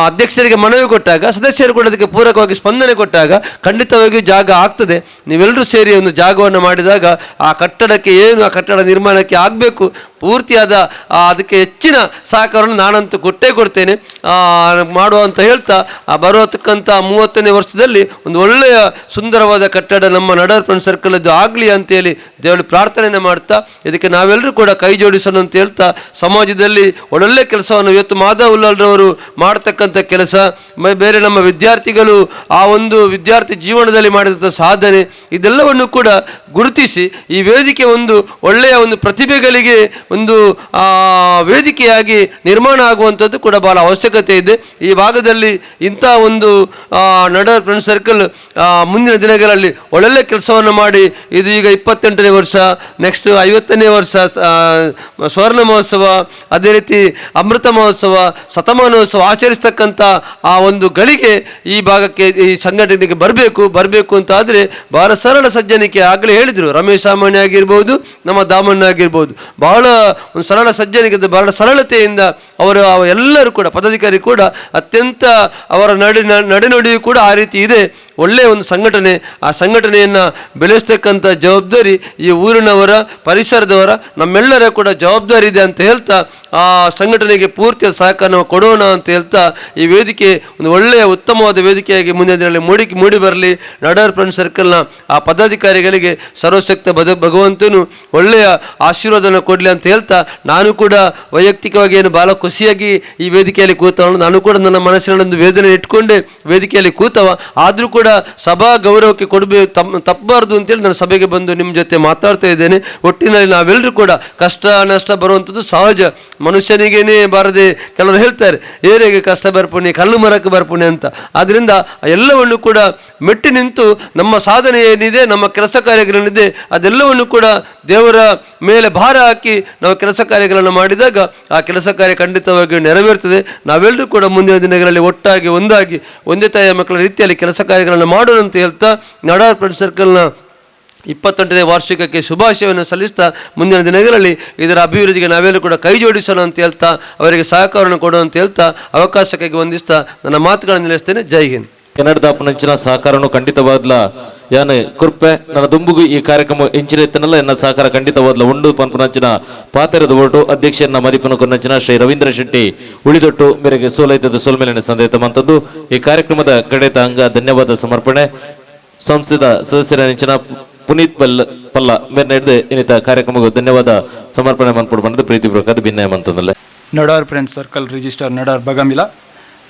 ಅಧ್ಯಕ್ಷರಿಗೆ ಮನವಿ ಕೊಟ್ಟಾಗ ಸದಸ್ಯರು ಕೂಡ ಅದಕ್ಕೆ ಪೂರಕವಾಗಿ ಸ್ಪಂದನೆ ಕೊಟ್ಟಾಗ ಖಂಡಿತವಾಗಿಯೂ ಜಾಗ ಆಗ್ತದೆ. ನೀವೆಲ್ಲರೂ ಸೇರಿ ಒಂದು ಜಾಗವನ್ನು ಮಾಡಿದಾಗ ಆ ಕಟ್ಟಡಕ್ಕೆ ಏನು, ಆ ಕಟ್ಟಡ ನಿರ್ಮಾಣಕ್ಕೆ ಆಗಬೇಕು ಪೂರ್ತಿಯಾದ ಅದಕ್ಕೆ ಹೆಚ್ಚಿನ ಸಹಕಾರವನ್ನು ನಾನಂತೂ ಕೊಟ್ಟೇ ಕೊಡ್ತೇನೆ ಮಾಡುವ ಅಂತ ಹೇಳ್ತಾ, ಆ ಬರತಕ್ಕಂಥ 30ನೇ ವರ್ಷದಲ್ಲಿ ಒಂದು ಒಳ್ಳೆಯ ಸುಂದರವಾದ ಕಟ್ಟಡ ನಮ್ಮ ನಡಾರ್ ಫ್ರೆಂಡ್ ಸರ್ಕಲದ್ದು ಆಗಲಿ ಅಂತೇಳಿ ದೇವರಲ್ಲಿ ಪ್ರಾರ್ಥನೆಯನ್ನು ಮಾಡ್ತಾ, ಇದಕ್ಕೆ ನಾವೆಲ್ಲರೂ ಕೂಡ ಕೈ ಜೋಡಿಸೋಣ ಅಂತ ಹೇಳ್ತಾ, ಸಮಾಜದಲ್ಲಿ ಒಳ್ಳೊಳ್ಳೆ ಕೆಲಸವನ್ನು ಇವತ್ತು ಮಾಧವ್ ಉಲ್ಲಾಲ್ರವರು ಮಾಡ್ತಕ್ಕಂಥ ಕೆಲಸ, ಬೇರೆ ನಮ್ಮ ವಿದ್ಯಾರ್ಥಿಗಳು ಆ ಒಂದು ವಿದ್ಯಾರ್ಥಿ ಜೀವನದಲ್ಲಿ ಮಾಡಿದಂಥ ಸಾಧನೆ, ಇದೆಲ್ಲವನ್ನು ಕೂಡ ಗುರುತಿಸಿ ಈ ವೇದಿಕೆ ಒಂದು ಒಳ್ಳೆಯ ಒಂದು ಪ್ರತಿಭೆಗಳಿಗೆ ಒಂದು ವೇದಿಕೆಯಾಗಿ ನಿರ್ಮಾಣ ಆಗುವಂಥದ್ದು ಕೂಡ ಭಾಳ ಅವಶ್ಯಕತೆ ಇದೆ. ಈ ಭಾಗದಲ್ಲಿ ಇಂಥ ಒಂದು ನಡಾರ್ ಫ್ರೆಂಡ್ ಸರ್ಕಲ್ ಮುಂದಿನ ದಿನಗಳಲ್ಲಿ ಒಳ್ಳೊಳ್ಳೆ ಕೆಲಸವನ್ನು ಮಾಡಿ, ಇದು ಈಗ 28ನೇ ವರ್ಷ, ನೆಕ್ಸ್ಟ್ 50ನೇ ವರ್ಷ ಸ್ವರ್ಣ ಮಹೋತ್ಸವ, ಅದೇ ರೀತಿ ಅಮೃತ ಮಹೋತ್ಸವ, ಶತಮಾನೋತ್ಸವ ಆಚರಿಸ್ತಕ್ಕಂಥ ಆ ಒಂದು ಗಳಿಗೆ ಈ ಭಾಗಕ್ಕೆ ಈ ಸಂಘಟನೆಗೆ ಬರಬೇಕು ಅಂತ ಆದರೆ ಬಹಳ ಸರಳ ಸಜ್ಜನಿಕೆ ಆಗಲೇ ಹೇಳಿದರು. ರಮೇಶ್ ಸಾಮಾನ್ಯ ಆಗಿರ್ಬೋದು, ನಮ್ಮ ದಾಮಣ್ಣ ಆಗಿರ್ಬೋದು, ಬಹಳ ಒಂದು ಸರಳ ಸಜ್ಜನಿಕೆ, ಬಹಳ ಸರಳತೆಯಿಂದ ಅವರು ಎಲ್ಲರೂ ಕೂಡ ಪದಾಧಿಕಾರಿ ಕೂಡ ಅತ್ಯಂತ ಅವರ ನಡೆನುಡಿಯು ಕೂಡ ಆ ರೀತಿ ಇದೆ. ಒಳ್ಳೆಯ ಒಂದು ಸಂಘಟನೆ, ಆ ಸಂಘಟನೆಯನ್ನು ಬೆಳೆಸ್ತಕ್ಕಂಥ ಜವಾಬ್ದಾರಿ ಈ ಊರಿನವರ, ಪರಿಸರದವರ, ನಮ್ಮೆಲ್ಲರ ಕೂಡ ಜವಾಬ್ದಾರಿ ಇದೆ ಅಂತ ಹೇಳ್ತಾ ಆ ಸಂಘಟನೆಗೆ ಪೂರ್ತಿಯ ಸಹಕಾರ ನಾವು ಕೊಡೋಣ ಅಂತ ಹೇಳ್ತಾ ಈ ವೇದಿಕೆ ಒಂದು ಒಳ್ಳೆಯ ಉತ್ತಮವಾದ ವೇದಿಕೆಯಾಗಿ ಮುಂದಿನ ದಿನಗಳಲ್ಲಿ ಮೂಡಿ ಬರಲಿ. ನಡಾರ್ ಫ್ರೆಂಡ್ ಸರ್ಕಲ್ನ ಆ ಪದಾಧಿಕಾರಿಗಳಿಗೆ ಸರ್ವಶಕ್ತ ಭಗವಂತನು ಒಳ್ಳೆಯ ಆಶೀರ್ವಾದವನ್ನು ಕೊಡಲಿ ಅಂತ ಹೇಳ್ತಾ, ನಾನು ಕೂಡ ವೈಯಕ್ತಿಕವಾಗಿ ಏನು ಭಾಳ ಖುಷಿಯಾಗಿ ಈ ವೇದಿಕೆಯಲ್ಲಿ ಕೂತವನು, ನಾನು ಕೂಡ ನನ್ನ ಮನಸ್ಸಿನಲ್ಲಿ ಒಂದು ವೇದನೆ ಇಟ್ಕೊಂಡೆ ವೇದಿಕೆಯಲ್ಲಿ ಕೂತವ. ಆದರೂ ಕೂಡ ಸಭಾ ಗೌರವಕ್ಕೆ ಕೊಡಬೇಕು, ತಪ್ಪಬಾರ್ದು ಅಂತೇಳಿ ನಾನು ಸಭೆಗೆ ಬಂದು ನಿಮ್ಮ ಜೊತೆ ಮಾತಾಡ್ತಾ ಇದ್ದೇನೆ. ಒಟ್ಟಿನಲ್ಲಿ ನಾವೆಲ್ಲರೂ ಕೂಡ ಕಷ್ಟ ನಷ್ಟ ಬರುವಂಥದ್ದು ಸಹಜ, ಮನುಷ್ಯನಿಗೇನೇ ಬಾರದೆ ಕೆಲವರು ಹೇಳ್ತಾರೆ ಏರಿಗೆ ಕಷ್ಟ ಬರ್ಪುಣಿ, ಕಲ್ಲು ಮರಕ್ಕೆ ಬರ್ಪುಣಿ ಅಂತ. ಆದ್ದರಿಂದ ಎಲ್ಲವನ್ನು ಕೂಡ ಮೆಟ್ಟಿ ನಿಂತು ನಮ್ಮ ಸಾಧನೆ ಏನಿದೆ, ನಮ್ಮ ಕೆಲಸ ಕಾರ್ಯಗಳೇನಿದೆ, ಅದೆಲ್ಲವನ್ನು ಕೂಡ ದೇವರ ಮೇಲೆ ಭಾರ ಹಾಕಿ ನಾವು ಕೆಲಸ ಕಾರ್ಯಗಳನ್ನು ಮಾಡಿದಾಗ ಆ ಕೆಲಸ ಕಾರ್ಯ ಖಂಡಿತವಾಗಿಯೂ ನೆರವೇರ್ತದೆ. ನಾವೆಲ್ಲರೂ ಕೂಡ ಮುಂದಿನ ದಿನಗಳಲ್ಲಿ ಒಟ್ಟಾಗಿ ಒಂದಾಗಿ ಒಂದೇ ತಾಯಿಯ ಮಕ್ಕಳ ರೀತಿಯಲ್ಲಿ ಕೆಲಸ ಕಾರ್ಯಗಳನ್ನು ಮಾಡೋಣ ಅಂತ ಹೇಳ್ತಾ ನಡಾರ್ ಫ್ರೆಂಡ್ ಸರ್ಕಲ್ನ 28ನೇ ವಾರ್ಷಿಕಕ್ಕೆ ಶುಭಾಶಯವನ್ನು ಸಲ್ಲಿಸ್ತಾ ಮುಂದಿನ ದಿನಗಳಲ್ಲಿ ಇದರ ಅಭಿವೃದ್ಧಿಗೆ ನಾವೆಲ್ಲರೂ ಕೂಡ ಕೈ ಜೋಡಿಸೋಣ ಅಂತ ಹೇಳ್ತಾ, ಅವರಿಗೆ ಸಹಕಾರವನ್ನು ಕೊಡೋಣ ಅಂತ ಹೇಳ್ತಾ ಅವಕಾಶಕ್ಕಾಗಿ ವಂದಿಸ್ತಾ ನನ್ನ ಮಾತುಗಳನ್ನು ನಿಲ್ಲಿಸ್ತೇನೆ. ಜೈ ಹಿಂದ್. ಕನ್ನಡದಾಪನಂಚಿನ ಸಹಕಾರವನ್ನು ಖಂಡಿತವಾದ್ಲ ಯಾನ್ ಕುರ್ಪೆ ನನ್ನ ದುಂಬುಗು ಈ ಕಾರ್ಯಕ್ರಮ ಎಂಚಿನ ಎತ್ತನಲ್ಲ ಎನ್ನ ಸಹಕಾರ ಖಂಡಿತವಾದ್ಲ ಉಂಡು ಪನ್ಪುನಂಚಿನ ಪಾತೆರದ ಒಟ್ಟು ಅಧ್ಯಕ್ಷರನ್ನ ಮರಿಪನ ಕೊನ್ನಂಚಿನ ಶ್ರೀ ರವೀಂದ್ರ ಶೆಟ್ಟಿ ಉಳಿದೊಟ್ಟು ಮೇರೆಗೆ ಸೋಲೈತದ ಸೋಲ್ಮೇಲಿನ ಸಂದೇತ ಮಂತದ್ದು ಈ ಕಾರ್ಯಕ್ರಮದ ಕಡೆತ ಅಂಗ ಧನ್ಯವಾದ ಸಮರ್ಪಣೆ ಸಂಸ್ಥೆದ ಸದಸ್ಯರ ನೆಂಚಿನ ಪುನೀತ್ ಪಲ್ಲ ಮೇರೆ ನಡೆದು ಇನ್ನಿತ ಕಾರ್ಯಕ್ರಮಕ್ಕೆ ಧನ್ಯವಾದ ಸಮರ್ಪಣೆ ಮನ್ಪುಡು ಬಂದದ್ದು ಪ್ರೀತಿಪೂರ್ವಕ ಭಿನ್ನಯ ಮಂತದಲ್ಲೇ. Nadar friends circle register Nadar Bagambila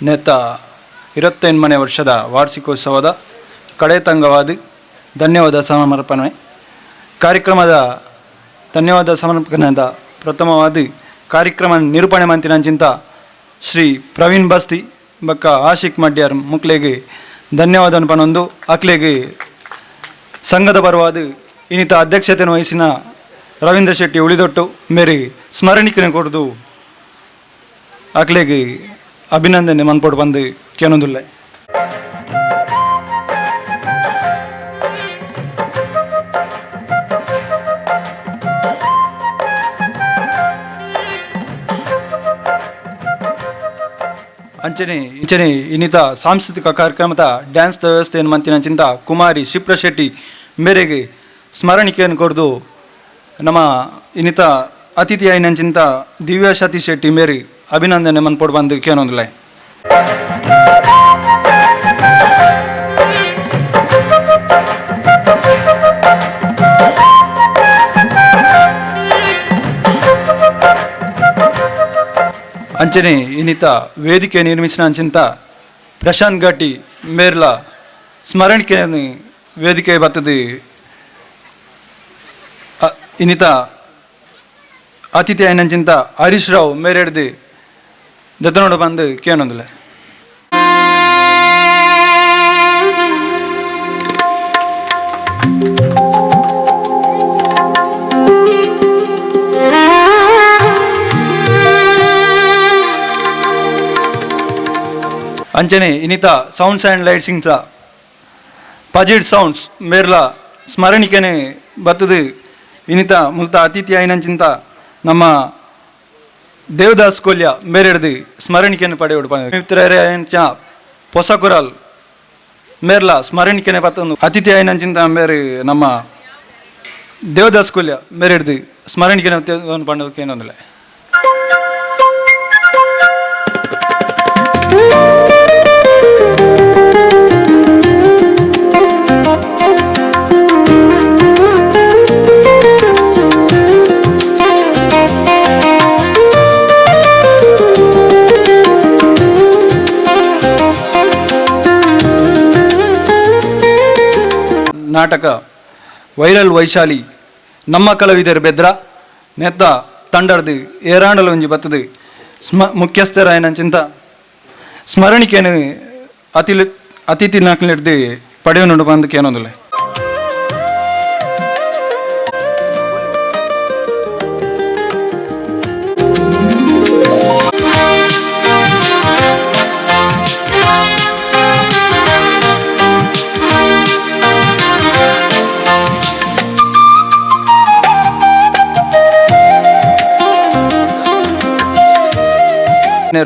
ನೇತ 28ನೇ ವರ್ಷದ ವಾರ್ಷಿಕೋತ್ಸವದ ಕಡೆತಂಗವಾದ ಧನ್ಯವಾದ ಸಮರ್ಪಣೆ ಕಾರ್ಯಕ್ರಮದ ಧನ್ಯವಾದ ಸಮರ್ಪಣೆಯಿಂದ ಪ್ರಥಮವಾದ ಕಾರ್ಯಕ್ರಮ ನಿರೂಪಣೆ ಮಂತಿನಂಚಿಂತ ಶ್ರೀ ಪ್ರವೀಣ್ ಬಸ್ತಿ ಬಕ್ಕ ಆಶಿಕ್ ಮಡ್ಯಾರ್ ಮುಕ್ಲೆಗೆ ಧನ್ಯವಾದ ಪನೊಂದು ಅಕ್ಲೆಗೆ ಸಂಘದ ಪರವಾದ ಇನ್ನಿತ ಅಧ್ಯಕ್ಷತೆಯನ್ನು ವಹಿಸಿನ ರವೀಂದ್ರ ಶೆಟ್ಟಿ ಉಳಿದೊಟ್ಟು ಮೇರಿ ಸ್ಮರಣಿಕೆಯನ್ನು ಕೊಡದು ಅಕ್ಲೆಗೆ ಅಭಿನಂದನೆ ಮನ್ಪೋಡು ಬಂದು ಕೇನೊಂದುಲ್ಲೆ. ಅಂಚನೆ ಇಂಚನೆ ಇನ್ನಿತ ಸಾಂಸ್ಕೃತಿಕ ಕಾರ್ಯಕ್ರಮದ ಡ್ಯಾನ್ಸ್ ವ್ಯವಸ್ಥೆಯನ್ನು ಮಂತಿನ ಚಿಂತ ಕುಮಾರಿ ಶಿಪ್ರ ಶೆಟ್ಟಿ ಮೇರೆಗೆ ಸ್ಮರಣಿಕೆಯನ್ನು ಕೊಡದು ನಮ್ಮ ಇನ್ನಿತ ಅತಿಥಿಯಾಯಿನ ಚಿಂತ ದಿವ್ಯಾ ಸತೀಶ್ ಶೆಟ್ಟಿ ಮೇರಿ ಅಭಿನಂದನೆ ಮನ್ಪೋಡು ಬಂದು ಕೇನೊಂದುಲ್ಲೆ. ಅಂಚನೆ ಇನ್ನಿತ ವೇದಿಕೆ ನಿರ್ಮಿಸಿನ ಅಂಚಿಂತ ಪ್ರಶಾಂತ್ ಘಾಟಿ ಮೇರ್ಲ ಸ್ಮರಣಿಕೆ ವೇದಿಕೆ ಬರ್ತದೆ. ಇನ್ನಿತ ಅತಿಥಿ అయినంచింత ಹರೀಶ್ ರಾವ್ ಮೇರೆಡ್ದು ದತ್ತನೋಡು ಬಂದು ಕೇಳೊಂದಿಲ್ಲ. ಅಂಚನೆ ಇನ್ನಿತ ಸೌಂಡ್ಸ್ ಆ್ಯಂಡ್ ಲೈಟ್ಸಿಂಗ್ಸ ಪಜಿಡ್ ಸೌಂಡ್ಸ್ ಮೇರ್ಲ ಸ್ಮರಣಿಕೆನೆ ಬರ್ತದೆ. ಇನ್ನಿತ ಮುಲ್ತ ಅತಿಥಿ అయినంచింత ನಮ್ಮ ದೇವದಾಸ್ ಕೊಲ್ಯ ಮೇರೆಡ್ದು ಸ್ಮರಣಿಕೆಯನ್ನು ಪಡೆಯೋಡು ಮಿತ್ರರೇ ಹೊಸ ಕುರಾಲ್ ಮೇರ್ಲ ಸ್ಮರಣಿಕೆನೆ ಪತ್ತೊಂದು ಅತಿಥಿ అయినంచింತ ಮೇರೆ ನಮ್ಮ ದೇವದಾಸ್ ಕೊಲ್ಯ ಮೇರೆಡ್ದು ಸ್ಮರಣಿಕೆನೆ ಪಂಡೋದಕ್ಕೇನೊಂದಿಲ್ಲ. ನಾಟಕ ವೈರಲ್ ವೈಶಾಲಿ ನಮ್ಮ ಕಲಾವಿದರು ಬೆದ್ರ ನೆತ್ತ ತಂಡರ್ದು ಏರಾಂಡಲ ಒಂಜಿ ಬತ್ತದು ಮುಖ್ಯಸ್ಥರಾಯನಂಚಿಂತ ಸ್ಮರಣಿಕೆಯನ್ನು ಅತಿಥಿ ನಾಲ್ಕನೇಡ್ದು ಪಡೆಯೋನುಂಡು ಬಂದಕ್ಕೆ ಏನೊಂದಿಲ್ಲ.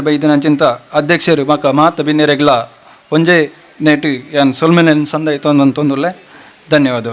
ಬೈದಿನಂಚಿಂತ ಅಧ್ಯಕ್ಷರು ಮಕ್ಕ ಮಾತ ಬಿನ್ನೆರೆಗ್ಲ ಒಂಜೇ ನೇಟು ಯಾನ್ ಸೊಲ್ಮೆನೆ ಸಂದಾಯಿತು ತೊಂದುಲ್ಲೆ. ಧನ್ಯವಾದ.